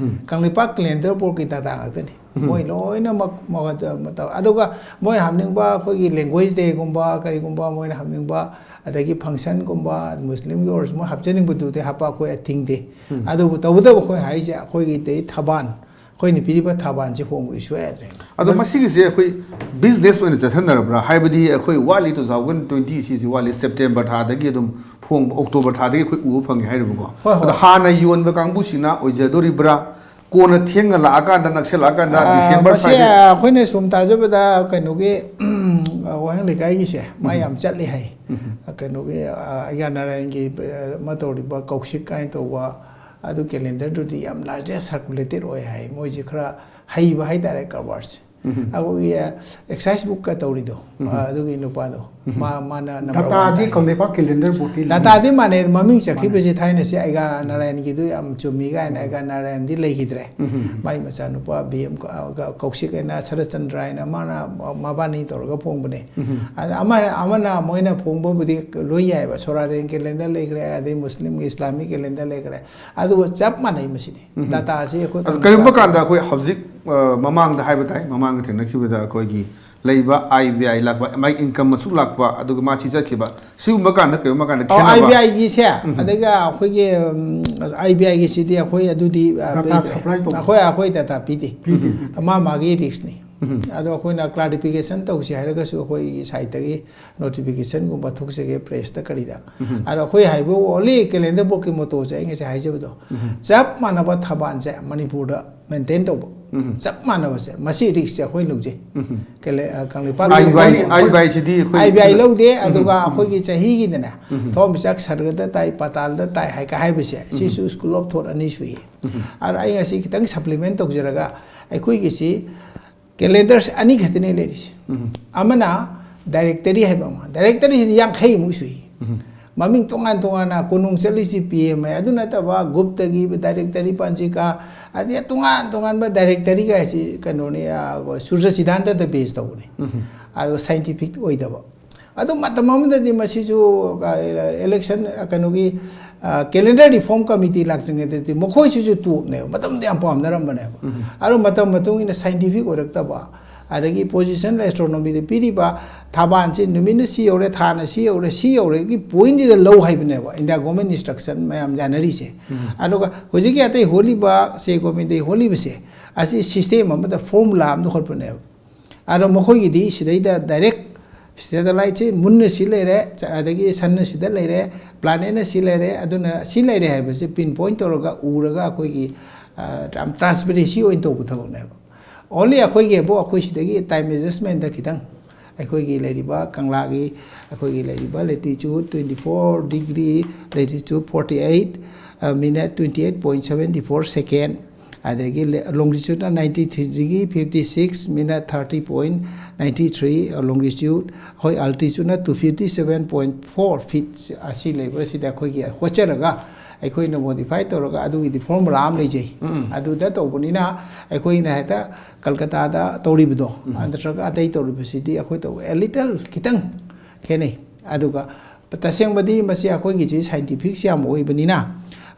ꯀꯪꯂꯩꯄꯥꯛ ꯀꯦꯂꯦꯟꯗꯔ ꯕꯣꯔꯗꯀꯤ ꯗꯥꯇꯥ ꯉꯥꯛꯇꯅꯤ꯫ ꯃꯣꯏ ꯂꯣꯏꯅꯃꯛ ꯃ- ꯃ- ꯇꯧ-, ꯑꯗꯨꯒ ꯃꯣꯏꯅ ꯍꯥꯞꯅꯤꯡꯕ ꯑꯩꯈꯣꯏꯒꯤ ꯂꯦꯡꯒ꯭ꯋꯦꯖ ꯗꯦꯒꯨꯝꯕ ꯀꯔꯤꯒꯨꯝꯕ ꯃꯣꯏꯅ ꯍꯥꯞꯅꯤꯡꯕ, ꯑꯗꯒꯤ ꯐꯪꯁꯟꯒꯨꯝꯕ ꯃꯨꯁꯂꯤꯝꯒꯤ ꯑꯣꯏꯔꯁꯨ ꯃꯣꯏ ꯍꯥꯞꯆꯅꯤꯡꯕꯗꯨꯗꯤ ꯍꯥꯞꯄ ꯑꯩꯈꯣꯏ ꯑꯊꯤꯡꯗꯦ꯫ ꯑꯗꯨꯕꯨ ꯇꯧꯕꯇꯕꯨ ꯑꯩꯈꯣꯏ ꯍꯥꯏꯔꯤꯁꯦ ꯑꯩꯈꯣꯏꯒꯤꯗꯤ ꯊꯕꯥꯟ, ꯑꯩꯈꯣꯏꯅ ꯄꯤꯔꯤꯕ ꯊꯕꯥꯟꯁꯦ ꯍꯣꯡꯕꯗꯤ ꯁꯨꯡꯌꯥ ꯌꯥꯗ꯭ꯔꯦ꯫ ꯑꯗꯣ ꯃꯁꯤꯒꯤꯁꯦ ꯑꯩꯈꯣꯏ ꯕꯤꯖꯤꯅꯦꯁ ꯑꯣꯏꯅ ꯆꯠꯊꯅꯔꯕ꯭ꯔꯥ? ꯍꯥꯏꯕꯗꯤ ꯑꯩꯈꯣꯏ ꯋꯥꯠꯂꯤ, ꯇꯨ ꯊꯥꯎꯖꯟ ꯇ꯭ꯋꯦꯟꯇꯤ ꯁꯤꯁꯤ ꯋꯥꯠꯂꯤ, ꯁꯦꯞꯇꯦꯝꯕꯔ ꯊꯥꯗꯒꯤ ꯑꯗꯨꯝ ꯐꯣꯡꯕ, ꯑꯣꯛꯇꯣꯕꯔ ꯊꯥꯗꯒꯤ ꯑꯩꯈꯣꯏ ꯎꯕ ꯐꯪꯉꯦ ꯍꯥꯏꯔꯤꯕꯀꯣ꯫ ꯍꯣꯏ, ꯍꯣꯏ꯫ ꯑꯗꯣ ꯍꯥꯟꯅ ꯌꯣꯟꯕ ꯀꯥꯡꯕꯨꯁꯤꯅ ꯑꯣꯏꯖꯗꯣꯔꯤꯕ꯭ꯔꯥ? ꯀꯣꯟꯅ ꯊꯦꯡꯅ ꯂꯥꯛꯑꯀꯥꯟꯗ, ꯅꯛꯁꯜꯂꯛꯑꯀꯥꯟꯗ, ꯑꯥ, ꯗꯤꯁꯦꯝꯕꯔ ꯃꯁꯤ, ꯁ꯭ꯋꯥꯏꯗ? ꯑꯥ, ꯑꯩꯈꯣꯏꯅ ꯁꯨꯝ ꯇꯥꯖꯕꯗ ꯀꯩꯅꯣꯒꯤ ꯋꯥꯍꯦꯡ ꯂꯩꯀꯥꯏꯒꯤꯁꯦ ꯃꯥ ꯌꯥꯝ ꯆꯠꯂꯤ ꯍꯥꯏ꯫ ꯀꯩꯅꯣꯒꯤ, ꯑꯥ, ꯑꯩꯒꯥ ꯅꯥꯔꯥꯌꯟꯒꯤ, ꯑꯥ, ꯑꯃ ꯇꯧꯔꯤꯕ ꯀꯧꯁꯤꯛ ꯀꯥꯏꯅ ꯇꯧꯕ ꯑꯗꯨ ꯀꯦꯂꯦꯟꯗꯔꯗꯨꯗꯤ ꯌꯥꯝ ꯂꯥꯔꯖꯦꯁ ꯁꯔꯀꯨꯂꯦꯇꯦꯠ ꯑꯣꯏ ꯍꯥꯏ꯫ ꯃꯣꯏꯁꯦ ꯈꯔ ꯍꯩꯕ ꯍꯥꯏꯇꯥꯔꯦ ꯀꯔꯕꯥꯔꯁꯦ꯫ ꯑꯩꯈꯣꯏꯒꯤ, ꯑꯥ, ꯑꯦꯛꯁꯥꯏꯁ ꯕꯨꯛꯀ ꯇꯧꯔꯤꯗꯣ, ꯑꯥ, ꯑꯗꯨꯒꯤ ꯅꯨꯄꯥꯗꯣ, ꯃꯥ- ꯃꯥꯅ ꯅꯝꯕꯔ ꯋꯥꯟ ꯗꯥꯇꯥꯗꯤ ꯇꯥꯏ꯫ ꯀꯪꯂꯩꯄꯥꯛ ꯀꯦꯂꯦꯟꯗꯔ ꯕꯣꯔꯗꯇꯤ ꯂꯩ꯫ ꯗꯥꯇꯥꯗꯤ ꯃꯥꯟꯅꯩ, ꯃꯃꯤꯡ ꯆꯠꯈꯤꯕꯁꯦ ꯊꯥꯏꯅꯁꯦ ꯑꯩꯒꯥ ꯅꯥꯔꯥꯌꯟꯒꯤꯗꯨ ꯌꯥꯝ ꯆꯨꯝꯃꯤ ꯀꯥꯏꯅ, ꯑꯩꯒꯥ ꯅꯥꯔꯥꯌꯟꯗꯤ ꯂꯩꯈꯤꯗ꯭ꯔꯦ꯫ ꯃꯥꯏ ꯃꯆꯥꯅꯨꯄꯥ ꯕꯤ ꯑꯦꯝ ꯀ- ꯀ- ꯀꯧꯁꯤꯛ ꯍꯥꯏꯅ, ꯁꯔꯠꯆꯟꯗ꯭ꯔ ꯍꯥꯏꯅ, ꯃꯥꯅ ꯃꯕꯥꯅꯤ ꯇꯧꯔꯒ ꯐꯣꯡꯕꯅꯦ꯫ ꯑꯗ ꯑꯃ- ꯑꯃꯅ ꯃꯣꯏꯅ ꯐꯣꯡꯕꯕꯨꯗꯤ ꯂꯣꯏ ꯌꯥꯏꯑꯕ, ꯁꯣꯔꯥꯔꯦꯟ ꯀꯦꯂꯦꯟꯗꯔ ꯂꯩꯈ꯭ꯔꯦ, ꯑꯗꯩ ꯃꯨꯁꯂꯤꯝꯒꯤ ꯏꯁꯂꯥꯃꯤꯛ ꯀꯦꯂꯦꯟꯗꯔ ꯂꯩꯈ꯭ꯔꯦ꯫ ꯑꯗꯨꯒ ꯆꯞ ꯃꯥꯟꯅꯩ ꯃꯁꯤꯗꯤ꯫ ꯗꯥꯇꯥꯁꯤ ꯑꯩꯈꯣꯏ ꯑꯗꯣ ꯀꯔꯤꯒꯨꯝꯕ ꯀꯥꯟꯗ ꯑꯩꯈꯣꯏ ꯍꯧꯖꯤꯛ, ꯑ, ꯃꯃꯥꯡꯗ ꯍꯥꯏꯕ ꯇꯥꯏ, ꯃꯃꯥꯡꯗ ꯊꯦꯡꯅꯈꯤꯕꯗ ꯑꯩꯈꯣꯏꯒꯤ ꯂꯩꯕ ꯑꯥꯏ ꯕꯤ ꯑꯥꯏ ꯂꯥꯛꯄ, ꯃꯥꯒꯤ ꯏꯟꯀꯝ ꯑꯁꯨꯛ ꯂꯥꯛꯄ, ꯑꯗꯨꯒ ꯃꯥ ꯁꯤ ꯆꯠꯈꯤꯕ, ꯁꯤꯒꯨꯝꯕ ꯀꯥꯟꯗ ꯀꯔꯤꯒꯨꯝꯕ ꯀꯥꯟꯗ ꯑꯣ, ꯈꯦꯠꯅꯕ? ꯑꯥꯏ ꯕꯤ ꯑꯥꯏꯒꯤꯁꯦ, ꯑꯗꯩꯒ ꯑꯩꯈꯣꯏꯒꯤ, ꯎꯝ, ꯑꯥꯏ ꯕꯤ ꯑꯥꯏꯒꯤꯁꯤꯗꯤ ꯑꯩꯈꯣꯏ ꯑꯗꯨꯗꯤ, ꯑ, ꯗꯥꯇꯥ ꯄꯤꯗꯦ꯫ ꯁꯄ꯭ꯂꯥꯏ ꯇꯧꯕ꯫ ꯑꯩꯈꯣꯏ, ꯑꯩꯈꯣꯏ ꯗꯥꯇꯥ ꯄꯤꯗꯦ꯫ ꯄꯤꯗꯦ꯫ ꯃꯥ ꯃꯥꯒꯤ ꯔꯤꯛꯁꯅꯤ꯫ ꯑꯗꯣ ꯑꯩꯈꯣꯏꯅ ꯀ꯭ꯂꯥꯔꯤꯐꯤꯀꯦꯁꯟ ꯇꯧꯁꯤ ꯍꯥꯏꯔꯒꯁꯨ ꯑꯩꯈꯣꯏꯒꯤ ꯁꯥꯏꯠꯇꯒꯤ ꯅꯣꯇꯤꯐꯤꯀꯦꯁꯟꯒꯨꯝꯕ ꯊꯣꯛꯆꯒꯦ ꯄ꯭ꯔꯦꯁꯇ ꯀꯔꯤꯗ꯫ ꯑꯗꯣ ꯑꯩꯈꯣꯏ ꯍꯥꯏꯕ ꯑꯣꯟꯂꯤ ꯀꯦꯂꯦꯟꯗꯔ ꯕꯣꯔꯗꯀꯤ ꯃꯣꯇꯣꯁꯦ ꯑꯩ ꯉꯁꯥꯏ ꯍꯥꯏꯖꯕꯗꯣ, ꯆꯞ ꯃꯥꯟꯅꯕ ꯊꯕꯥꯟꯁꯦ ꯃꯅꯤꯄꯨꯔꯗ ꯃꯦꯟꯇꯦꯟ ꯇꯧꯕ, ꯆꯞ ꯃꯥꯟꯅꯕꯁꯦ, ꯃꯁꯤ ꯔꯤꯛꯁꯁꯦ ꯑꯩꯈꯣꯏ ꯂꯧꯖꯩ꯫ ꯀꯦꯂꯦ-, ꯑ, ꯀꯪꯂꯩꯄꯥꯛ ꯑꯥꯏ ꯕꯤ ꯑꯥꯏ, ꯃꯣꯏ-, ꯑꯥꯏ ꯕꯤ ꯑꯥꯏ ꯁꯤꯗꯤ ꯑꯩꯈꯣꯏ ꯑꯥꯏ ꯕꯤ ꯑꯥꯏ ꯂꯧꯗꯦ꯫ ꯑꯗꯨꯒ ꯑꯩꯈꯣꯏꯒꯤ ꯆꯍꯤꯒꯤꯗꯅꯦ, ꯊꯋꯥꯟꯃꯤꯆꯥꯛ ꯁꯔꯒꯗ ꯇꯥꯏ, ꯄꯥꯇꯥꯜꯗ ꯇꯥꯏ ꯍꯥꯏ ꯀ ꯍꯥꯏꯕꯁꯦ, ꯁꯤꯁꯨ ꯁ꯭ꯀꯨꯜ ꯑꯣꯐ ꯊꯣꯠ ꯑꯅꯤ ꯁꯨꯏ꯫ ꯑꯗꯣ ꯑꯩ ꯉꯁꯤ ꯈꯤꯇꯪ ꯁꯄ꯭ꯂꯤꯃꯦꯟ ꯇꯧꯖꯔꯒ, ꯑꯩꯈꯣꯏꯒꯤꯁꯤ ꯀꯦꯂꯦꯟꯗꯔꯁꯦ ꯑꯅꯤ ꯈꯛꯇꯅꯦ ꯂꯩꯔꯤꯁꯦ꯫ ꯑꯃꯅ ꯗꯥꯏꯔꯦꯛꯇꯔꯤ ꯍꯥꯏꯕ ꯑꯃ, ꯗꯥꯏꯔꯦꯛꯇꯔꯤꯁꯤꯗꯤ ꯌꯥꯡꯈꯩꯃꯨꯛ ꯁꯨꯏ꯫ ꯃꯃꯤꯡ ꯇꯣꯉꯥꯟ ꯇꯣꯉꯥꯟꯅ ꯀꯣꯅꯨꯡ ꯆꯠꯂꯤꯁꯤ ꯄꯤ ꯑꯦꯝ ꯑꯥꯏ, ꯑꯗꯨ ꯅꯠꯇꯕ ꯒꯨꯞꯇꯒꯤ ꯗꯥꯏꯔꯦꯛꯇꯔꯤ ꯄꯟꯖꯤꯀꯥ, ꯑꯗꯩ ꯇꯣꯉꯥꯟ ꯇꯣꯉꯥꯟꯕ ꯗꯥꯏꯔꯦꯛꯇꯔꯤꯒ ꯍꯥꯏꯁꯤ ꯀꯩꯅꯣꯅꯤ, ꯑ, ꯁꯨꯔꯖ ꯁꯤꯗꯥꯟꯇꯗ ꯕꯦꯁ ꯇꯧꯕꯅꯤ꯫ ꯑꯗꯣ ꯁꯥꯏꯟꯇꯤꯐꯤꯛ ꯑꯣꯏꯗꯕ꯫ ꯑꯗꯨ ꯃꯇꯝ ꯑꯃꯗꯗꯤ ꯃꯁꯤꯁꯨ, ꯑ, ꯏꯂꯦꯛꯁꯟ, ꯑ, ꯀꯩꯅꯣꯒꯤ, ꯑ, ꯀꯦꯂꯦꯟꯗꯔ ꯔꯤꯐꯣꯔꯝ ꯀꯃꯤꯇꯤ ꯂꯥꯛꯇ꯭ꯔꯤꯉꯩꯗꯗꯤ ꯃꯈꯣꯏꯁꯤꯁꯨ ꯇꯣꯞꯅꯦꯕ, ꯃꯇꯝꯗ ꯌꯥꯝ ꯄꯥꯝꯅꯔꯝꯕꯅꯦꯕ꯫ ꯑꯗꯣ ꯃꯇꯝ ꯃꯇꯨꯡ ꯏꯟꯅ ꯁꯥꯏꯟꯇꯤꯐꯤꯛ ꯑꯣꯏꯔꯛꯇꯕ, ꯑꯗꯒꯤ ꯄꯣꯖꯤꯁꯅꯦꯜ ꯑꯦꯁꯇ꯭ꯔꯣꯅꯣꯃꯤꯗ ꯄꯤꯔꯤꯕ ꯊꯥꯕꯥꯟꯁꯤ ꯅꯨꯃꯤꯠꯅ ꯁꯤ ꯌꯧꯔꯦ, ꯊꯥꯅ ꯁꯤ ꯌꯧꯔꯦ, ꯁꯤ ꯌꯧꯔꯦꯒꯤ ꯄꯣꯏꯟꯁꯤꯗ ꯂꯧ ꯍꯥꯏꯕꯅꯦꯕ ꯏꯟꯗꯤꯌꯥ ꯒꯣꯔꯃꯦꯟ ꯏꯟꯁꯇ꯭ꯔꯛꯁꯟ ꯃꯌꯥꯝ ꯌꯥꯅꯔꯤꯁꯦ꯫ ꯑꯗꯨꯒ ꯍꯧꯖꯤꯛꯀꯤ ꯑꯇꯩ ꯍꯣꯠꯂꯤꯕ, ꯁꯦ ꯒꯣꯔꯃꯦꯟꯗꯒꯤ ꯍꯣꯠꯂꯤꯕꯁꯦ, ꯑꯁꯤ ꯁꯤꯁꯇꯦꯝ ꯑꯃꯗ, ꯐꯣꯔꯃꯨꯂꯥ ꯑꯃꯗ ꯍꯣꯠꯄꯅꯦꯕ꯫ ꯑꯗꯣ ꯃꯈꯣꯏꯒꯤꯗꯤ ꯁꯤꯗꯩꯗ ꯗꯥꯏꯔꯦꯛ ꯁꯦꯇꯦꯂꯥꯏꯠꯁꯤ ꯃꯨꯟꯅ ꯁꯤ ꯂꯩꯔꯦ, ꯆ-, ꯑꯗꯒꯤ ꯁꯟꯅ ꯁꯤꯗ ꯂꯩꯔꯦ, ꯄ꯭ꯂꯥꯅꯦꯠꯅ ꯁꯤ ꯂꯩꯔꯦ, ꯑꯗꯨꯅ ꯁꯤ ꯂꯩꯔꯦ ꯍꯥꯏꯕꯁꯤ ꯄꯤꯟ ꯄꯣꯏꯟ ꯇꯧꯔꯒ ꯎꯔꯒ ꯑꯩꯈꯣꯏꯒꯤ, ꯑ, ꯌꯥꯝ ꯇ꯭ꯔꯥꯟꯁꯄꯦꯔꯦꯟꯁꯤ ꯑꯣꯏꯅ ꯇꯧꯕ ꯊꯕꯛꯅꯦꯕ꯫ ꯑꯣꯟꯂꯤ ꯑꯩꯈꯣꯏꯒꯤꯕꯨ ꯑꯩꯈꯣꯏ ꯁꯤꯗꯒꯤ ꯇꯥꯏꯝ ꯑꯦꯗꯖꯁꯃꯦꯟꯗ ꯈꯤꯇꯪ, ꯑꯩꯈꯣꯏꯒꯤ ꯂꯩꯔꯤꯕ ꯀꯪꯂꯥꯒꯤ, ꯑꯩꯈꯣꯏꯒꯤ ꯂꯩꯔꯤꯕ latitude twenty four degree, latitude forty eight, ꯑ, minute twenty eight point seventy four second, ꯑꯗꯒꯤ ꯂꯦ-, longitudeꯅ ninety threeꯗꯒꯤ fifty six, minute thirty point ninety three, ꯑ, longitude, ꯑꯩꯈꯣꯏ altitudeꯅ two fifty seven point four feet, ꯑꯁꯤ ꯂꯩꯕꯁꯤꯗ ꯑꯩꯈꯣꯏꯒꯤ ꯍꯣꯠꯆꯔꯒ, ꯑꯩꯈꯣꯏꯅ ꯃꯣꯗꯤꯐꯥꯏ ꯇꯧꯔꯒ ꯑꯗꯨꯒꯤꯗꯤ ꯐꯣꯔꯃꯨꯂꯥ ꯑꯃ ꯂꯩꯖꯩ꯫ ꯑꯗꯨꯗ ꯇꯧꯕꯅꯤꯅ ꯑꯩꯈꯣꯏꯅ ꯍꯦꯛꯇ ꯀꯜꯀꯇꯥꯗ ꯇꯧꯔꯤꯕꯗꯣ, ꯅꯠꯇ꯭ꯔꯒ ꯑꯇꯩ ꯇꯧꯔꯤꯕꯁꯤꯗꯤ ꯑꯩꯈꯣꯏ ꯇꯧꯕ a little ꯈꯤꯇꯪ ꯈꯦꯠꯅꯩ꯫ ꯑꯗꯨꯒ ꯇꯁꯦꯡꯕꯗꯤ ꯃꯁꯤ ꯑꯩꯈꯣꯏꯒꯤꯁꯤ ꯁꯥꯏꯟꯇꯤꯐꯤꯛꯁꯤ ꯌꯥꯝ ꯑꯣꯏꯕꯅꯤꯅ,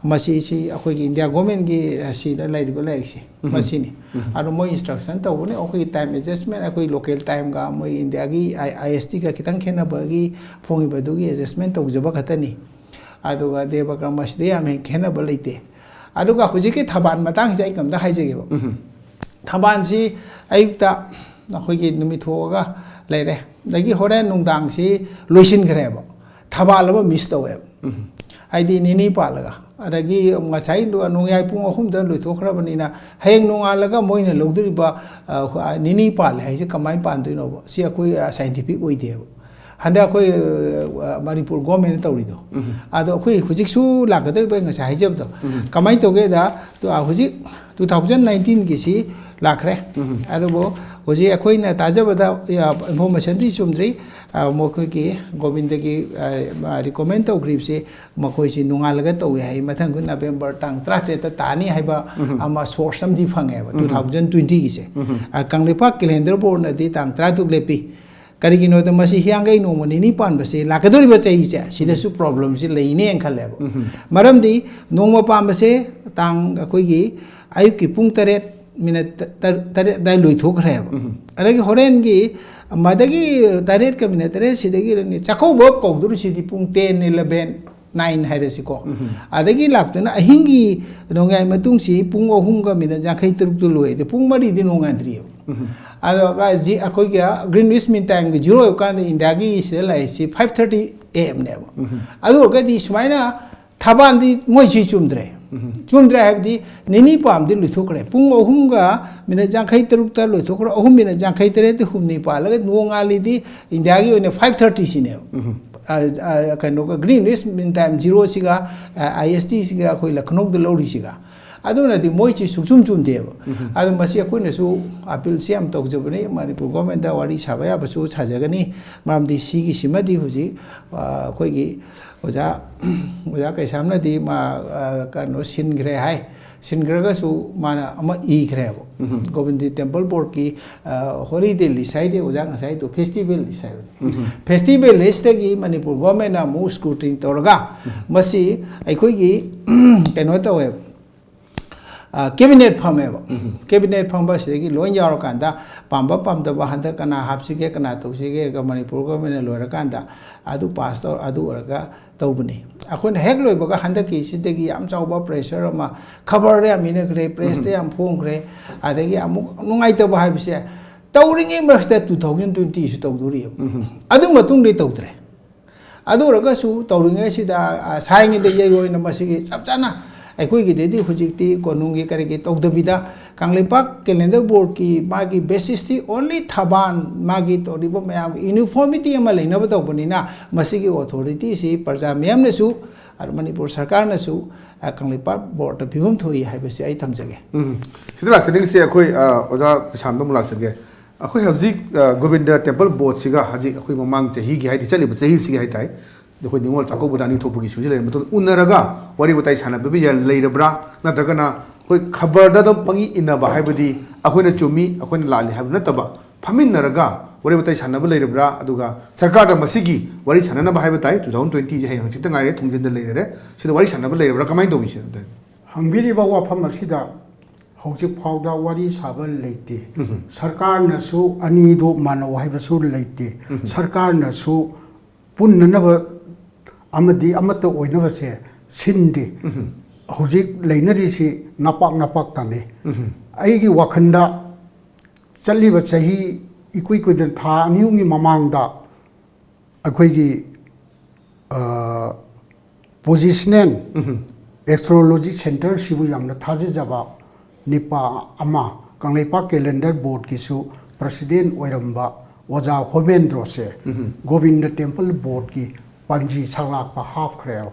ꯃꯁꯤꯁꯤ ꯑꯩꯈꯣꯏꯒꯤ ꯏꯟꯗꯤꯌꯥ ꯒꯣꯔꯃꯦꯟꯒꯤ, ꯑ, ꯁꯤꯗ ꯂꯩꯔꯤꯕ ꯂꯥꯏꯔꯤꯛꯁꯤ, ꯃꯁꯤꯅꯤ꯫ ꯑꯗꯣ ꯃꯣꯏ ꯏꯟꯁꯇ꯭ꯔꯛꯁꯟ ꯇꯧꯕꯅꯤ, ꯑꯩꯈꯣꯏꯒꯤ ꯇꯥꯏꯝ ꯑꯦꯗꯖꯁꯃꯦꯟ, ꯑꯩꯈꯣꯏ ꯂꯣꯀꯦꯜ ꯇꯥꯏꯝꯒ ꯃꯣꯏ ꯏꯟꯗꯤꯌꯥꯒꯤ ꯑꯥꯏ-, ꯑꯥꯏ ꯑꯦꯁ ꯇꯤꯒ ꯈꯤꯇꯪ ꯈꯦꯠꯅꯕꯒꯤ ꯐꯣꯡꯉꯤꯕꯗꯨꯒꯤ ꯑꯦꯗꯖꯁꯃꯦꯟ ꯇꯧꯖꯕ ꯈꯛꯇꯅꯤ꯫ ꯑꯗꯨꯒ ꯗꯦꯕ ꯀꯔꯃꯁꯤꯗ ꯌꯥꯝ ꯍꯦꯟꯅ ꯈꯦꯠꯅꯕ ꯂꯩꯇꯦ꯫ ꯑꯗꯨꯒ ꯍꯧꯖꯤꯛꯀꯤ ꯊꯕꯥꯟ ꯃꯇꯥꯡꯁꯦ ꯑꯩ ꯀꯝꯇ ꯍꯥꯏꯖꯒꯦꯕ꯫ ꯊꯝꯕꯥꯜꯁꯤ ꯑꯌꯨꯛꯇ ꯑꯩꯈꯣꯏꯒꯤ ꯅꯨꯃꯤꯠ ꯊꯣꯛꯑꯒ ꯂꯩꯔꯦ, ꯑꯗꯒꯤ ꯍꯣꯔꯦꯟ ꯅꯨꯡꯗꯥꯡꯁꯤ ꯂꯣꯏꯁꯤꯟꯈ꯭ꯔꯦꯕ, ꯊꯝꯕꯥꯜ ꯑꯃ ꯃꯤꯁ ꯇꯧꯋꯦꯕ꯫ ꯍꯥꯏꯗꯤ ꯅꯤꯅꯤ ꯄꯥꯜꯂꯒ, ꯑꯗꯒꯤ ꯉꯁꯥꯏ ꯅꯣꯡꯌꯥꯏ ꯄꯨꯡ ꯑꯍꯨꯝꯗ ꯂꯣꯏꯊꯣꯛꯈ꯭ꯔꯕꯅꯤꯅ ꯍꯌꯦꯡ ꯅꯣꯡꯉꯥꯜꯂꯒ ꯃꯣꯏꯅ ꯂꯧꯗꯣꯔꯤꯕ, ꯑ, ꯅꯤꯅꯤ ꯄꯥꯜꯂꯦ ꯍꯥꯏꯁꯦ ꯀꯃꯥꯏꯅ ꯄꯥꯟꯗꯣꯏꯅꯣꯕ? ꯁꯤ ꯑꯩꯈꯣꯏ, ꯑ, ꯁꯥꯏꯟꯇꯤꯐꯤꯛ ꯑꯣꯏꯗꯦꯕ꯫ ꯍꯟꯗꯛ ꯑꯩꯈꯣꯏ, ꯑ, ꯃꯅꯤꯄꯨꯔ ꯒꯣꯔꯃꯦꯟꯅ ꯇꯧꯔꯤꯗꯣ, ꯑꯗꯣ ꯑꯩꯈꯣꯏ ꯍꯧꯖꯤꯛꯁꯨ ꯂꯥꯛꯀꯗꯧꯔꯤꯕ, ꯉꯁꯥꯏ ꯍꯥꯏꯖꯕꯗꯣ, ꯀꯃꯥꯏꯅ ꯇꯧꯒꯦꯗ, ꯇꯨ-, ꯑ, ꯍꯧꯖꯤꯛ ꯇꯨ ꯊꯥꯎꯖꯟ ꯅꯥꯏꯟꯇꯤꯟꯒꯤꯁꯤ ꯂꯥꯛꯈ꯭ꯔꯦ꯫ ꯑꯗꯨꯕꯨ ꯍꯧꯖꯤꯛ ꯑꯩꯈꯣꯏꯅ ꯇꯥꯖꯕꯗ, ꯑ, ꯏꯟꯐꯣꯔꯃꯦꯁꯟꯗꯤ ꯆꯨꯝꯗ꯭ꯔꯤ꯫ ꯑ, ꯃꯈꯣꯏꯒꯤ ꯒꯣꯕꯤꯟꯗꯒꯤ, ꯑ, ꯃꯥ ꯔꯤꯀꯣꯃꯦꯟ ꯇꯧꯈ꯭ꯔꯤꯕꯁꯤ ꯃꯈꯣꯏꯁꯤ ꯅꯣꯡꯉꯥꯜꯂꯒ ꯇꯧꯏ ꯍꯥꯏ꯫ ꯃꯊꯪ ꯅꯕꯦꯝꯕꯔ ꯇꯥꯡ ꯇꯔꯥꯇꯔꯦꯠꯇ ꯇꯥꯅꯤ ꯍꯥꯏꯕ ꯑꯃ ꯁꯣꯔꯁ ꯑꯃꯗꯤ ꯐꯪꯉꯦꯕ, ꯇꯨ ꯊꯥꯎꯖꯟ ꯇ꯭ꯋꯦꯟꯇꯤꯒꯤꯁꯦ꯫ ꯑ, ꯀꯪꯂꯩꯄꯥꯛ ꯀꯦꯂꯦꯟꯗꯔ ꯕꯣꯔꯗꯅꯗꯤ ꯇꯥꯡ ꯇꯔꯥꯇꯔꯨꯛ ꯂꯦꯞꯄꯤ꯫ ꯀꯔꯤꯒꯤꯅꯣꯗ ꯃꯁꯤ ꯍꯤꯌꯥꯡꯒꯩ ꯅꯣꯡꯃ ꯅꯤꯅꯤ ꯄꯥꯟꯕꯁꯦ ꯂꯥꯛꯀꯗꯧꯔꯤꯕ ꯆꯍꯤꯁꯦ ꯁꯤꯗꯁꯨ ꯄ꯭ꯔꯣꯕ꯭ꯂꯦꯝꯁꯤ ꯂꯩꯅꯦꯅ ꯈꯜꯂꯦꯕ꯫ ꯃꯔꯝꯗꯤ ꯅꯣꯡꯃ ꯄꯥꯟꯕꯁꯦ ꯇꯥꯡ, ꯑꯩꯈꯣꯏꯒꯤ ꯑꯌꯨꯛꯀꯤ ꯄꯨꯡ ꯇꯔꯦꯠ ꯃꯤꯅꯠ ꯇ-, ꯇꯔꯦꯠ ꯑꯗꯥꯏ ꯂꯣꯏꯊꯣꯛꯈ꯭ꯔꯦꯕ꯫ ꯑꯗꯒꯤ ꯍꯣꯔꯦꯟꯒꯤ ꯃꯗꯒꯤ ꯇꯔꯦꯠꯀ ꯃꯤꯅꯠ ꯇꯔꯦꯠ ꯁꯤꯗꯒꯤ ꯆꯥꯛꯀꯧꯕ ꯀꯧꯗꯣꯔꯤꯁꯤꯗꯤ ꯄꯨꯡ ꯇꯦꯟ, ꯏꯂꯚꯦꯟ, ꯅꯥꯏꯟ ꯍꯥꯏꯔꯁꯤꯀꯣ꯫ ꯑꯗꯒꯤ ꯂꯥꯛꯇꯨꯅ ꯑꯍꯤꯡꯒꯤ ꯅꯣꯡꯌꯥꯏ ꯃꯇꯨꯡꯁꯤ ꯄꯨꯡ ꯑꯍꯨꯝꯒ ꯃꯤꯅꯠ ꯌꯥꯡꯈꯩ ꯇꯔꯨꯛꯇ ꯂꯣꯏ, ꯑꯗꯩ ꯄꯨꯡ ꯃꯔꯤꯗꯤ ꯅꯣꯡꯉꯥꯟꯗ꯭ꯔꯤꯑꯕ꯫ ꯑꯗꯣ ꯖꯤ-, ꯑꯩꯈꯣꯏꯒꯤ ꯒ꯭ꯔꯤꯟꯋꯤꯁ ꯃꯤꯟ ꯇꯥꯏꯝꯒꯤ ꯖꯤꯔꯣ ꯑꯣꯏꯕꯀꯥꯟꯗ ꯏꯟꯗꯤꯌꯥꯒꯤ ꯁꯤꯗ ꯂꯥꯛꯏꯁꯤ ꯐꯥꯏꯚ ꯊꯥꯔꯇꯤ ꯑꯦ ꯑꯦꯝꯅꯦꯕ꯫ ꯑꯗꯨ ꯑꯣꯏꯔꯒꯗꯤ ꯁꯨꯃꯥꯏꯅ ꯊꯥꯕꯥꯟꯗꯤ ꯃꯣꯏꯁꯤ ꯆꯨꯝꯗ꯭ꯔꯦ꯫ ꯆꯨꯝꯗ꯭ꯔꯦ ꯍꯥꯏꯕꯗꯤ ꯅꯤꯅꯤ ꯄꯥꯝꯗꯤ ꯂꯣꯏꯊꯣꯛꯈ꯭ꯔꯦ꯫ ꯄꯨꯡ ꯑꯍꯨꯝꯒ ꯃꯤꯅꯠ ꯌꯥꯡꯈꯩ ꯇꯔꯨꯛꯇ ꯂꯣꯏꯊꯣꯛꯈ꯭ꯔꯦ, ꯑꯍꯨꯝ ꯃꯤꯅꯠ ꯌꯥꯡꯈꯩ ꯇꯔꯦꯠꯇ ꯍꯨꯝꯅꯤ ꯄꯥꯜꯂꯒ ꯅꯣꯡꯉꯥꯜꯂꯤꯗꯤ ꯏꯟꯗꯤꯌꯥꯒꯤ ꯑꯣꯏꯅ ꯐꯥꯏꯚ ꯊꯥꯔꯇꯤꯁꯤꯅꯦꯕ꯫ ꯑ, ꯑ, ꯀꯩꯅꯣꯒ ꯒ꯭ꯔꯤꯟꯋꯤꯁ ꯃꯤꯟ ꯇꯥꯏꯝ ꯖꯤꯔꯣꯁꯤꯒ, ꯑ, ꯑꯥꯏ ꯑꯦꯁ ꯇꯤꯁꯤꯒ ꯑꯩꯈꯣꯏ ꯂꯈꯅꯧꯗ ꯂꯧꯔꯤꯁꯤꯒ꯫ ꯑꯗꯨꯅꯗꯤ ꯃꯣꯏꯁꯤ ꯁꯨꯡꯆꯨꯝ ꯆꯨꯝꯗꯦꯕ꯫ ꯑꯗꯣ ꯃꯁꯤ ꯑꯩꯈꯣꯏꯅꯁꯨ ꯑꯄꯤꯜꯁꯤ ꯌꯥꯝ ꯇꯧꯖꯕꯅꯤ, ꯃꯅꯤꯄꯨꯔ ꯒꯣꯔꯃꯦꯟꯗ ꯋꯥꯔꯤ ꯁꯥꯕ ꯌꯥꯕꯁꯨ ꯁꯥꯖꯒꯅꯤ꯫ ꯃꯔꯝꯗꯤ ꯁꯤꯒꯤꯁꯤꯃꯗꯤ ꯍꯧꯖꯤꯛ, ꯑ, ꯑꯩꯈꯣꯏꯒꯤ ꯑꯣꯖꯥ, ꯑꯣꯖꯥ ꯀꯩꯁꯥꯝꯅꯗꯤ ꯃꯥ, ꯑ, ꯀꯩꯅꯣ ꯁꯤꯟꯈ꯭ꯔꯦ ꯍꯥꯏ꯫ ꯁꯤꯟꯈ꯭ꯔꯒꯁꯨ ꯃꯥꯅ ꯑꯃ ꯏꯈ꯭ꯔꯦꯕ꯫ ꯒꯣꯕꯤꯟꯗ ꯇꯦꯝꯄꯜ ꯕꯣꯔꯗꯀꯤ, ꯑ, ꯍꯣꯂꯤꯗꯦ ꯂꯤꯁ ꯍꯥꯏꯗꯦ, ꯑꯣꯖꯥ ꯉꯁꯥꯏꯗꯣ ꯐꯦꯁꯇꯤꯚꯦꯜ ꯂꯤꯁ ꯍꯥꯏꯕꯅꯤ꯫ ꯐꯦꯁꯇꯤꯚꯦꯜ ꯂꯤꯁꯇꯒꯤ ꯃꯅꯤꯄꯨꯔ ꯒꯣꯔꯃꯦꯟꯅ ꯑꯃꯨꯛ ꯁ꯭ꯀ꯭ꯔꯨꯇꯤꯅꯤ ꯇꯧꯔꯒ ꯃꯁꯤ ꯑꯩꯈꯣꯏꯒꯤ ꯀꯩꯅꯣ ꯇꯧꯋꯦꯕ꯫ ꯀꯦꯕꯤꯅꯦꯠ ꯐꯝꯃꯦꯕ꯫ ꯀꯦꯕꯤꯅꯦꯠ ꯐꯝꯕ ꯑꯁꯤꯗꯒꯤ ꯂꯣꯏ ꯌꯥꯎꯔꯀꯥꯟꯗ ꯄꯥꯝꯕ ꯄꯥꯝꯗꯕ ꯍꯟꯗꯛ ꯀꯅꯥ ꯍꯥꯞꯁꯤꯒꯦ, ꯀꯅꯥ ꯇꯧꯁꯤꯒꯦ, ꯃꯅꯤꯄꯨꯔ ꯒꯣꯔꯃꯦꯟꯅ ꯂꯣꯏꯔꯀꯥꯟꯗ ꯑꯗꯨ ꯄꯥꯁ ꯇꯧꯔ, ꯑꯗꯨ ꯑꯣꯏꯔꯒ ꯇꯧꯕꯅꯤ꯫ ꯑꯩꯈꯣꯏꯅ ꯍꯦꯛ ꯂꯣꯏꯕꯒ ꯍꯟꯗꯛꯀꯤꯁꯤꯗꯒꯤ ꯌꯥꯝ ꯆꯥꯎꯕ ꯄ꯭ꯔꯦꯁꯔ ꯑꯃ, ꯈꯕꯔꯗ ꯌꯥꯝ ꯏꯅꯈ꯭ꯔꯦ, ꯄ꯭ꯔꯦꯁꯇ ꯌꯥꯝ ꯐꯣꯡꯈ꯭ꯔꯦ꯫ ꯑꯗꯒꯤ ꯑꯃꯨꯛ ꯅꯨꯡꯉꯥꯏꯇꯕ ꯍꯥꯏꯕꯁꯦ, ꯇꯧꯔꯤꯉꯩ ꯃꯔꯛꯁꯤꯗ two thousand twenty ꯁꯨ ꯇꯧꯗꯣꯔꯤꯑꯕ꯫ ꯑꯗꯨ ꯃꯇꯨꯡꯗꯤ ꯇꯧꯗ꯭ꯔꯦ꯫ ꯑꯗꯨ ꯑꯣꯏꯔꯒꯁꯨ ꯇꯧꯔꯤꯉꯩꯁꯤꯗ, ꯑ, ꯁꯥꯏꯉꯩꯗ ꯌꯩꯕ ꯑꯣꯏꯅ ꯃꯁꯤꯒꯤ ꯆꯞ ꯆꯥꯅ ꯑꯩꯈꯣꯏꯒꯤꯗꯗꯤ ꯍꯧꯖꯤꯛꯇꯤ ꯀꯣꯅꯨꯡꯒꯤ ꯀꯔꯤꯒꯤ ꯇꯧꯗꯕꯤꯗ ꯀꯪꯂꯩꯄꯥꯛ ꯀꯦꯂꯦꯟꯗꯔ ꯕꯣꯔꯗꯀꯤ ꯃꯥꯒꯤ ꯕꯦꯁꯤꯁꯇꯤ only ꯊꯕꯥꯟ, ꯃꯥꯒꯤ ꯇꯧꯔꯤꯕ ꯃꯌꯥꯝꯒꯤ ꯌꯨꯅꯤꯐꯣꯔꯃꯤꯇꯤ ꯑꯃ ꯂꯩꯅꯕ ꯇꯧꯕꯅꯤꯅ ꯃꯁꯤꯒꯤ ꯑꯣꯊꯣꯔꯤꯇꯤꯁꯤ ꯄ꯭ꯔꯖꯥ ꯃꯤꯌꯥꯝꯅꯁꯨ, ꯑꯗ ꯃꯅꯤꯄꯨꯔ ꯁꯔꯀꯥꯔꯅꯁꯨ, ꯑ, ꯀꯪꯂꯩꯄꯥꯛ ꯕꯣꯔꯗꯇ ꯄꯤꯐꯝ ꯊꯣꯛꯏ ꯍꯥꯏꯕꯁꯤ ꯑꯩ ꯊꯝꯖꯒꯦ꯫ ꯎꯝ꯫ ꯁꯤꯗ ꯂꯥꯛꯆꯅꯤꯡꯉꯤꯁꯦ ꯑꯩꯈꯣꯏ, ꯑ, ꯑꯣꯖꯥ ꯄ꯭ꯔꯁꯥꯟꯇ ꯑꯃꯨꯛ ꯂꯥꯛꯆꯒꯦ꯫ ꯑꯩꯈꯣꯏ ꯍꯧꯖꯤꯛ, ꯑ, ꯒꯣꯕꯤꯟꯗ ꯇꯦꯝꯄꯜ ꯕꯣꯔꯗꯁꯤꯒ ꯍꯧꯖꯤꯛ ꯑꯩꯈꯣꯏ ꯃꯃꯥꯡ ꯆꯍꯤꯒꯤ ꯍꯥꯏꯗꯤ ꯆꯠꯂꯤꯕ ꯆꯍꯤꯁꯤꯒꯤ ꯍꯥꯏꯇꯥꯔꯦ, ꯑꯩꯈꯣꯏ ꯅꯤꯉꯣꯜ ꯆꯥꯛꯀꯧꯕꯗ ꯑꯅꯤ ꯊꯣꯛꯄꯒꯤ ꯏꯁꯨꯁꯤ ꯂꯩꯔꯦ꯫ ꯃꯇꯨꯡꯗ ꯎꯅꯔꯒ ꯋꯥꯔꯤ ꯋꯥꯇꯥꯏ ꯁꯥꯟꯅꯕꯤꯕ ꯌꯥ-, ꯂꯩꯔꯕ꯭ꯔꯥ? ꯅꯠꯇ꯭ꯔꯒꯅ ꯑꯩꯈꯣꯏ ꯈꯕꯔꯗ ꯑꯗꯨꯝ ꯄꯪꯏ ꯏꯟꯅꯕ ꯍꯥꯏꯕꯗꯤ ꯑꯩꯈꯣꯏꯅ ꯆꯨꯝꯃꯤ, ꯑꯩꯈꯣꯏꯅ ꯂꯥꯜꯂꯤ ꯍꯥꯏꯕ ꯅꯠꯇꯕ, ꯐꯝꯃꯤꯟꯅꯔꯒ ꯋꯥꯔꯤ ꯋꯥꯇꯥꯏ ꯁꯥꯟꯅꯕ ꯂꯩꯔꯕ꯭ꯔꯥ? ꯑꯗꯨꯒ ꯁꯔꯀꯥꯔꯗ ꯃꯁꯤꯒꯤ ꯋꯥꯔꯤ ꯁꯥꯟꯅꯅꯕ ꯍꯥꯏꯕ ꯇꯥꯏ, two thousand twenty ꯁꯦ ꯍꯌꯦꯡ ꯍꯪꯆꯤꯠꯇ ꯉꯥꯏꯔꯦ, ꯊꯣꯡꯖꯤꯟꯗ ꯂꯩꯔꯦ, ꯁꯤꯗ ꯋꯥꯔꯤ ꯁꯥꯟꯅꯕ ꯂꯩꯔꯕ꯭ꯔꯥ? ꯀꯃꯥꯏꯅ ꯇꯧꯏ ꯁꯤꯗ? ꯍꯪꯕꯤꯔꯤꯕ ꯋꯥꯐꯝ ꯑꯁꯤꯗ ꯍꯧꯖꯤꯛ ꯐꯥꯎꯗ ꯋꯥꯔꯤ ꯁꯥꯕ ꯂꯩꯇꯦ꯫ ꯁꯔꯀꯥꯔꯅꯁꯨ ꯑꯅꯤꯗꯨ ꯃꯥꯟꯅꯧ ꯍꯥꯏꯕꯁꯨ ꯂꯩꯇꯦ꯫ ꯁꯔꯀꯥꯔꯅꯁꯨ ꯄꯨꯟꯅꯅꯕ ꯑꯃꯗꯤ ꯑꯃꯠꯇ ꯑꯣꯏꯅꯕꯁꯦ ꯁꯤꯟꯗꯦ꯫ ꯍꯧꯖꯤꯛ ꯂꯩꯅꯔꯤꯁꯤ ꯅꯄꯥꯛ ꯅꯄꯥꯛꯇꯅꯤ꯫ ꯑꯩꯒꯤ ꯋꯥꯈꯜꯗ ꯆꯠꯂꯤꯕ ꯆꯍꯤ ꯏꯀꯨꯏ ꯀꯨꯏꯗꯅ ꯊꯥ ꯑꯅꯤ ꯑꯍꯨꯝꯒꯤ ꯃꯃꯥꯡꯗ ꯑꯩꯈꯣꯏꯒꯤ, ꯑ, Positional Astrology Centre ꯁꯤꯕꯨ ꯌꯥꯝꯅ ꯊꯥꯖꯖꯕ ꯅꯤꯄꯥ ꯑꯃ, ꯀꯪꯂꯩꯄꯥꯛ ꯀꯦꯂꯦꯟꯗꯔ ꯕꯣꯔꯗꯀꯤꯁꯨ ꯄ꯭ꯔꯁꯤꯗꯦꯟ ꯑꯣꯏꯔꯝꯕ ꯑꯣꯖꯥ ꯍꯣꯃꯦꯟꯗ꯭ꯔꯣꯁꯦ ꯒꯣꯕꯤꯟꯗ ꯇꯦꯝꯄꯜ ꯕꯣꯔꯗꯀꯤ ꯄꯥꯟꯖꯤ ꯁꯂꯥꯛꯄ ꯍꯥꯞꯈ꯭ꯔꯦꯕ꯫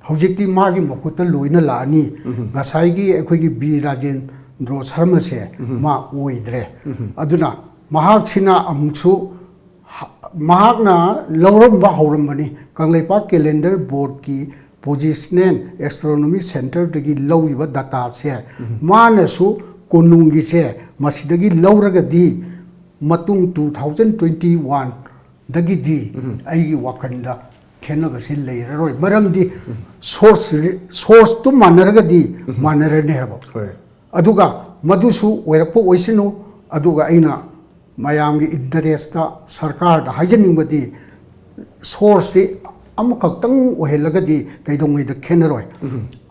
ꯍꯧꯖꯤꯛꯇꯤ ꯃꯥꯒꯤ ꯃꯈꯨꯠꯇ ꯂꯣꯏꯅ ꯂꯥꯛꯑꯅꯤ꯫ ꯉꯁꯥꯏꯒꯤ ꯑꯩꯈꯣꯏꯒꯤ ꯕꯤ ꯔꯥꯖꯦꯟꯗ꯭ꯔꯣ ꯁꯔꯃꯁꯦ ꯃꯥ ꯑꯣꯏꯗ꯭ꯔꯦ꯫ ꯑꯗꯨꯅ ꯃꯍꯥꯛꯁꯤꯅ ꯑꯃꯨꯛꯁꯨ ꯍ-, ꯃꯍꯥꯛꯅ ꯂꯧꯔꯝꯕ ꯍꯧꯔꯝꯕꯅꯤ꯫ ꯀꯪꯂꯩꯄꯥꯛ ꯀꯦꯂꯦꯟꯗꯔ ꯕꯣꯔꯗꯀꯤ Positional Astronomy Centreꯗꯒꯤ ꯂꯧꯔꯤꯕ dataꯁꯦ ꯃꯥꯅꯁꯨ ꯀꯣꯅꯨꯡꯒꯤꯁꯦ ꯃꯁꯤꯗꯒꯤ ꯂꯧꯔꯒꯗꯤ ꯃꯇꯨꯡ two thousand twenty oneꯗꯒꯤꯗꯤ ꯑꯩꯒꯤ ꯋꯥꯈꯜꯗ ꯈꯦꯠꯅꯕꯁꯤ ꯂꯩꯔꯔꯣꯏ꯫ ꯃꯔꯝꯗꯤ ꯁꯣꯔꯁ, ꯁꯣꯔꯁꯇꯨ ꯃꯥꯟꯅꯔꯒꯗꯤ ꯃꯥꯟꯅꯔꯅꯤ ꯍꯥꯏꯕ꯫ ꯍꯣꯏ꯫ ꯑꯗꯨꯒ ꯃꯗꯨꯁꯨ ꯑꯣꯏꯔꯛꯄ ꯑꯣꯏꯁꯅꯨ꯫ ꯑꯗꯨꯒ ꯑꯩꯅ ꯃꯌꯥꯝꯒꯤ ꯏꯟꯇꯔꯦꯁꯇ ꯁꯔꯀꯥꯔꯗ ꯍꯥꯏꯖꯅꯤꯡꯕꯗꯤ, ꯁꯣꯔꯁꯁꯤ ꯑꯃꯈꯛꯇꯪ ꯑꯣꯏꯍꯜꯂꯒꯗꯤ ꯀꯩꯗꯧꯉꯩꯗ ꯈꯦꯠꯅꯔꯣꯏ꯫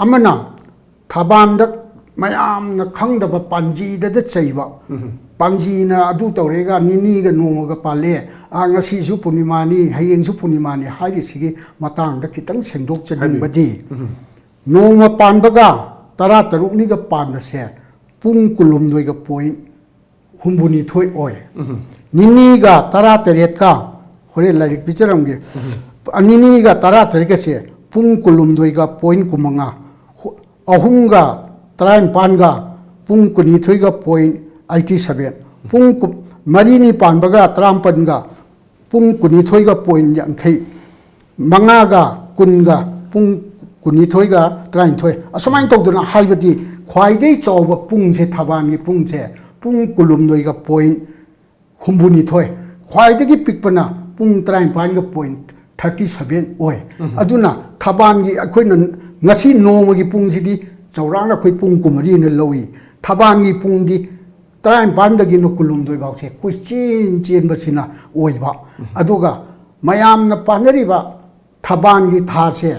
ꯑꯃꯅ ꯊꯕꯥꯟꯗ ꯃꯌꯥꯝꯅ ꯈꯪꯗꯕ ꯄꯥꯟꯖꯤꯗꯗ ꯆꯩꯕ, ꯄꯥꯟꯖꯤꯅ ꯑꯗꯨ ꯇꯧꯔꯦꯒ ꯅꯤꯅꯤꯒ ꯅꯣꯡꯃꯒ ꯄꯥꯜꯂꯦ, ꯑꯥ, ꯉꯁꯤꯁꯨ ꯄꯨꯔꯅꯤꯃꯥꯅꯤ, ꯍꯌꯦꯡꯁꯨ ꯄꯨꯔꯅꯤꯃꯥꯅꯤ ꯍꯥꯏꯔꯤꯁꯤꯒꯤ ꯃꯇꯥꯡꯗ ꯈꯤꯇꯪ ꯁꯦꯡꯗꯣꯛꯆꯅꯤꯡꯕꯗꯤ, ꯅꯣꯡꯃ ꯄꯥꯟꯕꯒ ꯇꯔꯥ ꯇꯔꯨꯛꯅꯤꯒ ꯄꯥꯟꯕꯁꯦ ꯄꯨꯡ ꯀꯨꯟꯍꯨꯝꯗꯣꯏꯒ ꯄꯣꯏꯟ ꯍꯨꯝꯐꯨꯅꯤꯊꯣꯏ ꯑꯣꯏ꯫ ꯅꯤꯅꯤꯒ ꯇꯔꯥ ꯇꯔꯦꯠꯀ, ꯍꯣꯔꯦꯟ ꯂꯥꯏꯔꯤꯛ ꯄꯤꯖꯔꯝꯒꯦ꯫ ꯅꯤꯅꯤꯒ ꯇꯔꯥ ꯇꯔꯦꯠꯀꯁꯦ ꯄꯨꯡ ꯀꯨꯟꯍꯨꯝꯗꯣꯏꯒ ꯄꯣꯏꯟ ꯀꯨꯟꯃꯉꯥ, ꯍꯨ-, ꯑꯍꯨꯝꯒ ꯇꯔꯥꯅꯤꯄꯥꯟꯒ ꯄꯨꯡ ꯀꯨꯟꯅꯤꯊꯣꯏꯒ ꯄꯣꯏꯟ ꯑꯩꯠꯇꯤ ꯁꯚꯦꯟ, ꯄꯨꯡ ꯀꯨ-, ꯃꯔꯤꯅꯤ ꯄꯥꯟꯕꯒ ꯇꯔꯥꯃꯥꯄꯟꯒ ꯄꯨꯡ ꯀꯨꯟꯅꯤꯊꯣꯏꯒ ꯄꯣꯏꯟ ꯌꯥꯡꯈꯩ, ꯃꯉꯥꯒ ꯀꯨꯟꯒ ꯄꯨꯡ ꯀꯨꯟꯅꯤꯊꯣꯏꯒ ꯇꯔꯥꯅꯤꯊꯣꯏ, ꯑꯁꯨꯃꯥꯏꯅ ꯇꯧꯗꯅ, ꯍꯥꯏꯕꯗꯤ ꯈ꯭ꯋꯥꯏꯗꯒꯤ ꯆꯥꯎꯕ ꯄꯨꯡꯁꯦ, ꯊꯕꯥꯟꯒꯤ ꯄꯨꯡꯁꯦ ꯄꯨꯡ ꯀꯨꯟꯍꯨꯝꯗꯣꯏꯒ ꯄꯣꯏꯟ ꯍꯨꯝꯐꯨꯅꯤꯊꯣꯏ, ꯈ꯭ꯋꯥꯏꯗꯒꯤ ꯄꯤꯛꯄꯅ ꯄꯨꯡ ꯇꯔꯥꯅꯤꯄꯥꯟꯒ ꯄꯣꯏꯟ ꯊꯥꯔꯇꯤ ꯁꯚꯦꯟ ꯑꯣꯏ꯫ ꯑꯗꯨꯅ ꯊꯕꯥꯟꯒꯤ ꯑꯩꯈꯣꯏꯅ ꯉꯁꯤ ꯅꯣꯡꯃꯒꯤ ꯄꯨꯡꯁꯤꯗꯤ ꯆꯥꯎꯔꯥꯛꯅ ꯑꯩꯈꯣꯏ ꯄꯨꯡ ꯀꯨꯟꯃꯔꯤꯅ ꯂꯧꯏ꯫ ꯊꯕꯥꯟꯒꯤ ꯄꯨꯡꯗꯤ ꯇꯔꯥꯅꯤꯄꯥꯟꯗꯒꯤꯅ ꯀꯨꯟꯍꯨꯝꯗꯣꯏ ꯐꯥꯎꯁꯦ ꯀꯣꯏꯆꯦꯟ ꯆꯦꯟꯕꯁꯤꯅ ꯑꯣꯏꯕ꯫ ꯑꯗꯨꯒ ꯃꯌꯥꯝꯅ ꯄꯥꯅꯔꯤꯕ ꯊꯕꯥꯟꯒꯤ ꯊꯥꯁꯦ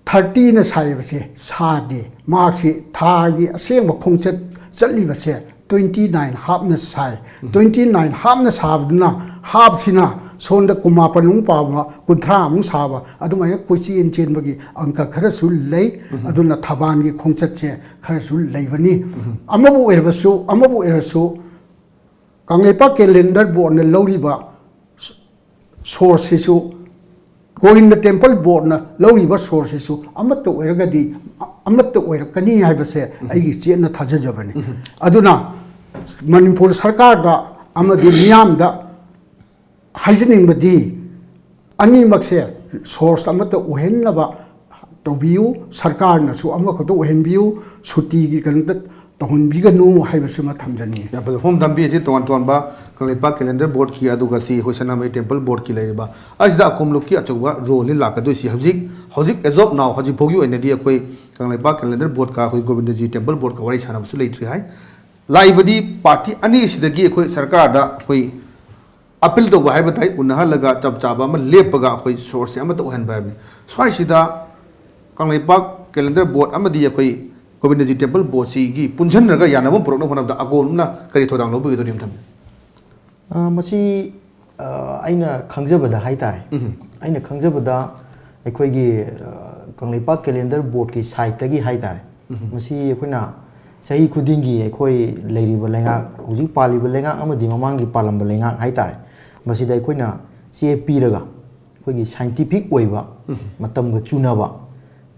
ꯊꯥꯔꯇꯤꯅ ꯁꯥꯏꯕꯁꯦ ꯁꯥꯗꯦ꯫ ꯃꯍꯥꯛꯁꯤ ꯊꯥꯒꯤ ꯑꯁꯦꯡꯕ ꯈꯣꯡꯆꯠ ꯆꯠꯂꯤꯕꯁꯦ ꯇ꯭ꯋꯦꯟꯇꯤ ꯅꯥꯏꯟ ꯍꯥꯞꯅ ꯁꯥꯏ꯫ ꯇ꯭ꯋꯦꯟꯇꯤ ꯅꯥꯏꯟ ꯍꯥꯞꯅ ꯁꯥꯕꯗꯨꯅ, ꯍꯥꯞꯁꯤꯅ ꯁꯣꯝꯗ ꯀꯨꯟꯃꯥꯄꯟ ꯑꯃꯨꯛ ꯄꯥꯕ, ꯀꯨꯟꯊ꯭ꯔꯥ ꯑꯃꯨꯛ ꯁꯥꯕ, ꯑꯗꯨꯃꯥꯏꯅ ꯀꯣꯏꯆꯦꯟ ꯆꯦꯟꯕꯒꯤ ꯑꯪꯀ ꯈꯔꯁꯨ ꯂꯩ꯫ ꯑꯗꯨꯅ ꯊꯕꯥꯟꯒꯤ ꯈꯣꯡꯆꯠꯁꯦ ꯈꯔꯁꯨ ꯂꯩꯕꯅꯤ꯫ ꯑꯃꯕꯨ ꯑꯣꯏꯔꯕꯁꯨ, ꯑꯃꯕꯨ ꯑꯣꯏꯔꯁꯨ, ꯀꯪꯂꯩꯄꯥꯛ ꯀꯦꯂꯦꯟꯗꯔ ꯕꯣꯔꯗꯅ ꯂꯧꯔꯤꯕ ꯁꯣꯔꯁꯁꯤꯁꯨ, ꯒꯣꯕꯤꯟꯗ ꯇꯦꯝꯄꯜ ꯕꯣꯔꯗꯅ ꯂꯧꯔꯤꯕ ꯁꯣꯔꯁꯁꯤꯁꯨ ꯑꯃꯠꯇ ꯑꯣꯏꯔꯒꯗꯤ, ꯑꯃꯠꯇ ꯑꯣꯏꯔꯛꯀꯅꯤ ꯍꯥꯏꯕꯁꯦ ꯑꯩꯒꯤ ꯆꯦꯠꯅ ꯊꯥꯖꯖꯕꯅꯤ꯫ ꯑꯗꯨꯅ ꯃꯅꯤꯄꯨꯔ ꯁꯔꯀꯥꯔꯗ ꯑꯃꯗꯤ ꯃꯤꯌꯥꯝꯗ ꯍꯥꯏꯖꯅꯤꯡꯕꯗꯤ, ꯑꯅꯤꯃꯛꯁꯦ ꯁꯣꯔꯁ ꯑꯃꯠꯇ ꯑꯣꯏꯍꯟꯅꯕ ꯇꯧꯕꯤꯌꯨ, ꯁꯔꯀꯥꯔꯅꯁꯨ ꯑꯃꯈꯛꯇ ꯑꯣꯏꯍꯟꯕꯤꯌꯨ, ꯁꯨꯇꯤꯒꯤ ꯀꯩꯅꯣꯗ ꯇꯧꯍꯟꯕꯤꯒꯅꯨ ꯍꯥꯏꯕꯁꯤꯃ ꯊꯝꯖꯅꯤꯡꯉꯤ꯫ ꯌꯥꯝ ꯐꯖꯩ꯫ ꯃꯐꯝ ꯊꯝꯕꯤ ꯑꯁꯤ ꯇꯣꯉꯥꯟ ꯇꯣꯉꯥꯟꯕ ꯀꯪꯂꯩꯄꯥꯛ ꯀꯦꯂꯦꯟꯗꯔ ꯕꯣꯔꯗꯀꯤ, ꯑꯗꯨꯒ ꯁꯤ ꯑꯩꯈꯣꯏ ꯁꯅꯥꯃꯍꯤ ꯇꯦꯝꯄꯜ ꯕꯣꯔꯗꯀꯤ ꯂꯩꯔꯤꯕ ꯑꯁꯤꯗ ꯑꯀꯣꯝꯂꯨꯞꯀꯤ ꯑꯆꯧꯕ ꯔꯣꯜꯅꯤ ꯂꯥꯛꯀꯗꯣꯏꯁꯤ꯫ ꯍꯧꯖꯤꯛ ꯍꯧꯖꯤꯛ as of now, ꯍꯧꯖꯤꯛ ꯐꯥꯎꯒꯤ ꯑꯣꯏꯅꯗꯤ ꯑꯩꯈꯣꯏ ꯀꯪꯂꯩꯄꯥꯛ ꯀꯦꯂꯦꯟꯗꯔ ꯕꯣꯔꯗꯀ ꯑꯩꯈꯣꯏ ꯒꯣꯕꯤꯟꯗꯖꯤ ꯇꯦꯝꯄꯜ ꯕꯣꯔꯗꯀ ꯋꯥꯔꯤ ꯁꯥꯟꯅꯕꯁꯨ ꯂꯩꯇ꯭ꯔꯤ ꯍꯥꯏ꯫ ꯂꯥꯛꯏꯕꯗꯤ ꯄꯥꯔꯇꯤ ꯑꯅꯤꯁꯤꯗꯒꯤ ꯑꯩꯈꯣꯏ ꯁꯔꯀꯥꯔꯗ ꯑꯩꯈꯣꯏ ꯑꯄꯤꯜ ꯇꯧꯕ ꯍꯥꯏꯕ ꯇꯥꯏ, ꯎꯅꯍꯜꯂꯒ ꯆꯞ ꯆꯥꯕ ꯑꯃ ꯂꯦꯞꯄꯒ ꯑꯩꯈꯣꯏ ꯁꯣꯔꯁꯁꯦ ꯑꯃꯠꯇ ꯑꯣꯏꯍꯟꯕ ꯍꯥꯏꯕꯅꯤ꯫ ꯁ꯭ꯋꯥꯏꯁꯤꯗ ꯀꯪꯂꯩꯄꯥꯛ ꯀꯦꯂꯦꯟꯗꯔ ꯕꯣꯔꯗ ꯑꯃꯗꯤ ꯑꯩꯈꯣꯏ ꯒꯣꯕꯤꯟꯗꯖꯤ ꯇꯦꯝꯄꯜ ꯕꯣꯔꯗꯁꯤꯒꯤ ꯄꯨꯟꯁꯤꯟꯅꯔꯒ ꯌꯥꯅꯕ ꯑꯃ ꯄꯨꯔꯛꯅꯕ ꯍꯣꯠꯅꯕꯗ ꯑꯀꯣꯝꯅ ꯀꯔꯤ ꯊꯧꯗꯥꯡ ꯂꯧꯕꯤꯒꯗꯧꯔꯤ ꯑꯃ ꯊꯝꯕꯤꯌꯨ꯫ ꯑ, ꯃꯁꯤ ꯑ, ꯑꯩꯅ ꯈꯪꯖꯕꯗ ꯍꯥꯏꯇꯥꯔꯦ, ꯎꯝ꯫ ꯑꯩꯅ ꯈꯪꯖꯕꯗ ꯑꯩꯈꯣꯏꯒꯤ ꯑ, ꯀꯪꯂꯩꯄꯥꯛ ꯀꯦꯂꯦꯟꯗꯔ ꯕꯣꯔꯗꯀꯤ ꯁꯥꯏꯠꯇꯒꯤ ꯍꯥꯏꯇꯥꯔꯦ, ꯎꯝ꯫ ꯃꯁꯤ ꯑꯩꯈꯣꯏꯅ ꯆꯍꯤ ꯈꯨꯗꯤꯡꯒꯤ ꯑꯩꯈꯣꯏ ꯂꯩꯔꯤꯕ ꯂꯩꯉꯥꯛ, ꯍꯧꯖꯤꯛ ꯄꯥꯜꯂꯤꯕ ꯂꯩꯉꯥꯛ ꯑꯃꯗꯤ ꯃꯃꯥꯡꯒꯤ ꯄꯥꯜꯂꯝꯕ ꯂꯩꯉꯥꯛ ꯍꯥꯏꯇꯥꯔꯦ, ꯃꯁꯤꯗ ꯑꯩꯈꯣꯏꯅ ꯆꯦ ꯄꯤꯔꯒ ꯑꯩꯈꯣꯏꯒꯤ ꯁꯥꯏꯟꯇꯤꯐꯤꯛ ꯑꯣꯏꯕ, ꯎꯝ꯫ ꯃꯇꯝꯒ ꯆꯨꯅꯕ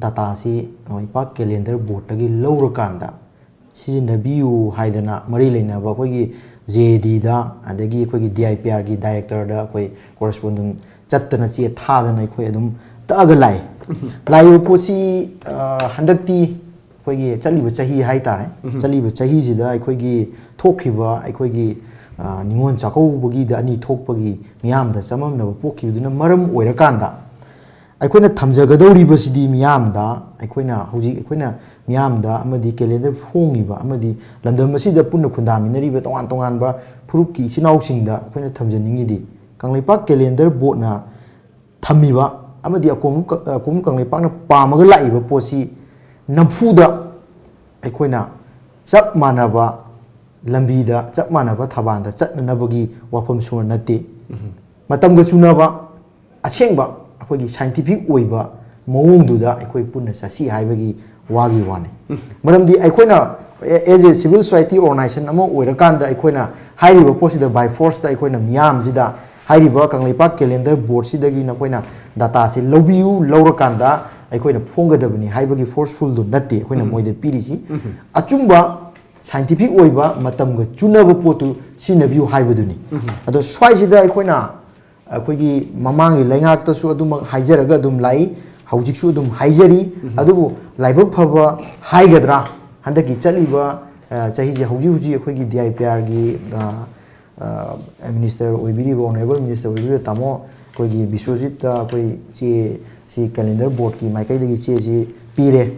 ꯗꯥꯇꯥꯁꯤ ꯀꯪꯂꯩꯄꯥꯛ ꯀꯦꯂꯦꯟꯗꯔ ꯕꯣꯔꯗꯇꯒꯤ ꯂꯧꯔꯀꯥꯟꯗ ꯁꯤꯖꯤꯟꯅꯕꯤꯌꯨ ꯍꯥꯏꯗꯅ ꯃꯔꯤ ꯂꯩꯅꯕ ꯑꯩꯈꯣꯏꯒꯤ ꯖꯦ ꯑꯦ ꯗꯤꯗ, ꯑꯗꯒꯤ ꯑꯩꯈꯣꯏꯒꯤ ꯗꯤ ꯑꯥꯏ ꯄꯤ ꯑꯥꯔꯒꯤ ꯗꯥꯏꯔꯦꯛꯇꯔꯗ ꯑꯩꯈꯣꯏ ꯀꯣꯔꯦꯁꯄꯣꯟꯗꯦꯟ ꯆꯠꯇꯅ ꯆꯦ ꯊꯥꯗꯅ ꯑꯩꯈꯣꯏ ꯑꯗꯨꯝ ꯇꯛꯑꯒ ꯂꯥꯛꯏ꯫ ꯂꯥꯛꯏꯕ ꯄꯣꯠꯁꯤ, ꯑ, ꯍꯟꯗꯛꯇꯤ ꯑꯩꯈꯣꯏꯒꯤ ꯆꯠꯂꯤꯕ ꯆꯍꯤ ꯍꯥꯏꯇꯥꯔꯦ, ꯎꯝ꯫ ꯆꯠꯂꯤꯕ ꯆꯍꯤꯁꯤꯗ ꯑꯩꯈꯣꯏꯒꯤ ꯊꯣꯛꯈꯤꯕ ꯑꯩꯈꯣꯏꯒꯤ, ꯑ, ꯅꯤꯉꯣꯜ ꯆꯥꯛꯀꯧꯕꯒꯤꯗ ꯑꯅꯤ ꯊꯣꯛꯄꯒꯤ ꯃꯤꯌꯥꯝꯗ ꯆꯃꯝꯅꯕ ꯄꯣꯛꯈꯤꯕꯗꯨꯅ ꯃꯔꯝ ꯑꯣꯏꯔꯀꯥꯟꯗ ꯑꯩꯈꯣꯏꯅ ꯊꯝꯖꯒꯗꯧꯔꯤꯕꯁꯤꯗꯤ ꯃꯤꯌꯥꯝꯗ, ꯑꯩꯈꯣꯏꯅ ꯍꯧꯖꯤꯛ ꯑꯩꯈꯣꯏꯅ ꯃꯤꯌꯥꯝꯗ ꯑꯃꯗꯤ ꯀꯦꯂꯦꯟꯗꯔ ꯐꯣꯡꯉꯤꯕ ꯑꯃꯗꯤ ꯂꯝꯗꯝ ꯑꯁꯤꯗ ꯄꯨꯟꯅ ꯈꯨꯟꯗꯥꯃꯤꯟꯅꯔꯤꯕ ꯇꯣꯉꯥꯟ ꯇꯣꯉꯥꯟꯕ ꯐꯨꯔꯨꯞꯀꯤ ꯏꯆꯤꯟ ꯏꯅꯥꯎꯁꯤꯡꯗ ꯑꯩꯈꯣꯏꯅ ꯊꯝꯖꯅꯤꯡꯉꯤꯗꯤ, ꯀꯪꯂꯩꯄꯥꯛ ꯀꯦꯂꯦꯟꯗꯔ ꯕꯣꯔꯗꯅ ꯊꯝꯃꯤꯕ ꯑꯃꯗꯤ ꯑꯀꯣꯝ-, ꯑꯀꯣꯝ ꯀꯪꯂꯩꯄꯥꯛꯅ ꯄꯥꯝꯃꯒ ꯂꯥꯛꯏꯕ ꯄꯣꯠꯁꯤ ꯅꯝꯐꯨꯗ ꯑꯩꯈꯣꯏꯅ ꯆꯞ ꯃꯥꯟꯅꯕ ꯂꯝꯕꯤꯗ, ꯆꯞ ꯃꯥꯟꯅꯕ ꯊꯕꯥꯜꯗ ꯆꯠꯅꯅꯕꯒꯤ ꯋꯥꯐꯝ ꯁꯨꯅ ꯅꯠꯇꯦ꯫ ꯃꯇꯝꯒ ꯆꯨꯅꯕ ꯑꯁꯦꯡꯕ ꯑꯩꯈꯣꯏꯒꯤ ꯁꯥꯏꯟꯇꯤꯐꯤꯛ ꯑꯣꯏꯕ ꯃꯑꯣꯡꯗꯨꯗ ꯑꯩꯈꯣꯏ ꯄꯨꯟꯅ ꯆꯠꯁꯤ ꯍꯥꯏꯕꯒꯤ ꯋꯥꯒꯤ ꯋꯥꯅꯤ꯫ ꯃꯔꯝꯗꯤ ꯑꯩꯈꯣꯏꯅ as a civil society organization ꯑꯃ ꯑꯣꯏꯔꯀꯥꯟꯗ ꯑꯩꯈꯣꯏꯅ ꯍꯥꯏꯔꯤꯕ ꯄꯣꯠꯁꯤꯗ by forceꯇ ꯑꯩꯈꯣꯏꯅ ꯃꯤꯌꯥꯝꯁꯤꯗ ꯍꯥꯏꯔꯤꯕ ꯀꯪꯂꯩꯄꯥꯛ ꯀꯦꯂꯦꯟꯗꯔ ꯕꯣꯔꯗꯁꯤꯗꯒꯤ ꯅꯈꯣꯏꯅ ꯗꯥꯇꯥꯁꯤ ꯂꯧꯕꯤꯌꯨ, ꯂꯧꯔꯀꯥꯟꯗ ꯑꯩꯈꯣꯏꯅ ꯐꯣꯡꯒꯗꯕꯅꯤ ꯍꯥꯏꯕꯒꯤ forcefulꯗꯨ ꯅꯠꯇꯦ ꯑꯩꯈꯣꯏꯅ ꯃꯣꯏꯗ ꯄꯤꯔꯤꯁꯤ꯫ ꯑꯆꯨꯝꯕ ꯁꯥꯏꯟꯇꯤꯐꯤꯛ ꯑꯣꯏꯕ ꯃꯇꯝꯒ ꯆꯨꯅꯕ ꯄꯣꯠꯇꯨ ꯁꯤꯖꯤꯟꯅꯕꯤꯌꯨ ꯍꯥꯏꯕꯗꯨꯅꯤ꯫ ꯑꯗꯣ ꯁ꯭ꯋꯥꯏꯁꯤꯗ ꯑꯩꯈꯣꯏꯅ ꯑꯩꯈꯣꯏꯒꯤ ꯃꯃꯥꯡꯒꯤ ꯂꯩꯉꯥꯛꯇꯁꯨ ꯑꯗꯨꯃꯛ ꯍꯥꯏꯖꯔꯒ ꯑꯗꯨꯝ ꯂꯥꯛꯏ, ꯍꯧꯖꯤꯛꯁꯨ ꯑꯗꯨꯝ ꯍꯥꯏꯖꯔꯤ꯫ ꯑꯗꯨꯕꯨ ꯂꯥꯏꯕꯛ ꯐꯕ ꯍꯥꯏꯒꯗ꯭ꯔꯥ, ꯍꯟꯗꯛꯀꯤ ꯆꯠꯂꯤꯕ ꯑ, ꯆꯍꯤꯁꯦ ꯍꯧꯖꯤꯛ ꯍꯧꯖꯤꯛ ꯑꯩꯈꯣꯏꯒꯤ D I P Rꯒꯤ, ꯑ, ꯑ, ꯃꯤꯅꯤꯁꯇꯔ ꯑꯣꯏꯕꯤꯔꯤꯕ, ꯑꯣꯅꯔꯦꯕꯜ ꯃꯤꯅꯤꯁꯇꯔ ꯑꯣꯏꯕꯤꯔꯤꯕ ꯇꯥꯃꯣ ꯑꯩꯈꯣꯏꯒꯤ ꯕꯤꯁ꯭ꯋꯖꯤꯠꯇ ꯑꯩꯈꯣꯏ ꯆꯦ ꯁꯤ ꯀꯦꯂꯦꯟꯗꯔ ꯕꯣꯔꯗꯀꯤ ꯃꯥꯏꯀꯩꯗꯒꯤ ꯆꯦꯁꯤ ꯄꯤꯔꯦ꯫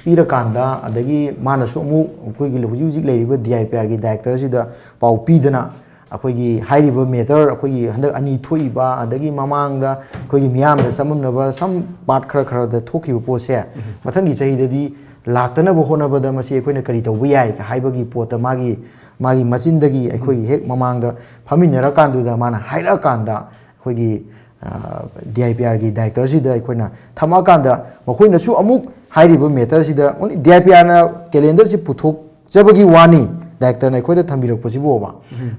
ꯄꯤꯔꯀꯥꯟꯗ ꯑꯗꯒꯤ ꯃꯥꯅꯁꯨ ꯑꯃꯨꯛ ꯑꯩꯈꯣꯏꯒꯤ ꯍꯧꯖꯤꯛ ꯍꯧꯖꯤꯛ ꯂꯩꯔꯤꯕ D I P Rꯒꯤ ꯗꯥꯏꯔꯦꯛꯇꯔꯁꯤꯗ ꯄꯥꯎ ꯄꯤꯗꯅ ꯑꯩꯈꯣꯏꯒꯤ ꯍꯥꯏꯔꯤꯕ ꯃꯦꯇꯔ ꯑꯩꯈꯣꯏꯒꯤ ꯍꯟꯗꯛ ꯑꯅꯤ ꯊꯣꯛꯏꯕ ꯑꯗꯒꯤ ꯃꯃꯥꯡꯗ ꯑꯩꯈꯣꯏꯒꯤ ꯃꯤꯌꯥꯝꯗ ꯆꯃꯝꯅꯕ ꯁꯝ ꯄꯥꯔꯠ ꯈꯔ ꯈꯔꯗ ꯊꯣꯛꯈꯤꯕ ꯄꯣꯠꯁꯦ ꯃꯊꯪꯒꯤ ꯆꯍꯤꯗꯗꯤ ꯂꯥꯛꯇꯅꯕ ꯍꯣꯠꯅꯕꯗ ꯃꯁꯤ ꯑꯩꯈꯣꯏꯅ ꯀꯔꯤ ꯇꯧꯕ ꯌꯥꯏ ꯍꯥꯏꯕꯒꯤ ꯄꯣꯠꯇ ꯃꯥꯒꯤ, ꯃꯥꯒꯤ ꯃꯆꯤꯟꯗꯒꯤ ꯑꯩꯈꯣꯏꯒꯤ ꯍꯦꯛ ꯃꯃꯥꯡꯗ ꯐꯝꯃꯤꯟꯅꯔꯀꯥꯟꯗꯨꯗ ꯃꯥꯅ ꯍꯥꯏꯔꯛꯑꯀꯥꯟꯗ ꯑꯩꯈꯣꯏꯒꯤ, ꯑ, D I P Rꯒꯤ ꯗꯥꯏꯔꯦꯛꯇꯔꯁꯤꯗ ꯑꯩꯈꯣꯏꯅ ꯊꯝꯃꯛꯑꯀꯥꯟꯗ ꯃꯈꯣꯏꯅꯁꯨ ꯑꯃꯨꯛ ꯍꯥꯏꯔꯤꯕ ꯃꯦꯇꯔꯁꯤꯗ only D I P Rꯅ ꯀꯦꯂꯦꯟꯗꯔꯁꯤ ꯄꯨꯊꯣꯛꯆꯕꯒꯤ ꯋꯥꯅꯤ, ꯗꯥꯏꯔꯦꯛꯇꯔꯅ ꯑꯩꯈꯣꯏꯗ ꯊꯝꯕꯤꯔꯛꯄꯁꯤꯕꯨꯕ꯫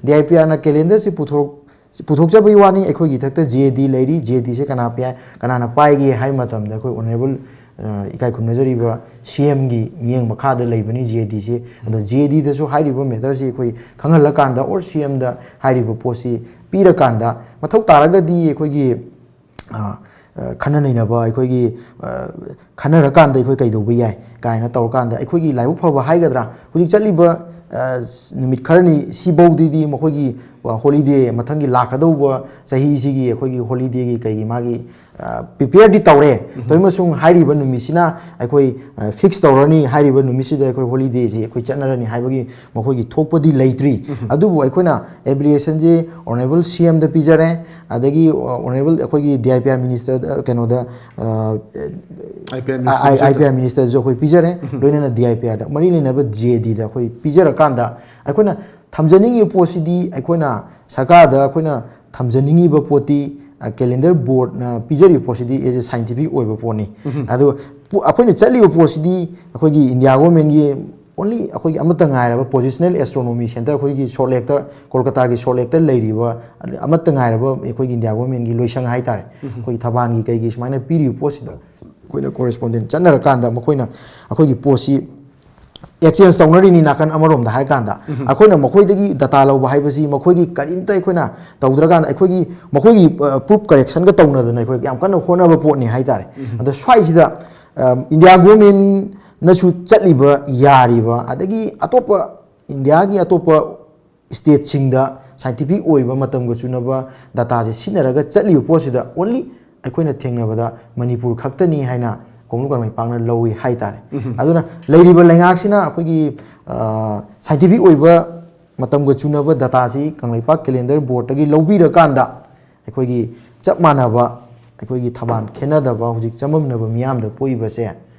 D I P Rꯅ ꯀꯦꯂꯦꯟꯗꯔꯁꯤ ꯄꯨꯊꯣꯔꯛ-, ꯄꯨꯊꯣꯛꯆꯕꯒꯤ ꯋꯥꯅꯤ꯫ ꯑꯩꯈꯣꯏꯒꯤ ꯏꯊꯛꯇ J D ꯂꯩꯔꯤ, J Dꯁꯦ ꯀꯅꯥ ꯄꯥꯏ-, ꯀꯅꯥꯅ ꯄꯥꯏꯒꯦ ꯍꯥꯏꯕ ꯃꯇꯝꯗ ꯑꯩꯈꯣꯏ ꯑꯣꯅꯔꯦꯕꯜ, ꯑ, ꯏꯀꯥꯏ ꯈꯨꯝꯅꯖꯔꯤꯕ C Mꯒꯤ ꯃꯤꯠꯌꯦꯡ ꯃꯈꯥꯗ ꯂꯩꯕꯅꯤ J Dꯁꯦ꯫ ꯑꯗꯣ J Dꯗꯁꯨ ꯍꯥꯏꯔꯤꯕ ꯃꯦꯇꯔꯁꯤ ꯑꯩꯈꯣꯏ ꯈꯪꯍꯜꯂꯀꯥꯟꯗ or C Mꯗ ꯍꯥꯏꯔꯤꯕ ꯄꯣꯠꯁꯤ ꯄꯤꯔꯀꯥꯟꯗ ꯃꯊꯧ ꯇꯥꯔꯒꯗꯤ ꯑꯩꯈꯣꯏꯒꯤ, ꯑ, ꯑ, ꯈꯟꯅ ꯅꯩꯅꯕ ꯑꯩꯈꯣꯏꯒꯤ, ꯑ, ꯈꯟꯅꯔꯀꯥꯟꯗ ꯑꯩꯈꯣꯏ ꯀꯩꯗꯧꯕ ꯌꯥꯏ ꯀꯥꯏꯅ ꯇꯧꯔꯀꯥꯟꯗ ꯑꯩꯈꯣꯏꯒꯤ ꯂꯥꯏꯕꯛ ꯐꯕ ꯍꯥꯏꯒꯗ꯭ꯔꯥ, ꯍꯧꯖꯤꯛ ꯆꯠꯂꯤꯕ, ꯑ, ꯅꯨꯃꯤꯠ ꯈꯔꯅꯤ ꯁꯤꯐꯧꯗꯗꯤ ꯃꯈꯣꯏꯒꯤ, ꯑ, ꯍꯣꯂꯤꯗꯦ, ꯃꯊꯪꯒꯤ ꯂꯥꯛꯀꯗꯧꯕ ꯆꯍꯤꯁꯤꯒꯤ ꯑꯩꯈꯣꯏꯒꯤ ꯍꯣꯂꯤꯗꯦꯒꯤ ꯀꯩꯒꯤ ꯃꯥꯒꯤ, ꯑ, ꯄ꯭ꯔꯤꯄꯦꯌꯔꯗꯤ ꯇꯧꯔꯦ꯫ ꯇꯧꯔꯤꯕ ꯃꯁꯨꯡ ꯍꯥꯏꯔꯤꯕ ꯅꯨꯃꯤꯠꯁꯤꯅ ꯑꯩꯈꯣꯏ, ꯑ, ꯐꯤꯛꯁ ꯇꯧꯔꯅꯤ, ꯍꯥꯏꯔꯤꯕ ꯅꯨꯃꯤꯠꯁꯤꯗ ꯑꯩꯈꯣꯏ ꯍꯣꯂꯤꯗꯦꯁꯤ ꯑꯩꯈꯣꯏ ꯆꯠꯅꯔꯅꯤ ꯍꯥꯏꯕꯒꯤ ꯃꯈꯣꯏꯒꯤ ꯊꯣꯛꯄꯗꯤ ꯂꯩꯇ꯭ꯔꯤ꯫ ꯑꯗꯨꯕꯨ ꯑꯩꯈꯣꯏꯅ ꯑꯦꯄ꯭ꯂꯤꯀꯦꯁꯟꯁꯤ ꯑꯣꯅꯔꯦꯕꯜ C Mꯗ ꯄꯤꯖꯔꯦ, ꯑꯗꯒꯤ ꯑꯣꯅꯔꯦꯕꯜ ꯑꯩꯈꯣꯏꯒꯤ D I P R minister, ꯀꯩꯅꯣꯗ, ꯑ, I P R ꯃꯤꯅꯤꯁꯇꯔꯁꯨ ꯑꯩꯈꯣꯏ ꯄꯤꯖꯔꯦ, ꯂꯣꯏꯅꯅ D I P Rꯗ ꯃꯔꯤ ꯂꯩꯅꯕ J Dꯗ ꯑꯩꯈꯣꯏ ꯄꯤꯖꯔꯀꯥꯟꯗ ꯑꯩꯈꯣꯏꯅ ꯊꯝꯖꯅꯤꯡꯉꯤꯕ ꯄꯣꯠꯁꯤꯗꯤ ꯑꯩꯈꯣꯏꯅ ꯁꯔꯀꯥꯔꯗ ꯑꯩꯈꯣꯏꯅ ꯊꯝꯖꯅꯤꯡꯉꯤꯕ ꯄꯣꯠꯇꯤ, ꯑ, ꯀꯦꯂꯦꯟꯗꯔ ꯕꯣꯔꯗꯅ ꯄꯤꯖꯔꯤꯕ ꯄꯣꯠꯁꯤꯗꯤ as a scientific ꯑꯣꯏꯕ ꯄꯣꯠꯅꯤ꯫ ꯑꯗꯨꯒ ꯄꯣ-, ꯑꯩꯈꯣꯏꯅ ꯆꯠꯂꯤꯕ ꯄꯣꯠꯁꯤꯗꯤ ꯑꯩꯈꯣꯏꯒꯤ ꯏꯟꯗꯤꯌꯥ ꯒꯣꯔꯃꯦꯟꯒꯤ only ꯑꯩꯈꯣꯏꯒꯤ ꯑꯃꯠꯇ ꯉꯥꯏꯔꯕ positional astronomy centre ꯑꯩꯈꯣꯏꯒꯤ ꯁꯣꯔꯠ ꯂꯦꯛꯇ, ꯀꯣꯜꯀꯇꯥꯒꯤ ꯁꯣꯔꯠ ꯂꯦꯛꯇ ꯂꯩꯔꯤꯕ ꯑꯃꯠꯇ ꯉꯥꯏꯔꯕ ꯑꯩꯈꯣꯏꯒꯤ ꯏꯟꯗꯤꯌꯥ ꯒꯣꯔꯃꯦꯟꯒꯤ ꯂꯣꯏꯁꯪ ꯍꯥꯏꯇꯥꯔꯦ꯫ ꯑꯩꯈꯣꯏꯒꯤ ꯊꯕꯥꯟꯒꯤ ꯀꯩꯒꯤ ꯁꯨꯃꯥꯏꯅ ꯄꯤꯔꯤꯕ ꯄꯣꯠꯁꯤꯗ ꯑꯩꯈꯣꯏꯅ ꯀꯣꯔꯦꯁꯄꯣꯟꯗꯦꯟ ꯆꯠꯅꯔꯀꯥꯟꯗ ꯃꯈꯣꯏꯅ ꯑꯩꯈꯣꯏꯒꯤ ꯄꯣꯠꯁꯤ ꯑꯦꯛꯁꯆꯦꯟꯖ ꯇꯧꯅꯔꯤꯅꯤ ꯅꯥꯀꯟ ꯑꯃꯔꯣꯝꯗ ꯍꯥꯏꯔꯀꯥꯟꯗ꯫ ꯑꯩꯈꯣꯏꯅ ꯃꯈꯣꯏꯗꯒꯤ ꯗꯇꯥ ꯂꯧꯕ ꯍꯥꯏꯕꯁꯤ ꯃꯈꯣꯏꯒꯤ ꯀꯔꯤꯝꯇ ꯑꯩꯈꯣꯏꯅ ꯇꯧꯗ꯭ꯔꯀꯥꯟꯗ ꯑꯩꯈꯣꯏꯒꯤ, ꯃꯈꯣꯏꯒꯤ, ꯑ, ꯄ꯭ꯔꯨꯐ ꯀꯔꯦꯛꯁꯟꯒ ꯇꯧꯅꯗꯅ ꯑꯩꯈꯣꯏ ꯌꯥꯝ ꯀꯟꯅ ꯍꯣꯠꯅꯕ ꯄꯣꯠꯅꯤ ꯍꯥꯏꯇꯥꯔꯦ꯫ ꯑꯗꯣ ꯁ꯭ꯋꯥꯏꯁꯤꯗ, ꯑ, ꯏꯟꯗꯤꯌꯥ ꯒꯣꯔꯃꯦꯟ ꯅꯁꯨ ꯆꯠꯂꯤꯕ ꯌꯥꯔꯤꯕ, ꯑꯗꯒꯤ ꯑꯇꯣꯞꯄ ꯏꯟꯗꯤꯌꯥꯒꯤ ꯑꯇꯣꯞꯄ ꯁ꯭ꯇꯦꯠꯁꯤꯡꯗ ꯁꯥꯏꯟꯇꯤꯐꯤꯛ ꯑꯣꯏꯕ ꯃꯇꯝꯒ ꯆꯨꯅꯕ ꯗꯥꯇꯥꯁꯦ ꯁꯤꯖꯤꯟꯅꯔꯒ ꯆꯠꯂꯤꯕ ꯄꯣꯠꯁꯤꯗ ꯑꯣꯟꯂꯤ ꯑꯩꯈꯣꯏꯅ ꯊꯦꯡꯅꯕꯗ ꯃꯅꯤꯄꯨꯔ ꯈꯛꯇꯅꯤ ꯍꯥꯏꯅ ꯀꯣꯡꯂꯨ ꯀꯪꯂꯩꯄꯥꯛꯅ ꯂꯧꯏ ꯍꯥꯏꯇꯥꯔꯦ꯫ ꯑꯗꯨꯅ ꯂꯩꯔꯤꯕ ꯂꯩꯉꯥꯛꯁꯤꯅ ꯑꯩꯈꯣꯏꯒꯤ ꯁꯥꯏꯟꯇꯤꯐꯤꯛ ꯑꯣꯏꯕ ꯃꯇꯝꯒ ꯆꯨꯅꯕ ꯗꯥꯇꯥꯁꯤ ꯀꯪꯂꯩꯄꯥꯛ ꯀꯦꯂꯦꯟꯗꯔ ꯕꯣꯔꯗꯇꯒꯤ ꯂꯧꯕꯤꯔꯀꯥꯟꯗ ꯑꯩꯈꯣꯏꯒꯤ ꯆꯞ ꯃꯥꯟꯅꯕ, ꯑꯩꯈꯣꯏꯒꯤ ꯊꯕꯥꯜ ꯈꯦꯠꯅꯗꯕ, ꯍꯧꯖꯤꯛ ꯆꯃꯝꯅꯕ ꯃꯤꯌꯥꯝꯗ ꯄꯣꯛꯏꯕꯁꯦ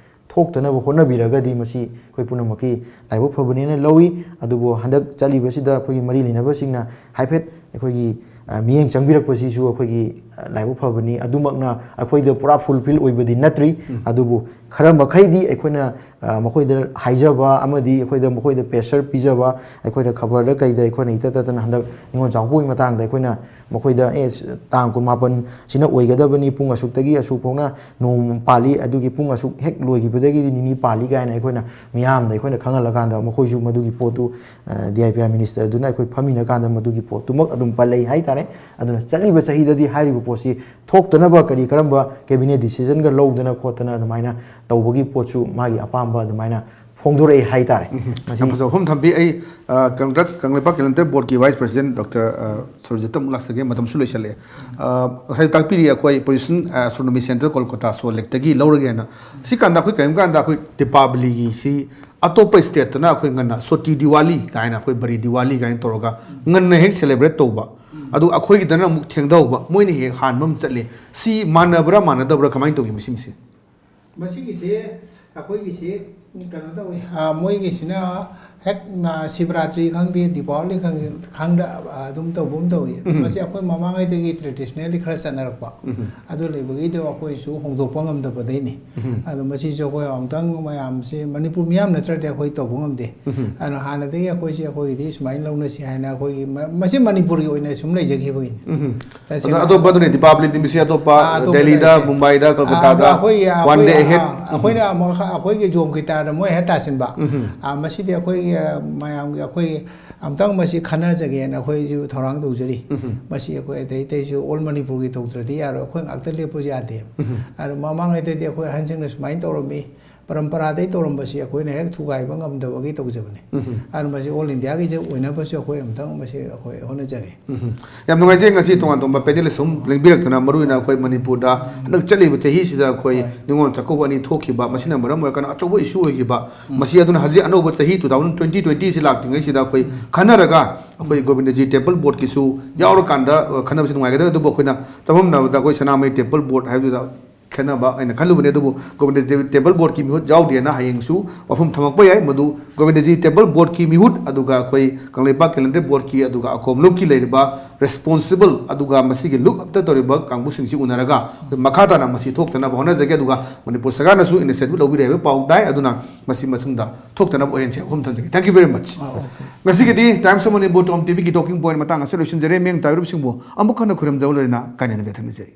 ꯊꯣꯛꯇꯅꯕ ꯍꯣꯠꯅꯕꯤꯔꯒꯗꯤ ꯃꯁꯤ ꯑꯩꯈꯣꯏ ꯄꯨꯝꯅꯃꯛꯀꯤ ꯂꯥꯏꯕꯛ ꯐꯕꯅꯦꯅ ꯂꯧꯏ꯫ ꯑꯗꯨꯕꯨ ꯍꯟꯗꯛ ꯆꯠꯂꯤꯕꯁꯤꯗ ꯑꯩꯈꯣꯏꯒꯤ ꯃꯔꯤ ꯂꯩꯅꯕꯁꯤꯡꯅ ꯍꯥꯏꯐꯦꯠ ꯑꯩꯈꯣꯏꯒꯤ, ꯑ, ꯃꯤꯠꯌꯦꯡ ꯆꯪꯕꯤꯔꯛꯄꯁꯤꯁꯨ ꯑꯩꯈꯣꯏꯒꯤ, ꯑ, ꯂꯥꯏꯕꯛ ꯐꯕꯅꯤ꯫ ꯑꯗꯨꯃꯛꯅ ꯑꯩꯈꯣꯏꯗ ꯄꯨꯔꯥ ꯐꯨꯜꯐꯤꯜ ꯑꯣꯏꯕꯗꯤ ꯅꯠꯇ꯭ꯔꯤ꯫ ꯑꯗꯨꯕꯨ ꯈꯔ ꯃꯈꯩꯗꯤ ꯑꯩꯈꯣꯏꯅ, ꯑ, ꯃꯈꯣꯏꯗ ꯍꯥꯏꯖꯕ ꯑꯃꯗꯤ ꯑꯩꯈꯣꯏꯗ, ꯃꯈꯣꯏꯗ ꯄ꯭ꯔꯦꯁꯔ ꯄꯤꯖꯕ, ꯑꯩꯈꯣꯏꯗ ꯈꯕꯔꯗ ꯀꯩꯗ ꯑꯩꯈꯣꯏꯅ ꯏꯇꯠ ꯇꯠꯇꯅ ꯍꯟꯗꯛ ꯅꯤꯉꯣꯜ ꯆꯥꯛꯀꯧꯕꯒꯤ ꯃꯇꯥꯡꯗ ꯑꯩꯈꯣꯏꯅ ꯃꯈꯣꯏꯗ, "ꯑꯦ, ꯇꯥꯡ ꯀꯨꯟꯃꯥꯄꯟ ꯁꯤꯅ ꯑꯣꯏꯒꯗꯕꯅꯤ, ꯄꯨꯡ ꯑꯁꯨꯛꯇꯒꯤ ꯑꯁꯨꯛ ꯐꯥꯎꯅ ꯅꯣꯡ ꯄꯥꯜꯂꯤ, ꯑꯗꯨꯒꯤ ꯄꯨꯡ ꯑꯁꯨꯛ ꯍꯦꯛ ꯂꯣꯏꯈꯤꯕꯗꯒꯤꯗꯤ ꯅꯤꯅꯤ ꯄꯥꯜꯂꯤ" ꯀꯥꯏꯅ ꯑꯩꯈꯣꯏꯅ ꯃꯤꯌꯥꯝꯗ ꯑꯩꯈꯣꯏꯅ ꯈꯪꯍꯜꯂꯀꯥꯟꯗ ꯃꯈꯣꯏꯁꯨ ꯃꯗꯨꯒꯤ ꯄꯣꯠꯇꯨ, ꯑ, ꯗꯤ ꯑꯥꯏ ꯄꯤ ꯑꯥꯔ ꯃꯤꯅꯤꯁꯇꯔꯗꯨꯅ ꯑꯩꯈꯣꯏ ꯐꯝꯃꯤꯟꯅ ꯀꯥꯟꯗ ꯃꯗꯨꯒꯤ ꯄꯣꯠꯇꯨꯃꯛ ꯑꯗꯨꯝ ꯄꯜꯂꯛꯏ ꯍꯥꯏꯇꯥꯔꯦ꯫ ꯑꯗꯨꯅ ꯆꯠꯂꯤꯕ ꯆꯍꯤꯗꯗꯤ ꯍꯥꯏꯔꯤꯕ ꯄꯣꯠꯁꯤ ꯊꯣꯛꯇꯅꯕ ꯀꯔꯤ ꯀꯔꯝꯕ ꯀꯦꯕꯤꯅꯦꯠ ꯗꯤꯁꯤꯖꯟꯒ ꯂꯧꯗꯅ ꯈꯣꯠꯇꯅ ꯑꯗꯨꯃꯥꯏꯅ ꯇꯧꯕꯒꯤ ꯄꯣꯠꯁꯨ ꯃꯥꯒꯤ ꯑꯄꯥꯝꯕ ꯑꯗꯨꯃꯥꯏꯅ ꯐꯣꯡꯗꯣꯔꯛꯑꯦ ꯍꯥꯏꯇꯥꯔꯦ꯫ ꯃꯁꯤ ꯌꯥꯝ ꯐꯖꯕ ꯋꯥꯐꯝ ꯊꯝꯕꯤ꯫ ꯑꯩ, ꯑ, ꯀꯪꯂꯩꯄꯥꯛ, ꯀꯪꯂꯩꯄꯥꯛ ꯀꯦꯂꯦꯟꯗꯔ ꯕꯣꯔꯗꯀꯤ ꯚꯥꯏꯁ ꯄ꯭ꯔꯁꯤꯗꯦꯟꯠ ꯗꯣꯛꯇꯔ, ꯑ, ꯁꯨꯔꯖꯤꯠꯇ ꯑꯃꯨꯛ ꯂꯥꯛꯆꯒꯦ, ꯃꯇꯝꯁꯨ ꯂꯣꯏꯁꯜꯂꯛꯑꯦ꯫ ꯑ, ꯉꯁꯥꯏ ꯇꯥꯛꯄꯤꯔꯤ ꯑꯩꯈꯣꯏ ꯄꯣꯂꯨꯁꯟ, ꯑ, ꯑꯦꯁꯇ꯭ꯔꯣꯅꯣꯃꯤ ꯁꯦꯟꯇꯔ ꯀꯣꯜꯀꯇꯥ ꯁꯣꯜ ꯂꯦꯛꯇꯒꯤ ꯂꯧꯔꯒꯦꯅ꯫ ꯁꯤ ꯀꯥꯟꯗ ꯑꯩꯈꯣꯏ ꯀꯔꯤꯒꯨꯝꯕ ꯀꯥꯟꯗ ꯑꯩꯈꯣꯏ ꯗꯤꯄꯥꯕꯂꯤꯒꯤ ꯁꯤ ꯑꯇꯣꯞꯄ ꯁ꯭ꯇꯦꯠꯇꯅ ꯑꯩꯈꯣꯏ ꯉꯟꯅ ꯁꯣꯇꯤ ꯗꯤꯋꯥꯂꯤ ꯀꯥꯏꯅ, ꯑꯩꯈꯣꯏ ꯕꯔꯤ ꯗꯤꯋꯥꯂꯤ ꯀꯥꯏꯅ ꯇꯧꯔꯒ ꯉꯟꯅ ꯍꯦꯛ ꯁꯦꯂꯦꯕ꯭ꯔꯦꯠ ꯇꯧꯕ, ꯑꯗꯨ ꯑꯩꯈꯣꯏꯒꯤꯗꯅ ꯑꯃꯨꯛ ꯊꯦꯡꯊꯍꯧꯕ, ꯃꯣꯏꯅ ꯍꯦꯛ ꯍꯥꯟꯕ ꯑꯃ ꯆꯠꯂꯦ꯫ ꯁꯤ ꯃꯥꯟꯅꯕ꯭ꯔꯥ ꯃꯥꯟꯅꯗꯕ꯭ꯔꯥ, ꯀꯃꯥꯏꯅ ꯇꯧꯒꯦ ꯃꯁꯤꯒꯤꯁꯦ? ꯃꯁꯤꯒꯤꯁꯦ ꯑꯩꯈꯣꯏꯒꯤꯁꯦ ꯀꯩꯅꯣ ꯇꯧꯋꯤ, ꯑ, ꯃꯣꯏꯒꯤꯁꯤꯅ ꯍꯦꯛ, ꯑ, ꯁꯤꯕꯔꯥꯇ꯭ꯔꯤ ꯈꯪꯗꯦ, ꯗꯤꯄꯥꯋꯂꯤ ꯈꯪꯗꯦ, ꯈꯪꯗ, ꯑ, ꯑꯗꯨꯝ ꯇꯧꯕ ꯑꯃ ꯇꯧꯋꯤ꯫ ꯎꯝ꯫ ꯃꯁꯤ ꯑꯩꯈꯣꯏ ꯃꯃꯥꯡꯉꯩꯗꯒꯤ ꯇ꯭ꯔꯦꯗꯤꯁꯅꯦꯜꯂꯤ ꯈꯔ ꯆꯠꯅꯔꯛꯄ꯫ ꯎꯝ꯫ ꯑꯗꯨ ꯂꯩꯕꯒꯤꯗꯣ ꯑꯩꯈꯣꯏꯁꯨ ꯍꯣꯡꯗꯣꯛꯄ ꯉꯝꯗꯕꯗꯩꯅꯤ꯫ ꯎꯝ꯫ ꯑꯗꯣ ꯃꯁꯤꯁꯨ ꯑꯩꯈꯣꯏ ꯑꯃꯨꯛꯇꯪ ꯃꯌꯥꯝꯁꯦ, ꯃꯅꯤꯄꯨꯔ ꯃꯤꯌꯥꯝ ꯅꯠꯇ꯭ꯔꯗꯤ ꯑꯩꯈꯣꯏ ꯇꯧꯕ ꯉꯝꯗꯦ꯫ ꯎꯝ꯫ ꯑꯗꯨꯅ ꯍꯥꯟꯅꯗꯒꯤ ꯑꯩꯈꯣꯏꯁꯦ ꯑꯩꯈꯣꯏꯒꯤꯗꯤ ꯁꯨꯃꯥꯏꯅ ꯂꯧꯅꯁꯤ ꯍꯥꯏꯅ ꯑꯩꯈꯣꯏꯒꯤ ꯃ-, ꯃꯁꯤ ꯃꯅꯤꯄꯨꯔꯒꯤ ꯑꯣꯏꯅ ꯁꯨꯝ ꯂꯩꯖꯈꯤꯕꯒꯤꯅꯤ꯫ ꯎꯝ꯫ ꯇꯁꯦꯡꯅ ꯑꯗꯣ ꯑꯇꯣꯞꯄ ꯑꯗꯨꯅꯦ, ꯗꯤꯄꯥꯕꯂꯤ ꯅꯨꯃꯤꯠꯁꯤ ꯑꯇꯣꯞꯄ, ꯑꯥ, ꯑꯇꯣꯞꯄ ꯗꯦꯜꯂꯤꯗ, ꯂꯩꯔꯤꯁꯦ꯫ ꯃꯨꯝꯕꯥꯏꯗ, ꯑꯥ, ꯑꯗꯣ ꯀꯜꯀꯇꯥꯗ, ꯑꯩꯈꯣꯏꯒꯤ, one ꯑꯩꯈꯣꯏ, day ahead꯫ ꯑꯥ, ꯑꯩꯈꯣꯏꯅ ꯑꯃꯨꯛ ꯑꯩꯈꯣꯏꯒꯤ ꯖꯣꯕ ꯀꯤꯇꯥꯔꯗ ꯃꯣꯏ ꯍꯦꯛ ꯇꯥꯁꯤꯟꯕ꯫ ꯎꯝ꯫ ꯑꯥ, ꯃꯁꯤꯗꯤ ꯑꯩꯈꯣꯏꯒꯤ, ꯑꯥ, ꯃꯌꯥꯝꯒꯤ ꯑꯩꯈꯣꯏ ꯑꯝꯇꯪ ꯃꯁꯤ ꯈꯟꯅꯖꯒꯦꯅ ꯑꯩꯈꯣꯏꯁꯨ ꯊꯧꯔꯥꯡ ꯇꯧꯖꯔꯤ꯫ ꯎꯝ꯫ ꯃꯁꯤ ꯑꯩꯈꯣꯏ ꯑꯇꯩ ꯑꯇꯩꯁꯨ ꯑꯣꯜ ꯃꯅꯤꯄꯨꯔꯒꯤ ꯇꯧꯗ꯭ꯔꯗꯤ ꯌꯥꯔꯣꯏ, ꯑꯩꯈꯣꯏ ꯉꯥꯛꯇ ꯂꯦꯞꯄꯁꯨ ꯌꯥꯗꯦ꯫ ꯎꯝ꯫ ꯑꯗꯣ ꯃꯃꯥꯡꯉꯩꯗꯗꯤ ꯑꯩꯈꯣꯏ ꯑꯍꯟꯁꯤꯡꯅ ꯁꯨꯃꯥꯏꯅ ꯇꯧꯔꯝꯃꯤ, ꯄꯔꯝꯄꯔꯥꯗꯩ ꯇꯧꯔꯝꯕꯁꯤ ꯑꯩꯈꯣꯏꯅ ꯍꯦꯛ ꯊꯨꯒꯥꯏꯕ ꯉꯝꯗꯕꯒꯤ ꯇꯧꯖꯕꯅꯤ꯫ ꯑꯗꯨꯅ ꯃꯁꯤ ꯑꯣꯜ ꯏꯟꯗꯤꯌꯥꯒꯤꯁꯦ ꯑꯣꯏꯅꯕꯁꯨ ꯑꯩꯈꯣꯏ ꯑꯃꯨꯛꯇꯪ ꯃꯁꯤ ꯑꯩꯈꯣꯏ ꯍꯣꯠꯅꯖꯒꯦ꯫ ꯌꯥꯝ ꯅꯨꯡꯉꯥꯏꯖꯩ ꯉꯁꯤ ꯇꯣꯉꯥꯟ ꯇꯣꯉꯥꯟꯕ ꯄꯦꯅꯦꯜ ꯁꯨꯝ ꯂꯦꯡꯕꯤꯔꯛꯇꯨꯅ, ꯃꯔꯨꯑꯣꯏꯅ ꯑꯩꯈꯣꯏ ꯃꯅꯤꯄꯨꯔꯗ ꯍꯟꯗꯛ ꯆꯠꯂꯤꯕ ꯆꯍꯤꯁꯤꯗ ꯑꯩꯈꯣꯏ ꯅꯤꯉꯣꯜ ꯆꯥꯛꯀꯧꯕ ꯑꯅꯤ ꯊꯣꯛꯈꯤꯕ, ꯃꯁꯤꯅ ꯃꯔꯝ ꯑꯣꯏꯔꯀꯥꯟꯗ ꯑꯆꯧꯕ ꯏꯁꯨ ꯑꯣꯏꯈꯤꯕ, ꯃꯁꯤ ꯑꯗꯨꯅ ꯍꯧꯖꯤꯛ ꯑꯅꯧꯕ ꯆꯍꯤ ꯇꯨ ꯊꯥꯎꯖꯟ ꯇ꯭ꯋꯦꯟꯇꯤ ꯇ꯭ꯋꯦꯟꯇꯤꯁꯤ ꯂꯥꯛꯇ꯭ꯔꯤꯉꯩꯁꯤꯗ ꯑꯩꯈꯣꯏ ꯈꯟꯅꯔꯒ ꯑꯩꯈꯣꯏ ꯒꯣꯕꯤꯟꯗꯖꯤ ꯇꯦꯝꯄꯜ ꯕꯣꯔꯗꯀꯤꯁꯨ ꯌꯥꯎꯔꯀꯥꯟꯗ ꯈꯟꯅꯕꯁꯤ ꯅꯨꯡꯉꯥꯏꯒꯗꯕꯅꯤ꯫ ꯑꯗꯨꯕꯨ ꯑꯩꯈꯣꯏꯅ ꯆꯃꯝꯅꯕꯗ ꯑꯩꯈꯣꯏ ꯁꯅꯥꯃꯍꯤ ꯇꯦꯝꯄꯜ ꯕꯣꯔꯗ ꯍꯥꯏꯕꯗꯨꯗ ꯈꯦꯠꯅꯕ ꯑꯩꯅ ꯈꯜꯂꯨꯕꯅꯤ꯫ ꯑꯗꯨꯕꯨ ꯒꯣꯕꯤꯟꯗꯖꯤ ꯇꯦꯝꯄꯜ ꯕꯣꯔꯗꯀꯤ ꯃꯤꯍꯨꯠ ꯌꯥꯎꯗꯦꯅ ꯍꯌꯦꯡꯁꯨ ꯋꯥꯐꯝ ꯊꯝꯃꯛꯄ ꯌꯥꯏ꯫ ꯃꯗꯨ ꯒꯣꯕꯤꯟꯗꯖꯤ ꯇꯦꯝꯄꯜ ꯕꯣꯔꯗꯀꯤ ꯃꯤꯍꯨꯠ, ꯑꯗꯨꯒ ꯑꯩꯈꯣꯏ ꯀꯪꯂꯩꯄꯥꯛ ꯀꯦꯂꯦꯟꯗꯔ ꯕꯣꯔꯗꯀꯤ, ꯑꯗꯨꯒ ꯑꯀꯣꯝꯂꯨꯞꯀꯤ ꯂꯩꯔꯤꯕ ꯔꯦꯁꯄꯣꯟꯁꯤꯕꯜ, ꯑꯗꯨꯒ ꯃꯁꯤꯒꯤ ꯂꯨꯛ ꯑꯞꯇ ꯇꯧꯔꯤꯕ ꯀꯥꯡꯕꯨꯁꯤꯡꯁꯤ ꯎꯅꯔꯒ ꯑꯩꯈꯣꯏ ꯃꯈꯥ ꯇꯥꯅ ꯃꯁꯤ ꯊꯣꯛꯇꯅꯕ ꯍꯣꯠꯅꯖꯒꯦ꯫ ꯑꯗꯨꯒ ꯃꯅꯤꯄꯨꯔ ꯁꯔꯀꯥꯔꯅꯁꯨ ꯏꯅꯤꯁꯤꯌꯦꯇꯤꯚ ꯂꯧꯕꯤꯔꯦ ꯍꯥꯏꯕ ꯄꯥꯎ ꯇꯥꯏ꯫ ꯑꯗꯨꯅ ꯃꯁꯤ ꯃꯇꯨꯡꯗ ꯊꯣꯛꯇꯅꯕ ꯍꯣꯠꯅꯁꯤ ꯍꯥꯏꯕ ꯋꯥꯐꯝ ꯊꯝꯖꯒꯦ꯫ Thank you very much꯫ ꯉꯁꯤꯒꯤꯗꯤ Times of Manipur Tom ꯇꯤꯚꯤꯒꯤ ꯇꯣꯀꯤꯡ ꯄꯣꯏꯟ ꯃꯇꯥꯡ ꯑꯁꯤ ꯂꯣꯏꯁꯤꯟꯖꯔꯦ꯫ ꯃꯤꯌꯥꯝ ꯇꯥꯕꯤꯔꯤꯕꯁꯤꯡꯕꯨ ꯑꯃꯨꯛ ꯍꯟꯅ ꯈꯨꯔꯨꯝꯖꯕ ꯂꯣꯏꯅꯅ ꯀꯥꯏꯅꯅꯕ ꯌꯥꯊꯪ ꯅꯤꯖꯔꯤ꯫